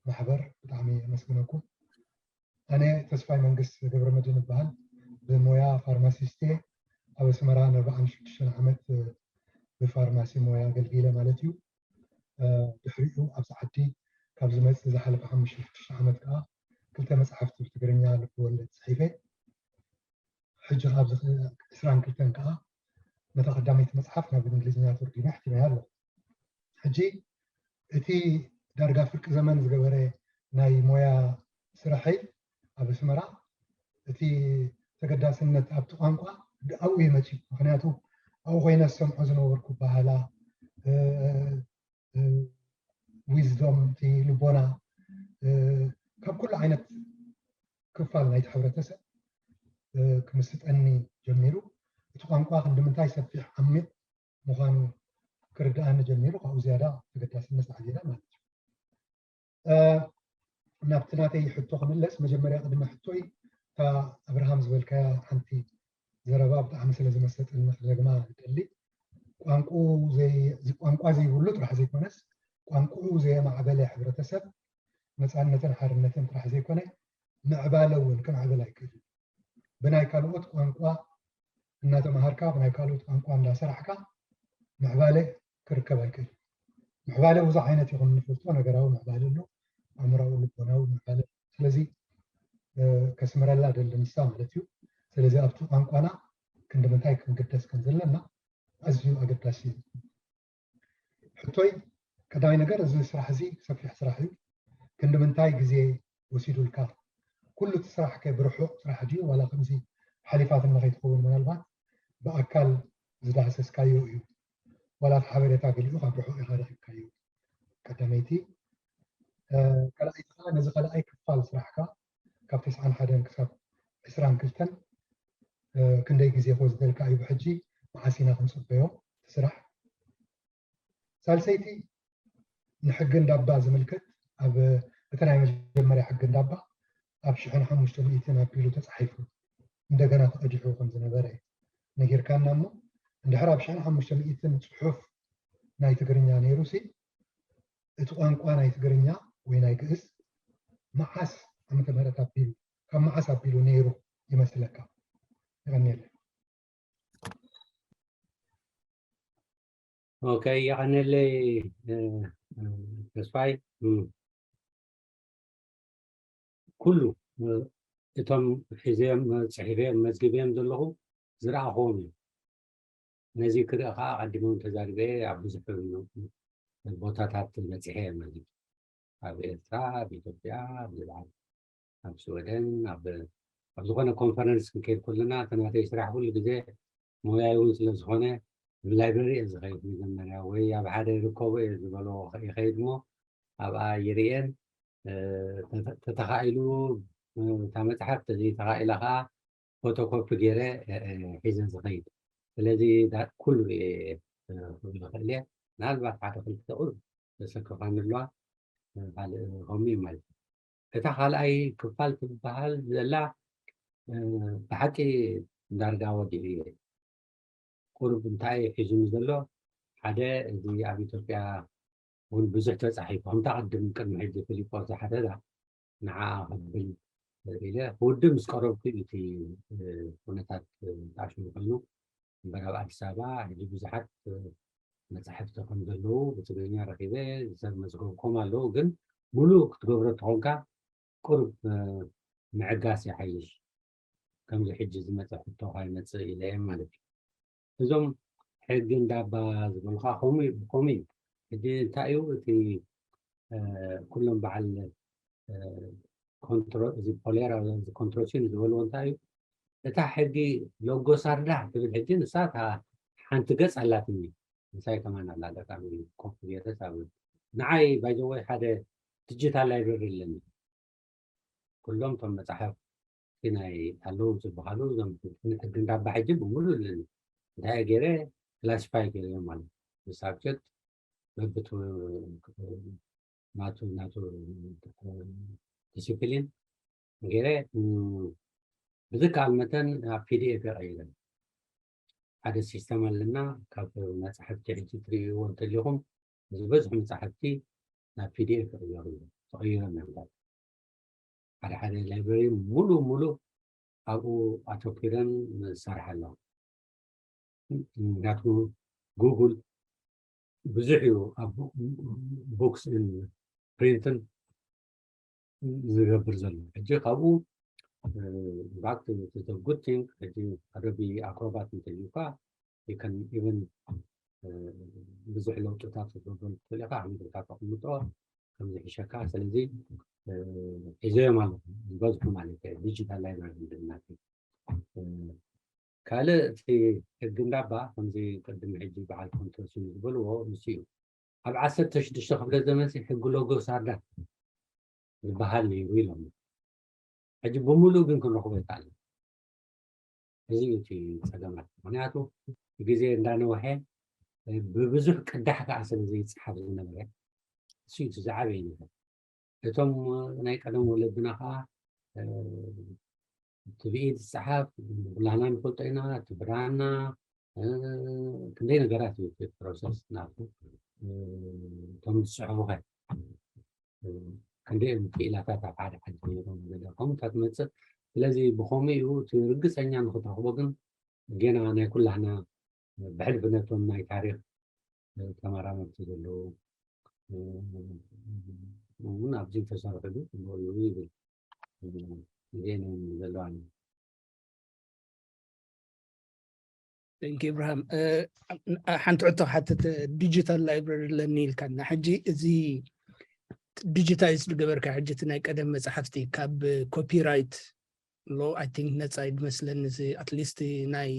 ማሕበር ብጣዕሚ የመስግነኩም። ኣነ ተስፋይ መንግስት ገብረመድህን እበሃል። ብሞያ ፋርማሲስት እየ። ኣብ ኣስመራ ንኣርብዓን ሽዱሽተን ዓመት ብፋርማሲ ሞያ ኣገልጊለ ማለት እዩ። ድሕሪኡ ኣብዚ ዓዲ ካብ ዝመፅእ ዝሓለፈ ሓሙሽተ ሽዱሽተ ዓመት ከዓ ክልተ መፅሓፍቲ ብትግርኛ ልብወለድ ፅሒፈ። ሕጂ ካብ ዕስራን ክልተን ከዓ ነታ ቀዳመይቲ መፅሓፍ ናብ እንግሊዝኛ ተርጒመ ኣሕቲመያ ኣለኹ። ሕጂ እቲ ዳርጋ ፍርቂ ዘመን ዝገበረ ናይ ሞያ ስራሐይ ኣብ ኣስመራ እቲ ተገዳስነት ኣብቲ ቋንቋ ኣብኡ እዩ መፂኡ። ምክንያቱ ኣብኡ ኮይነ ዝሰምዖ ዝነበርኩ ባህላ፣ ዊዝዶም፣ እቲ ልቦና ካብ ኩሉ ዓይነት ክፋል ናይቲ ሕብረተሰብ ክምስጠኒ ጀሚሩ። እቲ ቋንቋ ክንዲ ምንታይ ሰፊሕ ዓሚቕ ምዃኑ ክርድኣኒ ጀሚሩ። ካብኡ ዝያዳ ተገዳስነት ኣዕዚዛ ማለት እዩ። ናብቲ ናተይ ሕቶ ክምለስ፣ መጀመርያ ቅድሚ ሕቶይ እታ ኣብርሃም ዝበልካያ ሓንቲ ዘረባ ብጣዕሚ ስለ ዝመሰጠኒ ክደግማ እደሊ። ቋንቋ ዘይብሉ ጥራሕ ዘይኮነስ ቋንቋኡ ዘየማዕበለ ሕብረተሰብ ነፃነትን ሓርነትን ጥራሕ ዘይኮነ ምዕባለ እውን ክምዕብል ኣይክእልን። ብናይ ካልኦት ቋንቋ እናተምሃርካ ብናይ ካልኦት ቋንቋ እንዳሰራሕካ ምዕባለ ክርከብ ኣይክእል። ምዕባለ ብዙሕ ዓይነት ይኹን ንፈልጦ ነገራዊ ምዕባለ ኣሎ፣ ኣእምራዊ ልቦናዊ ምዕባለ። ስለዚ ከስምረላ ደሊ ንሳ ማለት እዩ። ስለዚ ኣብቲ ቋንቋና ክንዲ ምንታይ ክንግደስ ከም ዘለና ኣዝዩ ኣገዳሲ እዩ። ሕቶይ ቀዳማይ ነገር እዚ ስራሕ እዚ ሰፊሕ ስራሕ እዩ። ክንዲ ምንታይ ግዜ ወሲዱልካ? ኩሉ እቲ ስራሕ ከ ብርሑቕ ስራሕ ድዩ ዋላ ከምዚ ሓሊፋትና ከይትኸውን ምናልባት ብኣካል ዝዳህሰስካዮ እዩ ዋላ እቲ ሓበሬታ ገሊኡ ካብ ርሑቕ ኢኻ ረኺብካዮ? ቀዳመይቲ። ካልኣይቲ ከዓ ነዚ ካልኣይ ክፋል ስራሕካ ካብ ተስዓን ሓደን ክሳብ ዕስራን ክልተን ክንደይ ግዜ ክወስደልካ እዩ? ብሕጂ መዓስ ኢና ክንፅበዮ እቲ ስራሕ? ሳልሰይቲ ንሕጊ እንዳባ ዝምልከት ኣብ እቲ ናይ መጀመርያ ሕጊ እንዳባ ኣብ ሽሕን ሓሙሽተ ሚእትን ኣቢሉ ተፃሒፉ እንደገና ተቐዲሑ ከም ዝነበረ ነጊርካና እሞ እንድሕር ኣብ ሽሕን ሓሙሽተ ሚእትን ፅሑፍ ናይ ትግርኛ ነይሩ ሲ እቲ ቋንቋ ናይ ትግርኛ ወይ ናይ ግእዝ መዓስ ዓመተ ምህረት ኣቢሉ ካብ መዓስ ኣቢሉ ነይሩ ይመስለካ? ይቐኒየለይ። ኦኬ፣ የቐነለይ ተስፋይ። ኩሉ እቶም ሒዘዮም ፅሒፈዮም መዝግበዮም ዘለኹ ዝረኣኹዎም እዮም። ነዚ ክርኢ ከዓ ኣቐዲሞም ተዛሪበ ኣብ ብዙሕ ቦታታት በፂሐ ማለት እዩ። ኣብ ኤርትራ፣ ኣብ ኢትዮጵያ፣ ኣብ ልብዓት፣ ኣብ ስወደን፣ ኣብ ኣብ ዝኾነ ኮንፈረንስ ክንከይድ ከለና እቲ ናተይ ስራሕ ኩሉ ግዜ ሞያይ እውን ስለ ዝኾነ ብላይብረሪ እየ ዝኸይድ መጀመርያ ወይ ኣብ ሓደ ርከቦ እየ ዝበሎ ይኸይድ እሞ ኣብኣ ይርእየን ተተኻኢሉ እታ መፅሓፍ ተዘይተኻኢላ ከዓ ፎቶኮፒ ገይረ ሒዘ ዝኸይድ ስለዚ ኩሉ እየ ክብል ይኽእል እየ ምናልባት ሓደ ክልተ ቁር ተሰክፋኒ ኣለዋ ካልእ ከምኡ እዩ ማለት እዩ እታ ካልኣይ ክፋል ትበሃል ዘላ ብሓቂ ዳርጋ ወዲኡ እየ ቁርብ እንታይ እዩ ሒዙኒ ዘሎ ሓደ እዚ ኣብ ኢትዮጵያ እውን ብዙሕ ተፃሒፉ ከምታ ቅድም ቅድሚ ሕጂ ፊሊጶ ዝሓተታ ንዓ ክብል ኢለ ክውድእ ምስ ቀረብኩ እቲ ኩነታት ጣዕሽሙ ኮይኑ እምበር ኣብ ኣዲስ ኣበባ ሕጂ ብዙሓት መፃሕፍቲ ከም ዘለዉ ብትግርኛ ረኪበ ሰብ መዝገብኮም ኣለዉ ግን ሙሉእ ክትገብሮ ተኾንካ ቁርብ ምዕጋስ ይሓይሽ ከምዚ ሕጂ ዝመፀ ሕቶ ካይመፅእ ኢለ እየ ማለት እዩ እዞም ሕጊ እንዳባ ዝበሉ ከዓ ከምኡ እዩ ከምኡ እዩ ሕጂ እንታይ እዩ እቲ ኩሎም በዓል እዚ ኮንትሮሲን ዝበልዎ እንታይ እዩ እታ ሕጊ ሎጎሳርዳ ትብል ሕጂ ንሳ ሓንቲ ገፅ ኣላትኒ ምሳይ ከማን ኣላ ኣጋጣሚ ኮፍ ገይረ ሳብ ንዓይ ባይዘወይ ሓደ ዲጂታል ላይብረሪ ኣለኒ ኩሎም እቶም መፅሓፍቲ ናይ ኣለዉ ዝበሃሉ እዞም ሕጊ እንዳባ ሕጂ ብምሉእ ኣለኒ እንታይ ገይረ ክላሲፋይ ገይረ ማለት ብሳብጀክት በብቱ ናቱ ናቱ ዲስፕሊን ገይረ ብዝከኣል መጠን ናብ ፒዲኤፍ የቐይረ ሓደ ሲስተም ኣለና ካብ መፅሓፍቲ ሕጂ ትርእይዎ እንተሊኹም ዝበዝሑ መፅሓፍቲ ናብ ፒዲኤፍ ይቕየሩ እዮም ተቐይሮም እዮም ሓደ ሓደ ላይብረሪ ሙሉእ ሙሉእ ኣብኡ ኣተኲረን ዝሰርሓ ኣለዋ ምክንያቱ ጉግል ብዙሕ እዩ ኣብ books in print ን ዝገብር ዘሎ። ሕጂ ካብኡ in fact it's a good thing። ሕጂ Adobe Acrobat እንተልዩካ you can even ብዙሕ ለውጥታት ክትገብረሉ ትኽእል ኢኻ። ሓሚድካ ተቕምጦ ከም ዝሕሸካ። ስለዚ ሒዘዮም ኣለኹ ዝበዝሑ ማለት እዩ። Digital library እንድናት ካልእ እቲ ሕጊ እንዳባ ከምዚ ቅድሚ ሕጂ በዓል ኮንትሮሲን ዝበልዎ ንሱ እዩ። ኣብ ዓሰርተ ሽዱሽተ ክፍለ ዘመን ሕጊ ሎጎ ሳርዳ ዝበሃል ነይሩ ኢሎም። ሕጂ ብምሉእ ግን ክንረኽቦ ይከኣል። እዚ እዩ እቲ ፀገማት። ምክንያቱ ግዜ እንዳነውሐ ብብዙሕ ቅዳሕ ከዓ ስለ ዘይፀሓፍ ዝነበረ እሱ እዩ እቲ ዝዓበየ ነገር። እቶም ናይ ቀደም ወለድና ከዓ እቲ ብኢድ ዝፀሓፍ ኩላህና ንፈልጦ ኢና። እቲ ብራና ክንደይ ነገራት እዩ እቲ process ናቱ። እቶም ዝፅሕፉ ከ ክንደይ እዮም ክኢላታት ኣብ ሓደ ዓዲ ነይሮም ገለ ከምኡታት መፅእ። ስለዚ ብኸምኡ እዩ እቲ ርግፀኛ ንክትረኽቦ ግን ጌና ናይ ኩላህና ብሕልፍነቶም ናይ ታሪክ ተመራመርቲ ዘለዉ እውን ኣብዚ ተሰርሕሉ ይብል ዜና ዘለዋኒ። Thank you Ibrahim። ሓንቲ ሕቶ ክሓትት፣ digital library ኣለኒ ኢልካና። ሕጂ እዚ digitize ዝገበርካ ሕጂ እቲ ናይ ቀደም መፅሓፍቲ ካብ copyright law I think ነፃ እዩ ዝመስለኒ። እዚ at least ናይ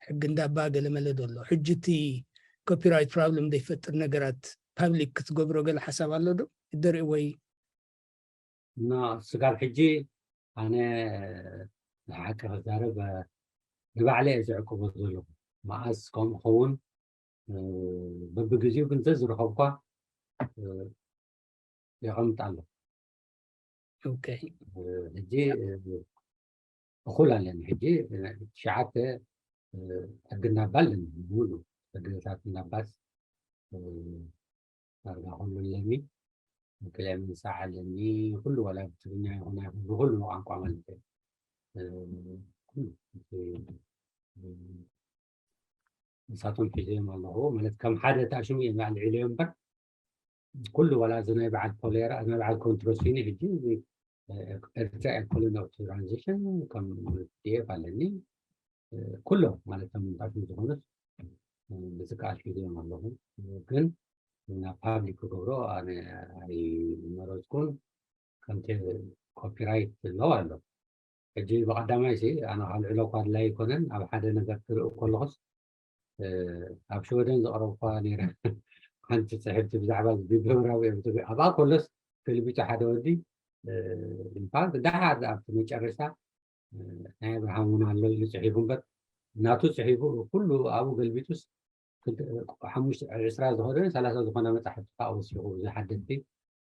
ሕጊ እንዳባ ገለመለ ዶ ኣሎ? ሕጂ እቲ copyright problem ዘይፈጥር ነገራት public ክትገብሮ ገለ ሓሳብ ኣሎ ዶ? ይደርኢ ወይ እና ስጋብ ሕጂ ኣነ ንሓቂ ክዛረብ ንባዕለ እየ ዝዕቅቦ ዘለኹ። መዓስ ከምኡ ኸውን በብግዜኡ ግን ዘዝረኸብኳ የቐምጥ ኣሎ። ሕጂ እኹል ኣለኒ። ሕጂ ትሽዓተ ሕጊ እናባ ኣለኒ፣ ሙሉ ሕግታት እናባስ ዳርጋ ኩሉ ኣለኒ። ክልተ ምንሳዕ ኣለኒ። ኩሉ ዋላ ብትግርኛ ይኹን ኣይኹን ብኩሉ ቋንቋ ማለት እዩ። ንሳቶም ሒዘዮም ኣለኹ ማለት ከም ሓደ ታሽሙ እዮም ኣልዒለዮ እምበር ኩሉ ዋላ እዚ ናይ በዓል ኮሌራ ናይ በዓል ኮንትሮሲኒ ሕጂ ኤርትራ ኤኮሎሚ ትራንዚሽን ከም ፒዲኤፍ ኣለኒ። ኩሎም ማለት ቶም ታሽሙ ዝኾኑት ብዝከኣል ሒዘዮም ኣለኹ። ግን ናብ ፓብሊክ ክገብሮ ኣነ ኣይመረፅኩን። ከምቲ ኮፒራይት ኣለዎ ኣሎ። ሕጂ ብቐዳማይ ሲ ኣነ ካልዕሎ እኳ ኣድላይ ኣይኮነን። ኣብ ሓደ ነገር ክርኢ ከለኹስ ኣብ ሽወደን ዘቕረብኳ ነይረ ሓንቲ ፅሕፍቲ ብዛዕባ ቢብሊዮግራፊ ኣብኣ ከሎስ ገልቢጡ ሓደ ወዲ ኢንፋክት ደሓር ኣብቲ መጨረሻ ናይ ኣብርሃም እውን ኣሎ ኢሉ ፅሒፉ እምበር ናቱ ፅሒፉ ኩሉ ኣብኡ ገልቢጡስ ሓሙሽተ ዕስራ ዝኾነ ሰላሳ ዝኾነ መፅሓፍቲ ከዓ ወሲኹ ብዙሓት ደቲ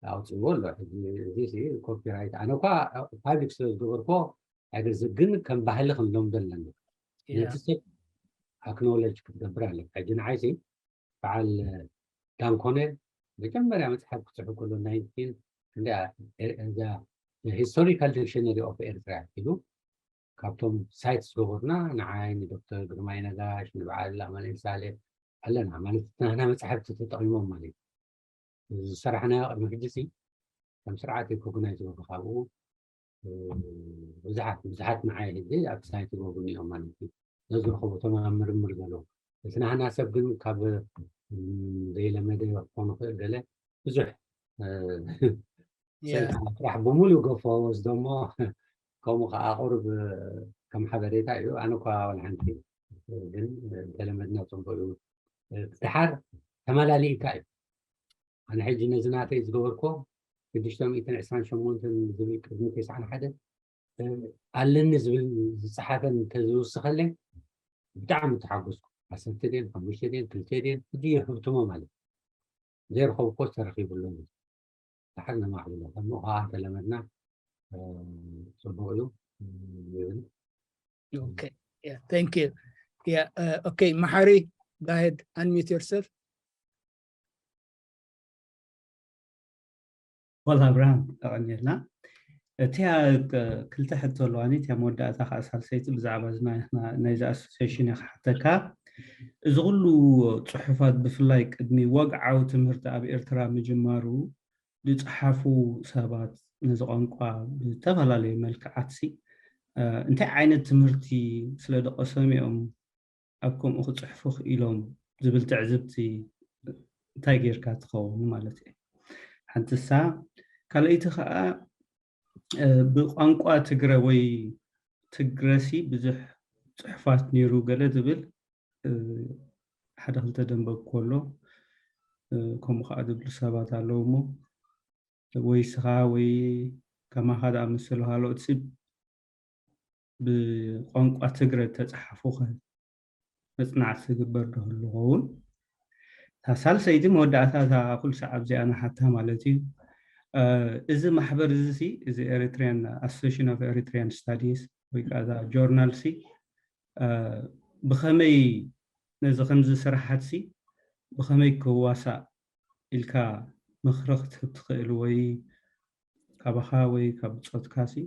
ኣውፅዎ ኣሎ። ሕጂ እዚ ኮፒራይት ኣነ እኳ ፓብሊክ ስለ ዝገበርኮ ኣይገዝእ ግን ከም ባህሊ ክንለምዶ ኣለና። ነቲ ሰብ ኣክኖሎጅ ክትገብር ኣለካ። ሕጂ ንዓይሲ በዓል ዳንኮኔል መጀመርያ መፅሓፍ ክፅሕፍ ከሎ ናይንቲን ክንደያ እዛ ሂስቶሪካል ዲክሽነሪ ኦፍ ኤርትራ ኢሉ ካብቶም ሳይት ዝገበሩና ንዓይ ንዶክተር ግርማይ ነጋሽ ንበዓል ኣማኑኤል ሳሌ ኣለና ማለት ናህና መፅሓፍቲ ተጠቒሞም ማለት እዩ። ዝሰራሕናዮ ቅድሚ ሕጂ ሲ ከም ስርዓት ሪኮግናይዝ ዝገብሩ ካብኡ ብዙሓት ብዙሓት ንዓይ ሕጂ ኣብቲ ሳይት ዝገብሩ እዮም ማለት እዩ። ነዝረኸቡ እቶም ኣብ ምርምር ዘለዉ እቲ ናህና ሰብ ግን ካብ ዘይለመደ ክኾኑ ክእል ገለ ብዙሕ ስራሕ ብምሉእ ገፎ ወስዶ እሞ ከምኡ ከዓ ቁሩብ ከም ሓበሬታ እዩ። ኣነ እኳ ዋላ ሓንቲ ግን እንተለመድና ፅቡቅ እዩ። ድሓር ተመላሊእካ እዩ። ኣነ ሕጂ ነዚ ናተይ ዝገበርኮ ሽዱሽተ ሚእትን ዕስራን ሸሞንተን ዝብል ቅድሚ ተስዓን ሓደን ኣለኒ ዝብል ዝፀሓፈን እንተዝውስኸለይ ብጣዕሚ ተሓጎስኩ። ዓሰርተ ድየን ሓሙሽተ ድየን ክልተ ድየን ሕጂ ይሕብትሞ ማለት እዩ። ዘይረኸብኮ ተረኺቡ ኣሎ። ድሓር ነማዕብሎ ከምኡ ከዓ እንተለመድና ፅቡቅ እዩ ይብል። Okay, yeah, thank you. Yeah, uh, okay, መሓሪ, go ahead, unmute yourself. ወላ ኣብርሃም ተቐኒልና። እቲያ ክልተ ሕቶ ኣለዋኒ። እቲያ መወዳእታ ከዓ ሳልሰይቲ ብዛዕባ ናይዚ ኣሶሲሽን እየ ክሓተካ። እዚ ኩሉ ጽሑፋት ብፍላይ ቅድሚ ወግዓዊ ትምህርቲ ኣብ ኤርትራ ምጅማሩ ዝጸሓፉ ሰባት ነዚ ቋንቋ ብዝተፈላለየ መልክዓትሲ እንታይ ዓይነት ትምህርቲ ስለ ደቀሰም እዮም ኣብ ከምኡ ክጽሕፉ ክኢሎም ዝብል ትዕዝብቲ እንታይ ጌርካ ትኸውን ማለት እዩ። ሓንትሳ ካልኣይቲ ከዓ ብቋንቋ ትግረ ወይ ትግረሲ ብዙሕ ጽሑፋት ነይሩ ገለ ዝብል ሓደ ክልተ ደንበብ ከሎ ከምኡ ከዓ ዝብሉ ሰባት ኣለዉ እሞ ወይ ስኻ ወይ ከማኻ ዝኣመሰሉ ካልኦት ብቋንቋ ትግረ ተፃሓፉ መፅናዕቲ ዝግበር ዶ ዝኸውን? እታ ሳልሰይቲ መወዳእታ እታ ኩሉ ሰዓብ እዚኣ ንሓታ ማለት እዩ። እዚ ማሕበር እዚ እዚ Eritrean Association of Eritrean Studies ወይ ከዓ እዛ ጆርናል ሲ ብኸመይ ነዚ ከምዚ ስራሓት ሲ ብኸመይ ክዋሳእ ኢልካ ምኽሪ ክትህብ ትኽእል ወይ ካባኻ ወይ ካብ ብፆትካ ሲ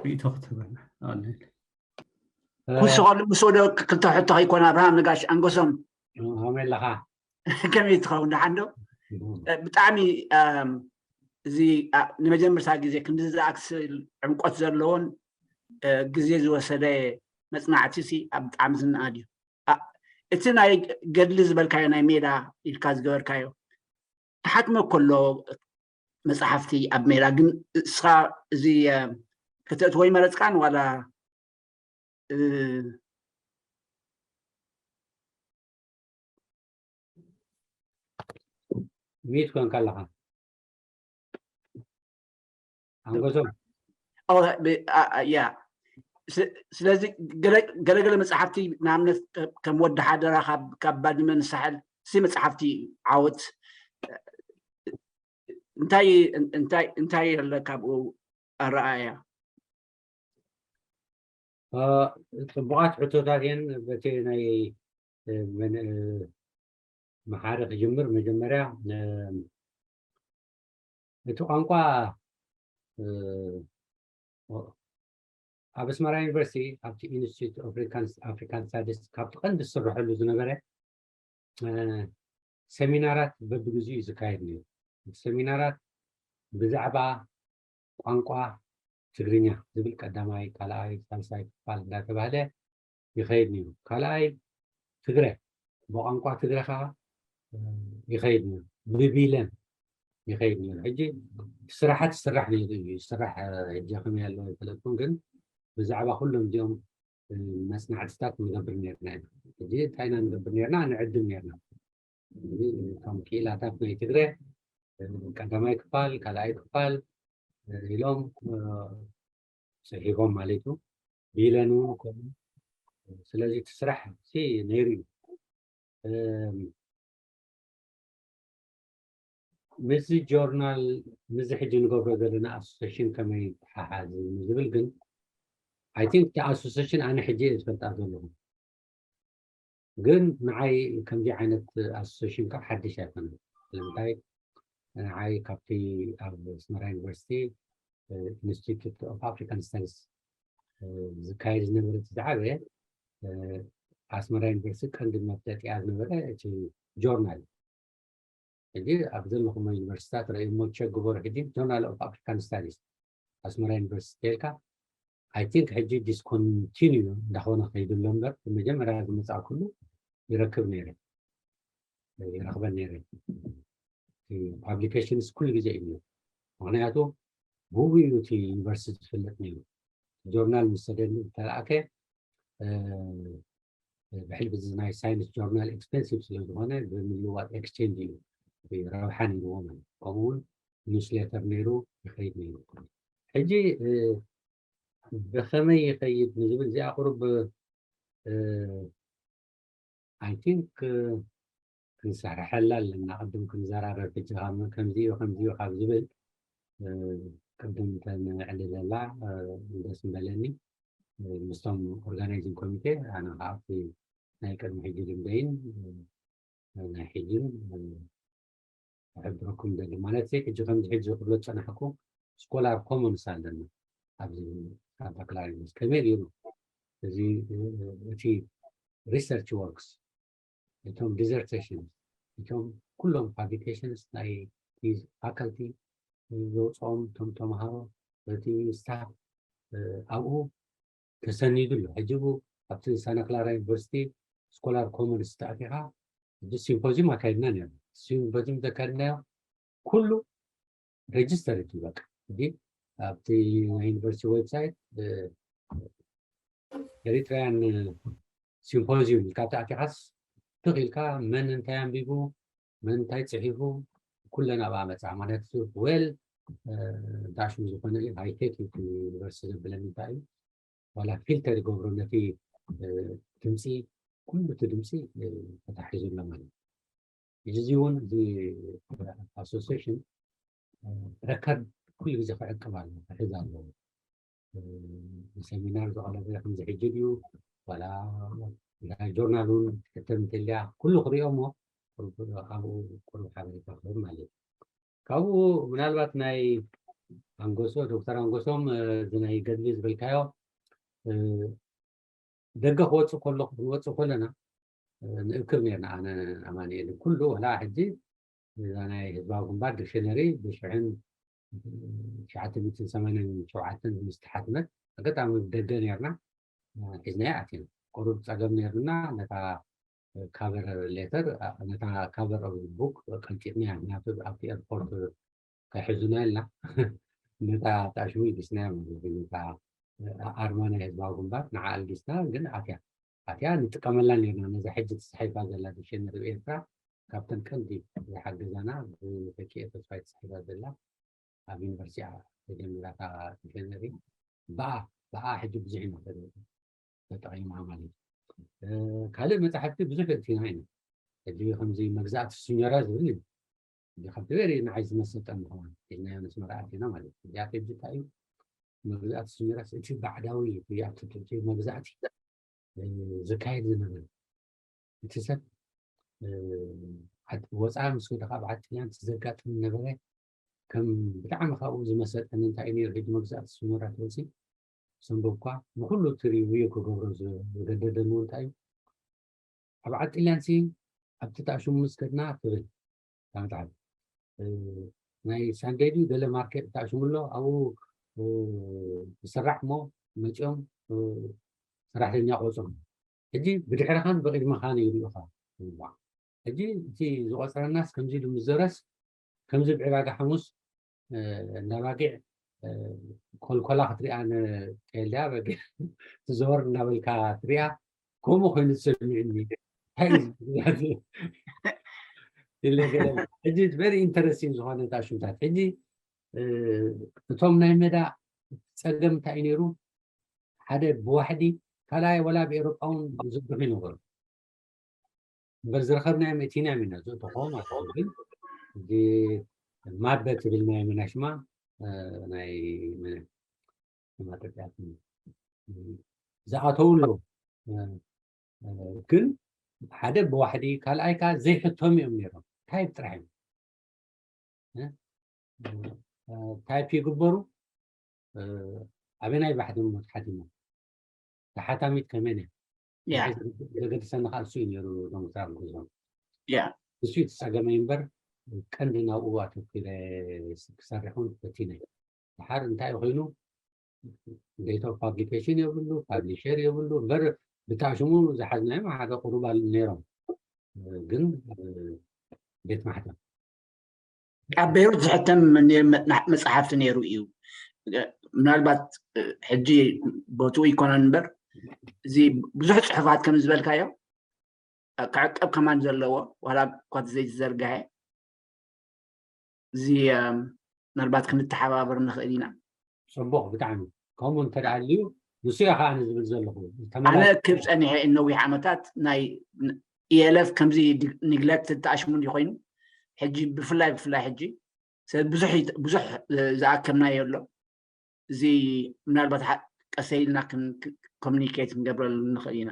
ርእቶ ክትህበና ኣለን። ኩስኸሉ ምስ ወደ ክልተ ሕቶ ከይኮነ ኣብርሃም ንጋሽ ኣንገሶም ከመይ ኣለኻ? ከመይ ትኸውን ደሓን ዶ? ብጣዕሚ እዚ ንመጀመርታ ግዜ ክንዲ ዝኣክስል ዕምቆት ዘለዎን ግዜ ዝወሰደ መፅናዕቲ ሲ ኣብ ብጣዕሚ ዝነኣድ እዩ። እቲ ናይ ገድሊ ዝበልካዮ ናይ ሜዳ ኢልካ ዝገበርካዮ ተሓትመ ከሎ መፅሓፍቲ ኣብ ሜዳ ግን እስኻ እዚ ከተእትዎ ይመረፅካን ዋላ ሚት ኮንካ ኣለኻ ኣንጎሶም ያ ስለዚ ገለገለ መፅሓፍቲ ንኣብነት ከም ወዲ ሓደራ ካብ ባድመ ንሳሕል ሲ መፅሓፍቲ ዓወት እንታይ እንታይ እንታይ ኣለካ ኣብኡ ኣረኣእያ ፅቡቓት ሕቶታት እየን በቲ ናይ መሓሪ ክጅምር መጀመርያ እቲ ቋንቋ ኣብ ኣስመራ ዩኒቨርሲቲ ኣብቲ ኢንስቲትዩት ኣፍሪካን ስታዲስ ካብቲ ቀንዲ ዝስርሐሉ ዝነበረ ሰሚናራት በብግዚኡ እዩ ዝካየድ ነይሩ። እቲ ሰሚናራት ብዛዕባ ቋንቋ ትግርኛ ዝብል ቀዳማይ፣ ካልኣይ፣ ሳልሳይ ክፋል እንዳተባህለ ይኸይድ ነይሩ። ካልኣይ ትግረ ብቋንቋ ትግረ ከዓ ይኸይድ ነይሩ። ብቢለን ይኸይድ ነይሩ። ሕጂ ስራሓት ይስራሕ ነይሩ እዩ። ይስራሕ ሕጂ ከመይ ኣሎ ኣይፈለጥኩን፣ ግን ብዛዕባ ኩሎም እዚኦም መፅናዕትታት ንገብር ነርና ኢና። ሕጂ እንታይ ኢና ንገብር ነርና? ንዕድም ነርና። እቶም ክኢላታት ናይ ትግረ ቀዳማይ ክፋል፣ ካልኣይ ክፋል ኢሎም ፅሒፎም ማለት እዩ። ቢለን እውን ከምኡ። ስለዚ እቲ ስራሕ ነይሩ እዩ። ምስዚ ጆርናል ምስዚ ሕጂ ንገብሮ ዘለና ኣሶሴሽን ከመይ ይተሓሓዝ ንዝብል ግን ኣይ ቲንክ እቲ ኣሶሴሽን ኣነ ሕጂ እየ ዝፈልጣ ዘለኹ። ግን ንዓይ ከምዚ ዓይነት ኣሶሴሽን ከዓ ሓድሽ ኣይኮነን። ስለምንታይ ንዓይ ካብቲ ኣብ ኣስመራ ዩኒቨርሲቲ ኢንስቲትዩት ኦፍ ኣፍሪካን ስተዲስ ዝካየድ ዝነበረ እቲ ዝዓበየ ኣስመራ ዩኒቨርሲቲ ቀንዲ መፍለጢያ ዝነበረ እቲ ጆርናል ሕጂ ኣብ ዘለኹሞ ዩኒቨርሲታት ረእዩሞ ቸክ ግበሩ ሕጂ ጆርናል ኦፍ ኣፍሪካን ስታዲስ ኣስመራ ዩኒቨርሲቲ ተልካ ኣይ ቲንክ ሕጂ ዲስኮንቲኒዩ እንዳኾነ ከይድሎ እምበር መጀመርያ ዝመፃእኩሉ ይረክብ ነይረ ይረኽበን ነይረ ፓብሊኬሽንስ ኩሉ ግዜ እዩ ምክንያቱ ብኡ እዩ እቲ ዩኒቨርሲቲ ዝፍለጥ ነይሩ ጆርናል ምስ ሰደኒ ዝተላእከ ብሕልፊ እዚ ናይ ሳይንስ ጆርናል ኤክስፐንሲቭ ስለ ዝኾነ ብምልዋጥ ኤክስቼንጅ እዩ ረብሓ ነይርዎ ማለት ከምኡ እውን ኒውስሌተር ነይሩ ይኸይድ ነይሩ ሕጂ ብኸመይ ይኸይድ ንዝብል እዚኣ ቁሩብ ኣይ ቲንክ ክንሰርሐላ ኣለና ቅድም ክንዘራረብ ሕጂ ከምዚ እዩ ከምዚ እዩ ካብ ዝብል ቅድም ተንዕልለላ ደስ ምበለኒ ምስቶም ኦርጋናይዚንግ ኮሚቴ ኣነ ከዓ ናይ ቅድሚ ሕጂ ልምደይን ናይ ሕጂን ክሕብረኩም ደሊ ማለት ሕጂ ከምዚ ሕጂ ክብሎ ዝፀናሕኩ ስኮላር ኮመንስ ኣለና ኣብዚ ኣብ ባክላሪስ ከመይ ገይሩ እዚ እቲ research works፣ እቶም dissertation፣ እቶም ኩሎም publications ናይ faculty ዘውፅኦም፣ እቶም ተምሃሮ፣ እቲ staff ኣብኡ ተሰኒዱ ኣሎ። ሕጂ ኣብቲ ሳንታ ክላራ ዩኒቨርሲቲ ስኮላር ኮመንስ ተኣቲኻ ሕጂ ሲምፖዚዩም ኣካይድና ነርና። ሲምፖዚዩም ዘካይድናዮ ኩሉ register እዩ። በቃ ሕጂ ኣብቲ ናይ ዩኒቨርሲቲ ዌብሳይት Eritrean Symposium ኢልካ ተኣቲኻስ ትኽ ኢልካ መን እንታይ ኣንቢቡ፣ መን እንታይ ፅሒፉ፣ ኩለን ኣብኣ መፅኣ ማለት well ዳሽሙ ዝኾነ ሃይቴክ ዩኒቨርሲቲ ዘብለኒ እንታይ እዩ ዋላ ፊልተር ይገብሮ ነቲ ድምፂ፣ ኩሉ እቲ ድምፂ ተታሒዙ ኣሎ ማለት እዩ። እዚ እውን እዚ ኣሶሲሽን ረከርድ ኩሉ ግዜ ክዕቅብ ኣለዎ፣ ክሕዝ ኣለዎ። ሰሚናር ዝቐረበ ከምዚ ሕጂ ድዩ ዋላ ጆርናል እውን ክትሕተም እንተልያ ኩሉ ክሪኦ እሞ ካብኡ ቁሩብ ሓበሬታ ክህብ ማለት እዩ። ካብኡ ምናልባት ናይ ኣንጎሶ ዶክተር ኣንጎሶም እዚ ናይ ገድሊ ዝበልካዮ ደገ ክወፅእ ከሎ ክንወፅእ ከለና ንእክብ ነርና ኣነ ኣማኒኤል ኩሉ ዋላ ሕጂ እዛ ናይ ህዝባዊ ግንባር ዲክሽነሪ ብሽሕን ትሽዓተ ሚእትን ሰማንያን ሸውዓተን ምስ ተሓትመት ኣጋጣሚ ደገ ነርና ሒዝናያ ኣቲና ቁሩብ ፀገም ነርና ነታ cover letter ነታ cover of book ቀንጢጥናያ ምክንያቱ ኣብቲ ኤርፖርት ከይሕዙና ኢልና ነታ ታሽሙ ይልስናያ ማለት እዩ ነታ ኣርማ ናይ ህዝባዊ ግንባር ንዓ ኣልጊስና ግን ኣትያ ኣትያ ንጥቀመላ ነርና ነዛ ሕጂ ተፃሒፋ ዘላ ዲክሽነሪ ኤርትራ ካብተን ቀንዲ ዝሓገዛና ብተኪኤ ተስፋይ ተፃሒፋ ዘላ ኣብ ዩኒቨርሲቲ ተጀሚራ እታ ዲክሽነሪ ብኣ ብኣ ሕጂ ብዙሕ ኢና ተጠቂምና ማለት እዩ ካልእ መፅሓፍቲ ብዙሕ እቲና ኢና ሕጂ ከምዚ መግዛእቲ ስኞራ ዝብል እዩ ካብቲ ቨሪ ንዓይ ዝመሰጠ ምኳን ኢልናዮ ነስመራ ኣቲና ማለት እዩ እዚኣ ሕጂ እንታይ እዩ መግዛእቲ ስሚራስ እቲ ባዕዳዊ ኣብቲ ትሕቲ መግዛእቲ ዝካየድ ዝነበረ እቲ ሰብ ወፃኢ ምስ ወደ ካብ ዓድጥልያን እቲ ዘጋጥም ነበረ ከም ብጣዕሚ ካብኡ ዝመሰጠኒ እንታይ እዩ ነይሩ ሕጂ መግዛእቲ ስሚራት ወፂ ሰንበብኳ ንኩሉ እቲ ሪቪው ክገብሮ ዝገደደኒ እንታይ እዩ ኣብ ዓድጥልያን ሲ ኣብቲ ተኣሽሙ ምስ ከድና ትብል እታ መፅሓፍ ናይ ሳንደይ ድዩ ገለ ማርኬት ተኣሽሙ ኣሎ ኣብኡ ዝስራሕ እሞ መፂኦም ሰራሕተኛ ቆፅሩ ሕጂ ብድሕርኻን ብቅድመኻን ይሪኡኻ ሕጂ እቲ ዝቆፅረናስ ከምዚ ኢሉ ምስ ዘረስ ከምዚ ብዕዳጋ ሓሙስ እንዳ ባጊዕ ኮልኮላ ክትሪኣ ከየልያ በጊዕ ትዘወር እናበልካ ትሪኣ ከምኡ ኮይኑ ትሰሚዕኒ ሕጂ very interesting ዝኾነ ታሽምታት ሕጂ እቶም ናይ መዳ ፀገም እንታይ እዩ ነይሩ ሓደ ብዋሕዲ ካልኣይ ወላ ብኤሮጳውን ዝብርሑ ይነበሩ እምበር ዝረኸብናዮም እቲና ኢና ዝእተኾ ማለት እዩ ግን እዚ ማበ ትብል ናይ መናሽማ ናይ ማጠጥያት ዝኣተው ኣለዉ ግን ሓደ ብዋሕዲ ካልኣይ ከዓ ዘይሕቶም እዮም ነይሮም ታይፕ ጥራሕ እዮም ታይፕ ይግበሩ ኣበናይ ባሕቲ እሞ ተሓቲሞም ተሓታሚት ከመይ ነያ ዘገድሰኒ ከዓ እሱ እዩ ነይሩ ዶክተር ኣልኩዞም እሱ እዩ ተፀገመ እምበር ቀንዲ ናብኡ ኣተኪረ ክሰርሕ እውን ፈቲነ ድሓር እንታይ ኮይኑ date of publication የብሉ publisher የብሉ እምበር ብታሽሙ ዝሓዝናዮም ሓደ ቁሩብ ነይሮም ግን ቤት ማሕተም ኣብ ቤይሩት ዝሕተም መፅሓፍቲ ነይሩ እዩ ምናልባት ሕጂ ቦትኡ ይኮነን እምበር እዚ ብዙሕ ፅሑፋት ከም ዝበልካዮ ክዕቀብ ከማን ዘለዎ ዋላ እኳ ዘይተዘርግሐ እዚ ምናልባት ክንተሓባበር ንኽእል ኢና ፅቡቅ ብጣዕሚ ከምኡ እንተደኣልዩ ንሱ ያ ከዓ ዝብል ዘለኹ ኣነ ክብ ፀኒሐ ነዊሕ ዓመታት ናይ ኢኤልኤፍ ከምዚ ኒግለክት ተኣሽሙ እንዲ ኮይኑ ሕጂ ብፍላይ ብፍላይ ሕጂ ብዙሕ ብዙሕ ዝኣከብናዮ ኣሎ እዚ ምናልባት ቀሰ ኢልና ኮሚኒኬት ክንገብረሉ ንኽእል ኢና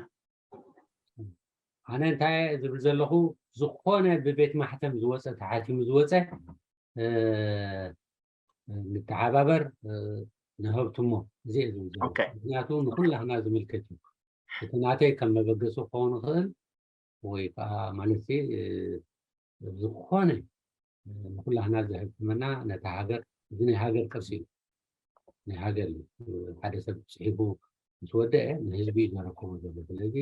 ኣነ እንታይ ዝብል ዘለኹ ዝኾነ ብቤት ማሕተም ዝወፀ ተሓቲሙ ዝወፀ ንተሓባበር ንሀብትሞ እዚ ምክንያቱ ንኩላህና ዝምልከት እዩ እቲ ናተይ ከም መበገሲ ክኸውን ይኽእል ወይ ከዓ ማለት ሲ ዝኾነ ንኩላህና ዘህብመና ነታ ሃገር፣ እዚ ናይ ሃገር ቅርሲ እዩ። ናይ ሃገር እዩ። ሓደ ሰብ ፅሒፉ ምስ ወደአ ንህዝቢ እዩ ዘረከቦ ዘሎ። ስለዚ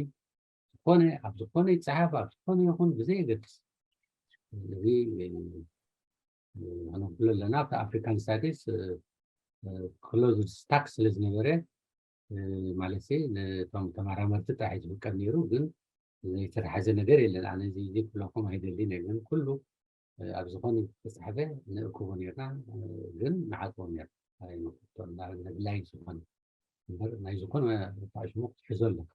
ዝኾነ ኣብ ዝኾነ ይፀሓፍ ኣብ ዝኾነ ይኹን ብዘየገድስ እዚ ኣነብሎ ኣለና። ኣብቲ ኣፍሪካን ስታዲስ ክሎዝ ስታክ ስለ ዝነበረ ማለት ነቶም ተመራመርቲ ጥራሕ ዝፍቀድ ነይሩ፣ ግን ዘይተተሓዘ ነገር የለን። ኣነ እዚ ክብለኩም ኣይደልን እየ፣ ግን ኩሉ ኣብ ዝኾነ ዝተፅሓፈ ንእክቦ ነርና፣ ግን ንዓፅቦ ነርና። ነድላይ ዝኾነ እምበር ናይ ዝኾነ ሽሙ ክትሕዞ ኣለካ።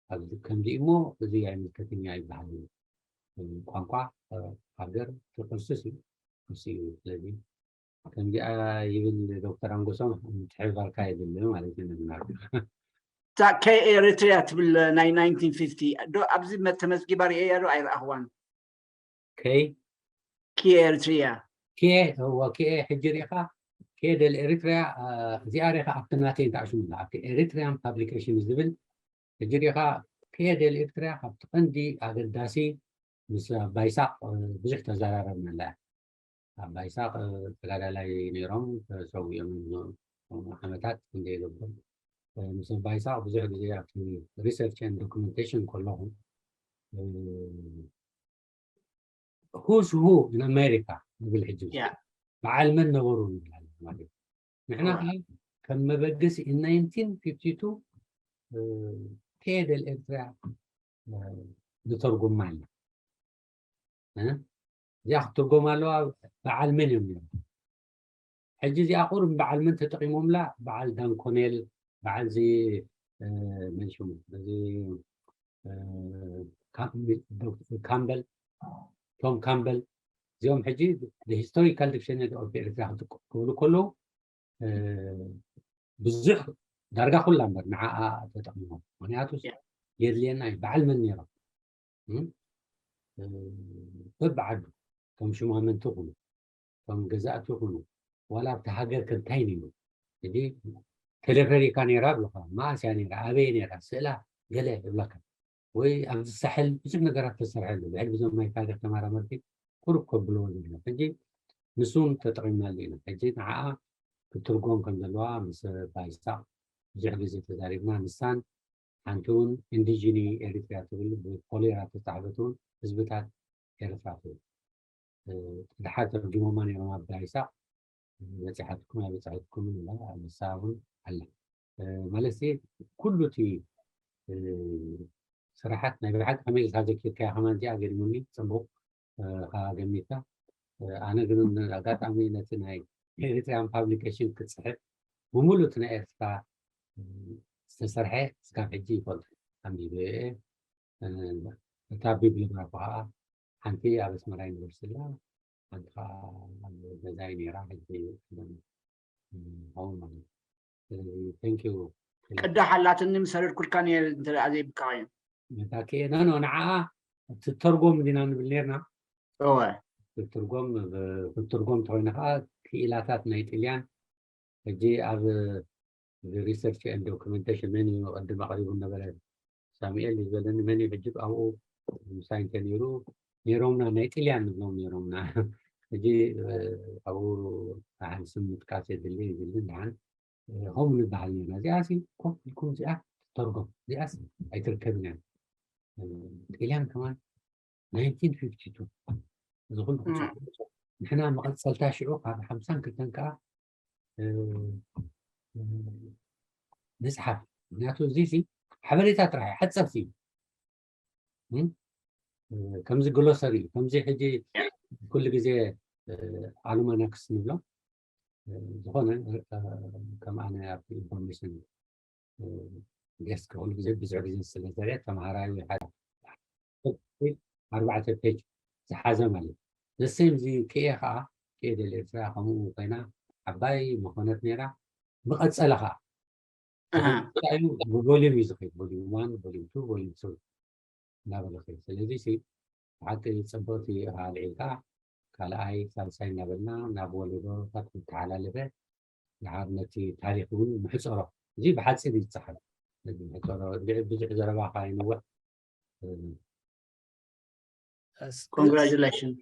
ኣብዚ ከምዚ እሞ እዚ ኣይምልከትን እዩ ኣይበሃል። ቋንቋ ሃገር ቅርሲስ እዩ፣ ቅርሲ እዩ። ስለዚ ከምዚኣ ይብል ዶክተር ኣንጎሶም ምትሕብባርካ የድሊ ማለት እዩ። ነግናር እታ ከይ ኤሪትሪያ ትብል ናይ ናይንቲን ፊፍቲ ዶ ኣብዚ ተመዝጊባ ርእያ ዶ ኣይረኣኽዋን? ከይ ኪኤ ኤሪትሪያ ኪኤ እወ ኪኤ ሕጂ ሪኢኻ ኪኤ ደል ኤሪትሪያ እዚኣ ሪኢኻ ኣብቲ ናተይ እንተኣሽሙላ ኣብቲ ኤሪትሪያን ፓብሊኬሽን ዝብል ሕጂ ሪኢኻ ኪኤ ደል ኤሪትሪያ ካብቲ ቀንዲ ኣገዳሲ ምስ ኣባይ ይስሓቅ ብዙሕ ተዘራረብናላ። ኣባይ ይስሓቅ ተጋዳላይ ነይሮም፣ ተሰዊኦም ዓመታት ክንደይ ገቡ። ምስ ኣባይ ይስሓቅ ብዙሕ ግዜ ኣብቲ research and documentation ከለኹ who's who in America ንብል ሕጂ በዓል መን ነበሩ ንብል ኣለና ማለት እዩ። ንሕና ከዓ ከም መበገሲ in nineteen fifty two ኪኤ ደል ኤሪትሪያ ንተርጉማ ኣለና። እዚኣ ክትርጎም ኣለዋ። በዓል መን እዮም ነይሮም? ሕጂ እዚኣ ቁሩብ በዓል መን ተጠቂሞምላ? በዓል ዳንኮኔል፣ በዓል እዚ መን ሽሙ እዚ ካምበል፣ ቶም ካምበል፣ እዚኦም ሕጂ historical dictionary of ኤሪትሪያ ክብሉ ከለዉ ብዙሕ ዳርጋ ኩላ እምበር ንዓኣ ተጠቅምዎ። ምክንያቱ የድልየና እዩ። በዓል መን ነይሮም? በብዓዱ ከም ሽማምንቲ ይኹኑ ከም ገዛእቲ ይኹኑ ዋላ ኣብቲ ሃገር ከ እንታይ ነይሩ? ሕጂ ቴሌፈሪካ ነይራ ብልኻ፣ መኣስ እያ ነይራ፣ ኣበይ ነይራ፣ ስእላ ገለ ይብለካ። ወይ ኣብዚ ሳሕል ብዙሕ ነገራት ተሰርሐሉ። ብሕልፊ እዞም ናይ ታሪክ ተመራመርቲ ቁሩብ ከብልዎ ዝብሎ ሕጂ ንሱ እውን ተጠቒምናሉ ኢና። ሕጂ ንዓኣ ክትርጎም ከም ዘለዋ ምስ ባይሳቕ ብዙሕ ግዜ ተዛሪብና። ንሳን ሓንቲ እውን ኢንዲጂኒ ኤሪትሪያ ትብል ብኮሌራ ተፃሕፈት እውን ህዝብታት ኤርትራ ትብል። ድሓር ተርጊሞማ ነይሮም ኣብ ባይሳቕ በፂሓትኩም ኣይበፃሕትኩም ንሳ እውን ኣላ። ማለት ኩሉ እቲ ስራሓት ናይ ብሓቂ ከመይ ኢልካ ዘኪርካያ ከማን እዚኣ ገሪሙኒ። ፅቡቅ ከዓ ገሚትካ። ኣነ ግን ኣጋጣሚ ነቲ ናይ ኤሪትሪያን ፓብሊኬሽን ክፅሕፍ ብምሉእ እቲ ናይ ኤርትራ ዝተሰርሐ እስካብ ሕጂ ይፈልጡ ኣንቢበ እየ። እታ ቢብሊዮግራፊ ከዓ ሓንቲ ኣብ ኣስመራ ዩኒቨርሲቲ ኣላ፣ ሓንቲ ከዓ ኣብ ገዛይ ነይራ። ሕጂ ክኸውን ማለት እዩ። ስለዚ thank you። ቅዳሕ ኣላትኒ ምሰደድኩልካ ነይረ እንተ ደኣ ዘይብካ እዩ። ነታ ክኤ ኖ ኖ ንዓኣ ትተርጎም እንዲና ንብል ነርና። እወ ክትርጎም ክትርጎም እንተኮይና ከዓ ክኢላታት ናይ ጥልያን ሕጂ ኣብ research and documentation መን እዩ ቅድም ኣቕሪቡ ነበረ ሳሙኤል እዩ ዝበለኒ መን እዩ ሕጂ ኣብኡ ምሳይ እንተ ነይሩ ነይሮምና ናይ ጥልያን ንብሎም ነይሮምና ሕጂ ኣብኡ ሓንስም ምጥቃስ የድሊ ይብልን ደሓን ከምኡ ንበሃል ነርና። እዚኣ ሲ ኮፍ ኢልኩም እዚኣ ትተርጎም እዚኣስ ኣይትርከብን እያ። ጥልያን ከማን ናይንቲን ፊፍቲ ቱ እዚ ኩሉ ክፅ ንሕና መቐፀልታ ሽዑ ካብ ሓምሳን ክልተን ከዓ ንፅሓፍ ምክንያቱ እዚ ሲ ሓበሬታ ጥራሕ እዩ ሓፀርቲ እዩ። ከምዚ ግሎሰሪ እዩ ከምዚ ሕጂ ኩሉ ግዜ ኣሉማናክስ ንብሎ ዝኾነ ከም ኣነ ኣብቲ ኢንፎርሜሽን ዴስክ ኩሉ ግዜ ብዙሕ ግዜ ስለ ዘርአ ተምሃራይ ወይ ሓደ ኣርባዕተ ፔጅ ዝሓዘ ማለት እዩ። ዘሴም እዚ ክኤ ከዓ ክኤ ደል ኤርትራ ከምኡ ኮይና ዓባይ መኾነት ነይራ። ብቐፀለ ከዓ ብቮሊም እዩ ዝኸይድ ቮሊም ዋን ቮሊም ቱ ቮሊም ስሪ እናበለ ከይድ። ስለዚ ሲ ብሓቂ ፅብቕቲ ኣልዒልካ ካልኣይ ሳልሳይ እናበልና ናብ ወለዶታት ዝተሓላለፈ ድሓር ነቲ ታሪክ እውን ምሕፀሮ እዚ ብሓፂር ይፀሓፍ። ብዙሕ ዘረባ ካይንውሕ Congratulations.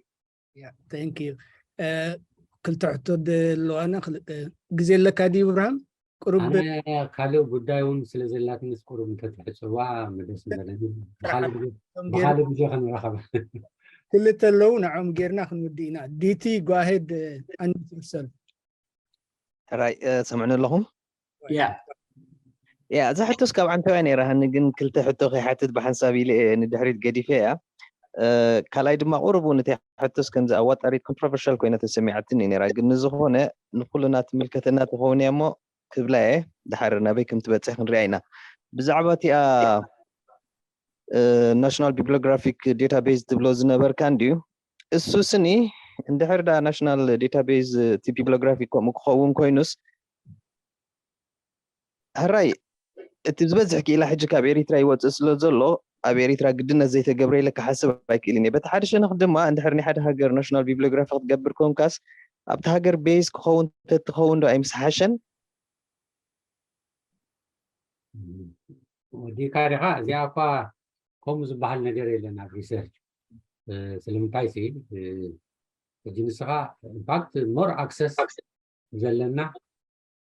Yeah, thank you. ክልተ ሕቶ ኣለዋና። ግዜ ኣለካ ድዩ ብርሃም? ቁሩብ ካልእ ጉዳይ እውን ስለ ዘላትንስ ቁሩብ እንተትሕፅዋ ደስ ምበለኒ። ብካልእ ግዜ ክንራኸብ። ክልተ ኣለዉ፣ ንዖም ጌርና ክንውድእ ኢና። ዲቲ go ahead, unmute yourself. ሕራይ ሰምዕኒ ኣለኹም? Yeah. ያ እዛ ሕቶስ ካብ ዓንተባይ ነይራ ሃኒ፣ ግን ክልተ ሕቶ ከይሓትት ብሓንሳብ ኢለ እየ ንድሕሪት ገዲፈ እያ። ካልኣይ ድማ ቁሩብ እውን እቲ ሕቶስ ከምዚ ኣዋጣሪት ኮንትሮቨርሻል ኮይና ተሰሚዓትኒ ነይራ፣ ግን ንዝኾነ ንኩልና ትምልከተና ትኸውን እያ እሞ ክብላ እየ። ድሓር ናበይ ከም ትበፅሕ ክንሪኣ ኢና። ብዛዕባ እቲኣ ናሽናል ቢብሊዮግራፊክ ዴታቤዝ ትብሎ ዝነበርካ እንድዩ። እሱ ስኒ እንድሕር ዳ ናሽናል ዴታቤዝ እቲ ቢብሊዮግራፊክ ከምኡ ክኸውን ኮይኑስ፣ ሕራይ እቲ ዝበዝሕ ክኢላ ሕጂ ካብ ኤሪትራ ይወፅእ ስለ ዘሎ ኣብ ኤሪትራ ግድነት ዘይተገብረ ኢለ ክሓስብ ኣይክእልን እየ። በቲ ሓደ ሸነኽ ድማ እንድሕር ናይ ሓደ ሃገር ናሽናል ቢብሊዮግራፊ ክትገብር ኮንካስ ኣብቲ ሃገር ቤዝ ክኸውን ተትኸውን ዶ ኣይምስሓሸን? ወዲካ ዲኻ? እዚኣ እኳ ከምኡ ዝበሃል ነገር የለን ኣብ ሪሰርች። ስለምንታይ ሲ ሕጂ ንስኻ ኢንፋክት ሞር ኣክሰስ ዘለና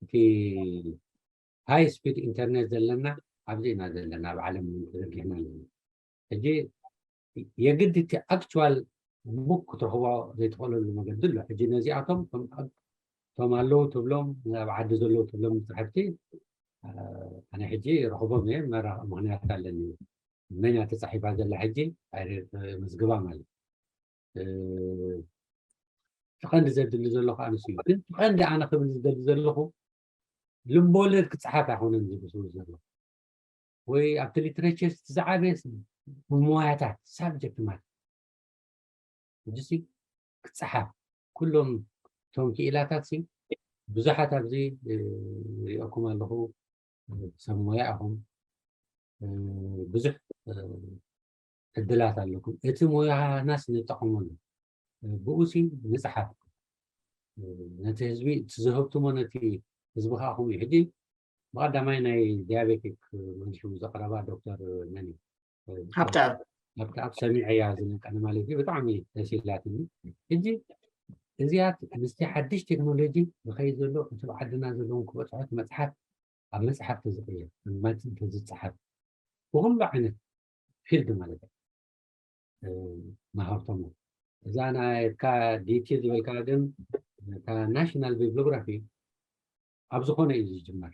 እቲ ሃይ ስፒድ ኢንተርኔት ዘለና ኣብዚ ኢና ዘለና ኣብ ዓለም ተዘርጊሕና ኣለና። ሕጂ የግድ እቲ ኣክቹዋል ቡክ ክትረኽቦ ዘይትኽእለሉ መገዲ ኣሎ። ሕጂ ነዚኣቶም እቶም ኣለዉ ትብሎም ኣብ ዓዲ ዘለዉ ትብሎም መፅሕፍቲ ኣነ ሕጂ ረኽቦም እየ፣ ምክንያት ኣለኒ። መን እያ ተፃሒፋ ዘላ ሕጂ መዝግባ ማለት እቲ ቀንዲ ዘድሊ ዘሎ ከዓ ንሱ እዩ። ግን እቲ ቀንዲ ኣነ ክብል ዝደሊ ዘለኹ ልቦለድ ክፀሓፍ ኣይኮነን ዝብስሉ ዘሎ ወይ ኣብቲ ሊትሬቸር ዝዓበየ ብሞያታት ሳብጀክት ማለት ሕጂ ክፀሓፍ ኩሎም እቶም ክኢላታት ብዙሓት ኣብዚ ሪኦኩም ኣለኹ፣ ሰብ ሞያ ኢኹም፣ ብዙሕ ዕድላት ኣለኩም። እቲ ሞያናስ ንጠቐመሉ፣ ብኡ ንፅሓፍ፣ ነቲ ህዝቢ እቲ ዝህብትሞ ነቲ ህዝቢ ከዓ ከምኡ እዩ። ሕጂ ብቐዳማይ ናይ ዲያቤቲክ መሊሱ ዘቕረባ ዶክተር መን ሃብተኣብ ሃብተኣብ ሰሚዐያ ዝነቀነ ማለት እዩ። ብጣዕሚ ደስ ኢላትኒ። ሕጂ እዚኣት ምስቲ ሓድሽ ቴክኖሎጂ ዝኸይድ ዘሎ እቲ ዓድና ዘለውን ክበፅሖት መፅሓፍ ኣብ መፅሓፍ ተዝቕየር መፅን ተዝፀሓፍ ብኩሉ ዓይነት ፊልድ ማለት እዩ መሃርቶም እዛ ናይካ ዲቲ ዝበልካ ግን እታ ናሽናል ቢብሊዮግራፊ ኣብ ዝኾነ እዩ ዝጅመር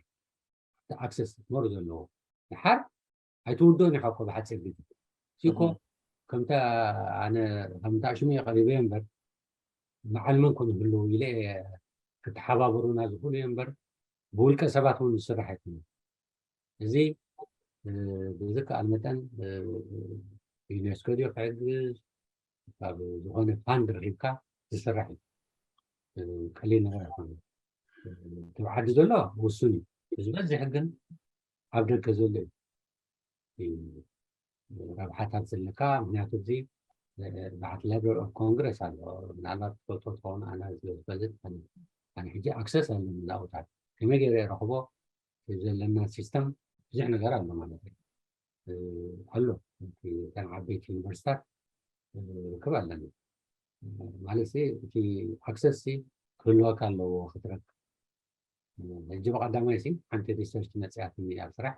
ኣክሰስ ሞር ዘለዎ ድሓር ኣይትውድኦን ኢኻ እኮ ብሓፂር ግዜ ሲኮ ከምታ ኣነ ከምታ ሽሙ ቀሪበ እምበር መዓልመን ኮን ይህልው ኢለ ክተሓባበሩና ዝኽእሉ እየ እምበር ብውልቀ ሰባት እውን ዝስራሕ ኣይኮነ እዚ ብዝከኣል መጠን ዩኔስኮ ድዮ ክሕግዝ ካብ ዝኾነ ፋንድ ረኪብካ ዝስራሕ እዩ ቀሊል ነገር ኣይኮነ እቲ ዓዲ ዘሎ ውሱን እዩ ዝበዝሕ ግን ኣብ ደገ ዘሎ እዩ ረብሓታት ዘለካ ምክንያቱ እዚ በዓት library of congress ኣሎ ምናልባት ፎቶ ትኸውን ኣነ ዝፈልጥ ኣነ ሕጂ ኣክሰስ ኣለኒ ናብታት ከመይ ገይረ ረኽቦ ዘለና ሲስተም ብዙሕ ነገር ኣሎ ማለት እዩ ኣሎ እተን ዓበይቲ ዩኒቨርሲታት ርክብ ኣለኒ ማለት እቲ ኣክሰስ ክህልወካ ኣለዎ ክትረክ ሕጂ ብቀዳማይ ሲ ሓንቲ ሪሰርች መፅያትኒ ኣብ ስራሕ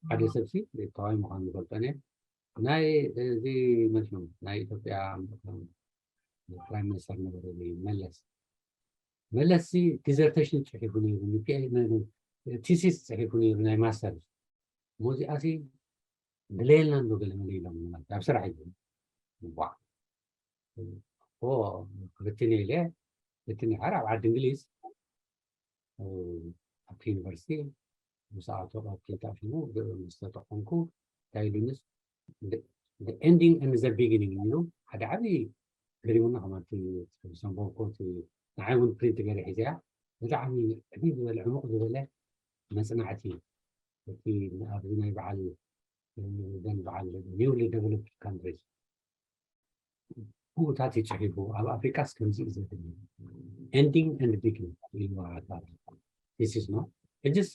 ሓደ ሰብ ሲ ተዋይ ምኳኑ ዝፈልጦ ናይ እዚ መን ናይ ኢትዮጵያ ፕራይም ሚኒስተር ነበረ መለስ መለስ ሲ ዲዘርቴሽን ፅሒፉ ነይሩ ቲሲስ ፅሒፉ ነይሩ ናይ ማስተር ሙዚቃ ሲ ድለየልና እንዶ ገለ መለ ኢሎም ኣብ ስራሕ እዩ ዋ ክፍትን ኢለ ፍትን ይሓር ኣብ ዓዲ እንግሊዝ ኣብቲ ዩኒቨርሲቲ ምስ ኣቶ ተጣፊሙ ምስ ተጠቀምኩ እንታይ ኢሉንስ ending and the beginning ኢሉ ሓደ ዓብዪ ገሪሙና ከማቲ ሰንበብኮ ንዓይ እውን ፕሪንት ገይረ ሒዘያ ብጣዕሚ ዕብይ ዝበለ ዕሙቕ ዝበለ መፅናዕቲ እዩ እቲ ኣብዚ ናይ በዓል ዘን በዓል newly developed countries ብኡታት ይፅሒፉ ኣብ ኣፍሪቃስ ከምዚ እዩ ዘድሊ ending and beginning ኢልዋ this is not ሕጅስ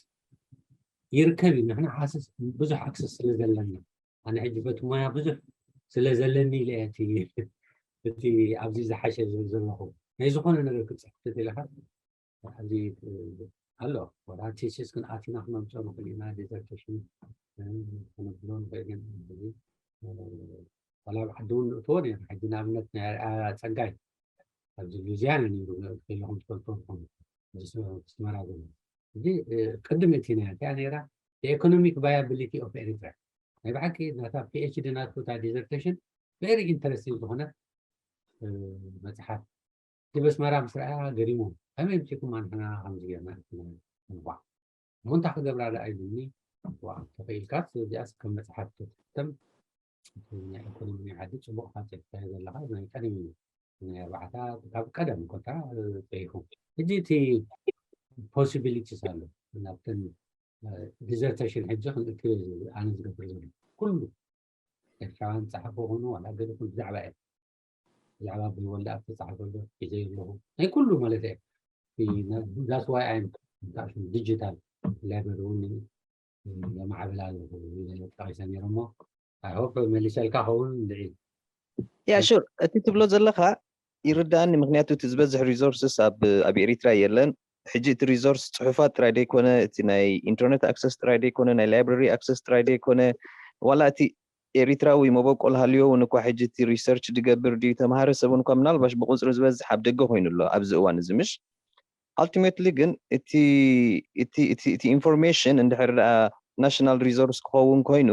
ይርከብ እዩ። ንሕና ሓሰስ ብዙሕ ኣክሰስ ስለ ዘለና፣ ኣነ ሕጂ በቲ ሞያ ብዙሕ ስለ ዘለኒ ኢለ እየ እቲ እቲ ኣብዚ ዝሓሸ ዝብል ዘለኹ። ናይ ዝኾነ ነገር ክትፅሕፍ ተደሊኻ ኣብዚ ኣሎ። ወላ ቴሲስ ግን ኣቲና ክነምፅኦ ንኽእል ኢና። ዲዘርቴሽን ክነብሎ ንኽእል ኢና። ወላ ኣብ ዓዲ እውን ንእትዎ ነና። ሕጂ ንኣብነት ናይ ኣርኣያ ፀጋይ ኣብዚ ሉዚያና ነይሩ፣ ከይለኹም ትፈልጥዎ ትኾኑ። ኣስመራ ዘሎ እዚ ቅድም እቲ ናይ እቲኣ ነይራ፣ ኢኮኖሚክ ቫያብሊቲ ኦፍ ኤሪትራ። ናይ ብሓቂ ናታ ፒኤችዲ ናቱ እታ ዲዘርቴሽን ቨሪ ኢንተረስቲንግ ዝኾነ መፅሓፍ። እቲ በስመራ ምስ ረኣያ ገሪሙ፣ ከመይ ምፂኩም ኣንሕና ከምዚ ጌርና ንዋ እሞ እንታይ ክገብራ ደኣ ኢሉኒ። ዋ ተኽኢልካስ እዚኣስ ከም መፅሓፍ ክትሕተም ናይ ኢኮኖሚ ናይ ዓዲ ፅቡቕ ፋፂሕካዮ ዘለኻ ናይ ቀደም እዩ። ናይ ኣርባዕታ ካብ ቀደም ኮታ ፅሒፉ። ሕጂ እቲ ፖሲቢሊቲስ ኣሎ ናብተን ዲዘርቴሽን ሕጂ ክንእክብ ኣነ ዝገብር ዘሎ ኩሉ ኤርትራውያን ፃሓፎ ኾኑ ዋላ ገለ ኩሉ ብዛዕባ እየ ብዛዕባ ብወልደ ኣብ ተፃሓፈ ኣሎ ሒዘ ኣለኹ ናይ ኩሉ ማለት እየ። ዛስ ዋይ ኣይም ዲጂታል ላይብረሪ እውን የማዕብል ኣለኹ ጠቂሰ ነይረ እሞ ኣይሆፕ መሊሰልካ ኸውን እንድዒ። ያ ሹር እቲ ትብሎ ዘለኻ ይርዳእኒ። ምክንያቱ እቲ ዝበዝሕ ሪሶርስስ ኣብ ኣብ ኤሪትራ የለን። ሕጂ እቲ ሪሶርስ ፅሑፋት ጥራይ ደይኮነ እቲ ናይ ኢንተርኔት ኣክሰስ ጥራይ ደይኮነ ናይ ላይብረሪ ኣክሰስ ጥራይ ደይኮነ ዋላ እቲ ኤሪትራዊ መበቆል ሃልዮ እውን እኳ ሕጂ እቲ ሪሰርች ድገብር ድዩ ተምሃረ ሰብ እውን እኳ ምናልባሽ ብቁፅሪ ዝበዝሕ ኣብ ደገ ኮይኑ ኣሎ ኣብዚ እዋን እዚ ምሽ ኣልቲሜትሊ ግን እቲ እቲ እቲ እቲ ኢንፎርሜሽን እንድሕር ደኣ ናሽናል ሪሶርስ ክኸውን ኮይኑ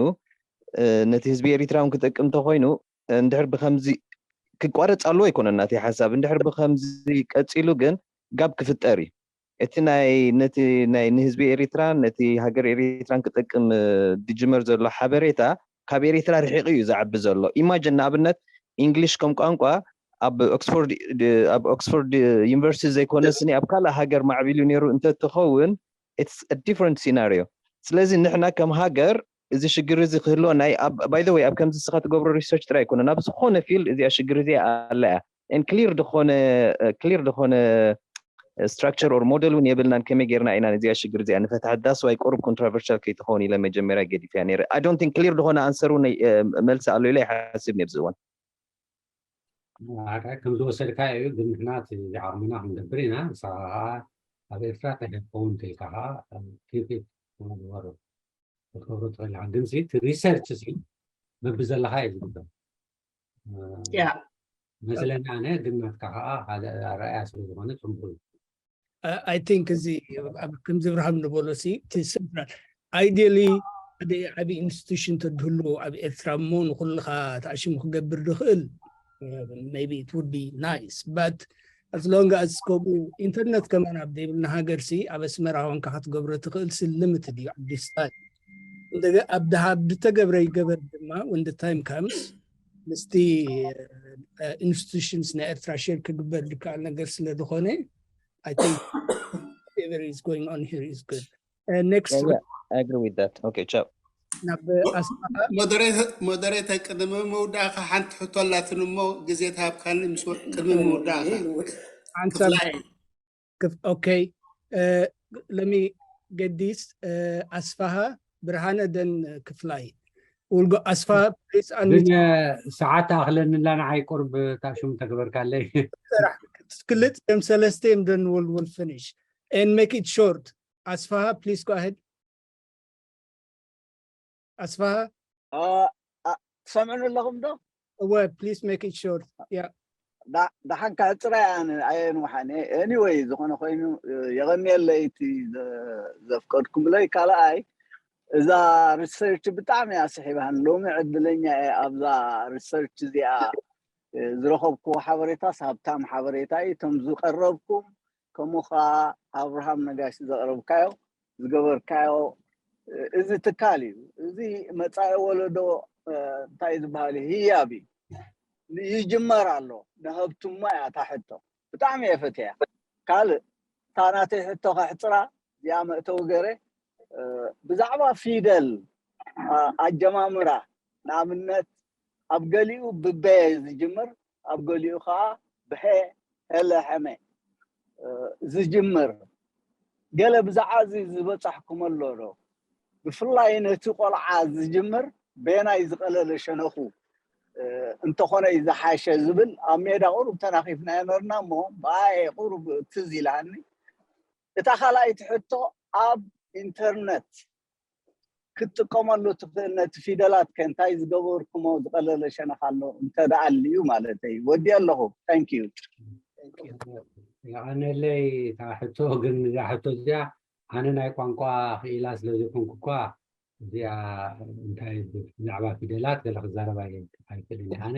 ነቲ ህዝቢ ኤሪትራ እውን ክጠቅም እንተኮይኑ እንድሕር ብከምዚ ክቋረፅ ኣለዎ ኣይኮነን ናተይ ሓሳብ እንድሕር ብከምዚ ቀፂሉ ግን ጋብ ክፍጠር እዩ እቲ ናይ ነቲ ናይ ንህዝቢ ኤሪትራ ነቲ ሃገር ኤሪትራን ክጠቅም ድጅመር ዘሎ ሓበሬታ ካብ ኤሪትራ ርሒቁ እዩ ዝዓቢ ዘሎ ኢማጅን ንኣብነት ኢንግሊሽ ከም ቋንቋ ኣብ ኦክስፎርድ ኣብ ኦክስፎርድ ዩኒቨርሲቲ ዘይኮነ ስኒ ኣብ ካልእ ሃገር ማዕቢሉ ነይሩ እንተትኸውን it's different scenario ስለዚ ንሕና ከም ሃገር እዚ ሽግር እዚ ክህልወና እዩ። ኣብ by the way ኣብ ከምዚ እስኻ ትገብሮ ሪሰርች ጥራይ ኣይኮነን ኣብ ዝኾነ ፊልድ እዚኣ ሽግር እዚኣ ኣላ እያ and clear ዝኾነ clear ዝኾነ structure or model እውን የብልናን ከመይ ጌርና ኢና ነዚኣ ሽግር እዚኣ ንፈትሓ that's why ቁሩብ controversial ከይትኸውን ኢለ መጀመርያ ገዲፈያ ነይረ I don't think clear ዝኾነ ኣንሰር እውን መልሲ ኣሎ ኢለ ይሓስብ ነብዚ እዋን ከም ዝወሰድካ እዩ ግን ንሕና እቲ ዓቕምና ክንገብር ኢና ንስኻ ከዓ ኣብ ኤርትራ እንታይ ክኸውን ተልካ ከዓ ፊት ክትገብሮ ትኽእል ኢኻ ግን እቲ ሪሰርች ሲ በብዘለኻ እዩ ዝግበር መስለኒ ኣነ ግን ናትካ ከዓ ሓደ ኣረኣያ ስለ ዝኾነ ፅቡቅ እዩ I think እዚ ከምዚ ብርሃም ዝበሎ ሲ central ideally ሓደ ዓብዪ ኢንስቲቱሽን ተድህሉ ኣብ ኤርትራ እሞ ንኩልኻ ተኣሽሙ ክገብር ድኽእል maybe it would be nice but as long as ከምኡ ኢንተርነት ከማን ኣብ ዘይብልና ሃገር ሲ ኣብ ኣስመራ ኮንካ ክትገብሮ ትኽእል ሲ limited እዩ at this time እንደገ ኣብ ድሃብ ድተገብረ ይገበር ድማ when the time comes ምስቲ ኢንስቲቱሽንስ ናይ ኤርትራ ሼር ክግበር ዝከኣል ነገር ስለ ዝኾነ I think whatever is going on here is good. Uh, next Yeah, yeah, I agree with that. Okay, ciao. ናብ ኣስመራ ሞደሬተር ቅድሚ ምውዳእካ ሓንቲ ሕቶ ኣላትን እሞ ግዜ ተሃብካኒ ምስ ቅድሚ ምውዳእካ ሓንሳብ ክፍላይ ክፍ okay uh, let me get this uh, ኣስፋሃ ብርሃነ ደን ክፍላይ ውልጎ ኣስፋሃ please ግን unmute ሰዓት ኣኽለኒ ላ ንዓይ ቁርብ ታሽሙ ተግበርካለይ ክልጥ እዮም ሰለስተ እዮም then we'll, we'll finish and make it short ኣስፋሃ please go ahead ኣስፋሃ ትሰምዑኒ ኣለኹም ዶ እወ please make it short yeah ደሓን ከሕፅራ ኣነ ኣየንውሓን anyway ዝኾነ ኮይኑ የቐንየለይ እቲ ዘፍቀድኩምለይ ካልኣይ እዛ ሪሰርች ብጣዕሚ እያ ስሒባን ሎሚ ዕድለኛ እየ ኣብዛ ሪሰርች እዚኣ ዝረኸብኩዎ ሓበሬታስ ሃብታም ሓበሬታ እዩ እቶም ዝቀረብኩም ከምኡ ከዓ ኣብርሃም ነጋሽ ዘቅረብካዮ ዝገበርካዮ እዚ ትካል እዩ እዚ መፃኢ ወለዶ እንታይ ዝበሃል ህያብ እዩ ይጅመር ኣሎ ንሀብቱማ እያ ታሕቶ ብጣዕሚ እየ ፈትያ ካልእ እታ ናተይ ሕቶ ከሕፅራ እዚኣ መእተዊ ገረ ብዛዕባ ፊደል ኣጀማምራ ንኣብነት ኣብ ገሊኡ ብበየ ዝጅምር ኣብ ገሊኡ ከዓ ብሐ ሀለ ሐመ ዝጅምር ገለ ብዛዕባ እዚ ዝበፃሕኩም ኣሎ ዶ ብፍላይ ነቲ ቆልዓ ዝጅምር በየናይ ዝቐለለ ሸነኹ እንተኾነ እዩ ዝሓሸ ዝብል ኣብ ሜዳ ቁሩብ ተናኺፍና ነበርና እሞ ብኣየ ቁሩብ ትዝ ኢላኒ። እታ ካልኣይቲ ሕቶ ኣብ ኢንተርነት ክትጥቀመሉ ትኽእል ነቲ ፊደላት ከ እንታይ ዝገበርኩሞ ዝቐለለ ሸነኽ ኣሎ እንተ ደኣ ኣልዩ ማለት እዩ። ወዲ ኣለኹ። Thank you። የቐነለይ እታ ሕቶ ግን እዛ ሕቶ እዚኣ ኣነ ናይ ቋንቋ ክኢላ ስለ ዘይኮንኩ እኳ እዚኣ እንታይ ብዛዕባ ፊደላት ገለ ክዛረብ ኣይክእልን እየ። ኣነ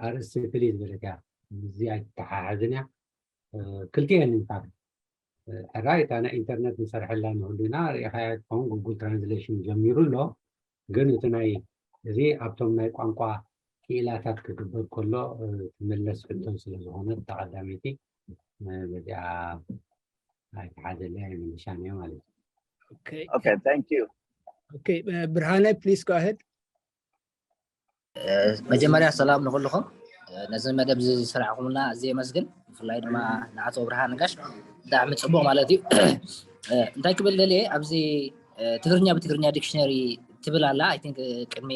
ኣርእስቲ ፍልይ ዝበለት እያ። እዚ ኣይተሓሓዝን እያ። ክልቲኤን ኢንፋክት ሕራይ እታ ናይ ኢንተርነት ንሰርሐላ ንህሉና ርኢኻያ ትኸውን ጉጉል ትራንስሌሽን ጀሚሩ ኣሎ። ግን እቲ ናይ እዚ ኣብቶም ናይ ቋንቋ ክኢላታት ክግበር ከሎ ትምለስ ሕቶ ስለ ዝኾነት ተቐዳመይቲ በዚኣ ኣይተሓዘለይ ኣይምልሻን እየ ማለት እዩ። Okay, thank you. Okay, ብርሃነ please go ahead. መጀመርያ ሰላም ንኩልኹም። ነዚ መደብ ዝሰራዕኩምና ኣዝየ የመስግን። ብፍላይ ድማ ንኣቶ ብርሃነ ጋሽ ብጣዕሚ ፅቡቅ ማለት እዩ። እንታይ ክብል ደልየ ኣብዚ ትግርኛ ብትግርኛ ዲክሽነሪ ትብል ኣላ። I think ቅድሚ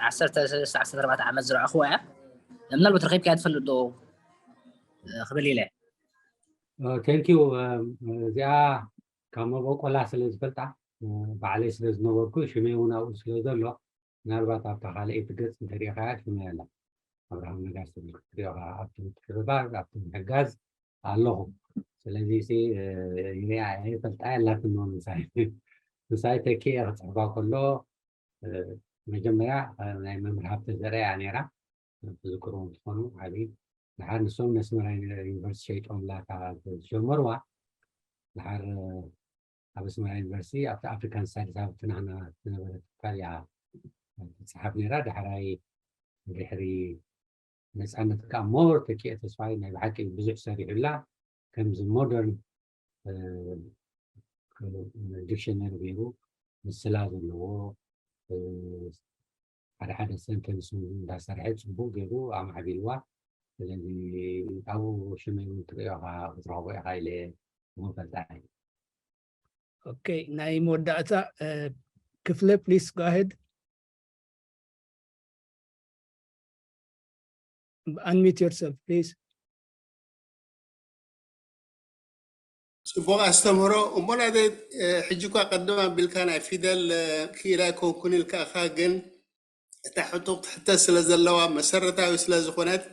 ዓሰርተ ሰለስተ ዓሰርተ ኣርባዕተ ዓመት ዝረኣኽዋ እያ። ምናልባት ረኺብካያ ትፈልጥ ዶ ክብል ኢለ። Thank you። እዚኣ ካብ መበቆላ ስለ ዝፈልጣ ባዕለይ ስለ ዝነበርኩ ሽመይ እውን ኣብኡ ስለ ዘሎ ምናልባት ኣብታ ካልኣይቲ ገፅ እንተሪኢኻያ ሽመይ ኣላ ኣብርሃም ነጋሽ ትብል ክትሪኦ ኣብቲ ምትሕብባር ኣብቲ ምሕጋዝ ኣለኹ። ስለዚ ይሪኣ እየ ፈልጣ የላትኖ ምሳይ ምሳይ ተኪ ክፅሕፋ ከሎ መጀመርያ ናይ መምህር ሃብተ ዘርአ እያ ነይራ። ትዝክርዎ እንትኾኑ ዓብዪ ድሓር ንሶም ነስመራ ዩኒቨርሲቲ ሸይጦም ላታ ዝጀመርዋ ድሓር ኣብ ኣስመራ ዩኒቨርሲቲ ኣብቲ ኣፍሪካን ስታዲስ ኣብ ትናህና ዝነበረ ትካል እያ ትፅሓፍ ነይራ። ዳሕራይ ድሕሪ ነፃነት ከዓ ሞር ተኪኤ ተስፋይ ናይ ብሓቂ ብዙሕ ሰሪሑላ ከምዚ ሞደርን ዲክሽነሪ ገይሩ ምስላ ዘለዎ ሓደ ሓደ ሰንተንስ እንዳሰርሐ ፅቡቅ ገይሩ ኣማዕቢልዋ። ስለዚ ኣብኡ ሽመይ እውን ትሪኦ ክትረኽቦ ኢኻ ኢለ እውን ፈልጣ እየ። Okay, ናይ መወዳእታ ክፍለ please go ahead. Unmute yourself please. ፅቡቅ ኣስተምህሮ እሞ ናይ ሕጂ እኳ ቀደም ኣቢልካ ናይ ፊደል ክኢላ ኣይኮንኩን ኢልካ ኢኻ ግን እታ ሕቶ ክትሕተ ስለ ዘለዋ መሰረታዊ ስለ ዝኾነት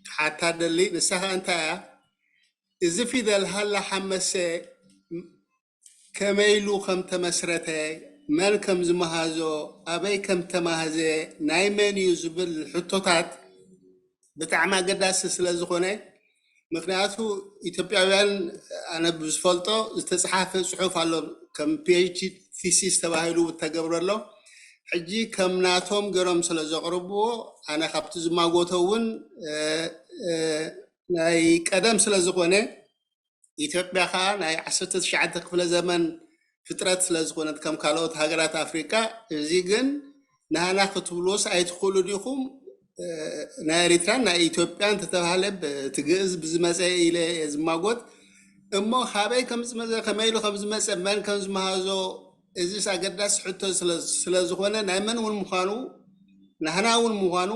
ክሓታ ደሊ ንሳ ከዓ እንታይ እያ እዚ ፊደል ሃላ ሓመሰ ከመይ ኢሉ ከም ተመስረተ መን ከም ዝመሃዞ ኣበይ ከም ተማህዘ ናይ መን እዩ ዝብል ሕቶታት ብጣዕሚ ኣገዳሲ ስለ ዝኾነ ምክንያቱ ኢትዮጵያውያን ኣነ ብዝፈልጦ ዝተፅሓፈ ፅሑፍ ኣሎ ከም PhD thesis ተባሂሉ ተገብረሎ ሕጂ ከም ናቶም ገሮም ስለ ዘቕርብዎ ኣነ ካብቲ ዝማጎቶ እውን ናይ ቀደም ስለ ዝኾነ ኢትዮጵያ ከዓ ናይ ዓሰርተ ትሽዓተ ክፍለ ዘመን ፍጥረት ስለ ዝኾነት ከም ካልኦት ሃገራት ኣፍሪቃ እዚ ግን ንሃና ክትብልዎስ ኣይትኽእሉ ዲኹም ናይ ኤሪትራን ናይ ኢትዮጵያን ተተባሃለ እቲ ግእዝ ብዝመፀ ኢለ እየ ዝማጎት እሞ ካበይ ከም ዝመፀ ከመይ ኢሉ ከም ዝመፀ መን ከም ዝመሃዞ እዚስ ኣገዳሲ ሕቶ ስለ ዝኾነ ናይ መን እውን ምዃኑ ናህና እውን ምዃኑ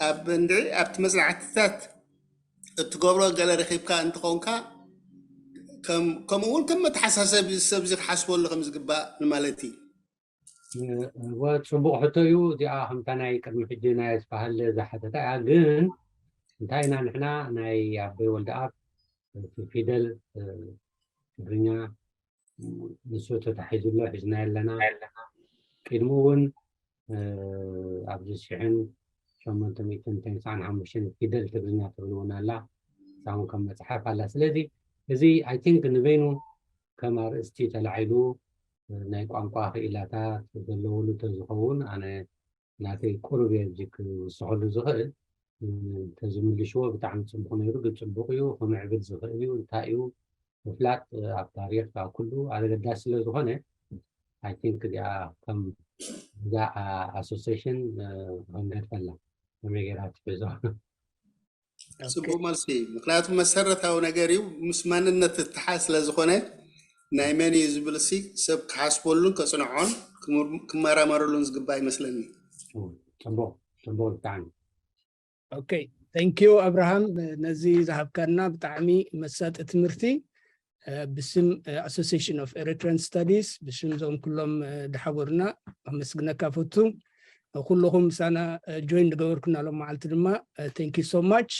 ኣብ እንድዒ ኣብቲ መፅናዕትታት እትገብሮ ገለ ረኺብካ እንትኾንካ ከምኡ እውን ከም መተሓሳሰቢ ሰብ እዚ ክሓስበሉ ከም ዝግባእ ንማለት እዩ ወ ፅቡቅ ሕቶ እዩ። እዚኣ ከምታ ናይ ቅድሚ ሕጂ ናይ ኣስፋሃለ ዝሓተታ እያ። ግን እንታይ ኢና ንሕና ናይ ኣቦይ ወልደኣብ እቲ ፊደል ትግርኛ ንሱ ተታሒዙ ኣሎ ሒዝና ኣለና። ቅድሚ እውን ኣብዚ ሽሕን ሸሞንተ ሚእትን ተስዓን ሓሙሽተን ፊደል ትግርኛ ትብል እውን ኣላ። እሳ እውን ከም መፅሓፍ ኣላ። ስለዚ እዚ I think ንበይኑ ከም ኣርእስቲ ተላዒሉ ናይ ቋንቋ ክኢላታት ዘለውሉ ተዝኸውን ኣነ ናተይ ቁሩብ እየ እዚ ክውስኸሉ ዝኽእል። እንተዝምልሽዎ ብጣዕሚ ፅቡቅ ነይሩ። ግን ፅቡቅ እዩ፣ ክምዕብል ዝኽእል እዩ። እንታይ እዩ ምፍላጥ ኣብ ታሪክ ኣብ ኩሉ ኣገዳሲ ስለ ዝኾነ I think እዚኣ ከም እዛ ኣሶሲሽን ክንገድፈላ ከመይ ገይራ ትሕዞ ፅቡቅ መልሲ ምክንያቱ መሰረታዊ ነገር እዩ ምስ መንነት እትሓዝ ስለ ዝኾነ ናይ መን እዩ ዝብል ሲ ሰብ ክሓስበሉን ከፅንዖን ክመራመረሉን ዝግባእ ይመስለኒ። ፅቡቅ ፅቡቅ ብጣዕሚ okay thank you ኣብርሃም ነዚ ዝሃብካና ብጣዕሚ መሳጢ ትምህርቲ ብስም Association of Eritrean Studies ብስም ዞም ኩሎም ዝሓበሩና ከመስግነካ ፈቱ ኩልኹም ምሳና join ዝገበርኩና ሎም መዓልቲ ድማ thank you so much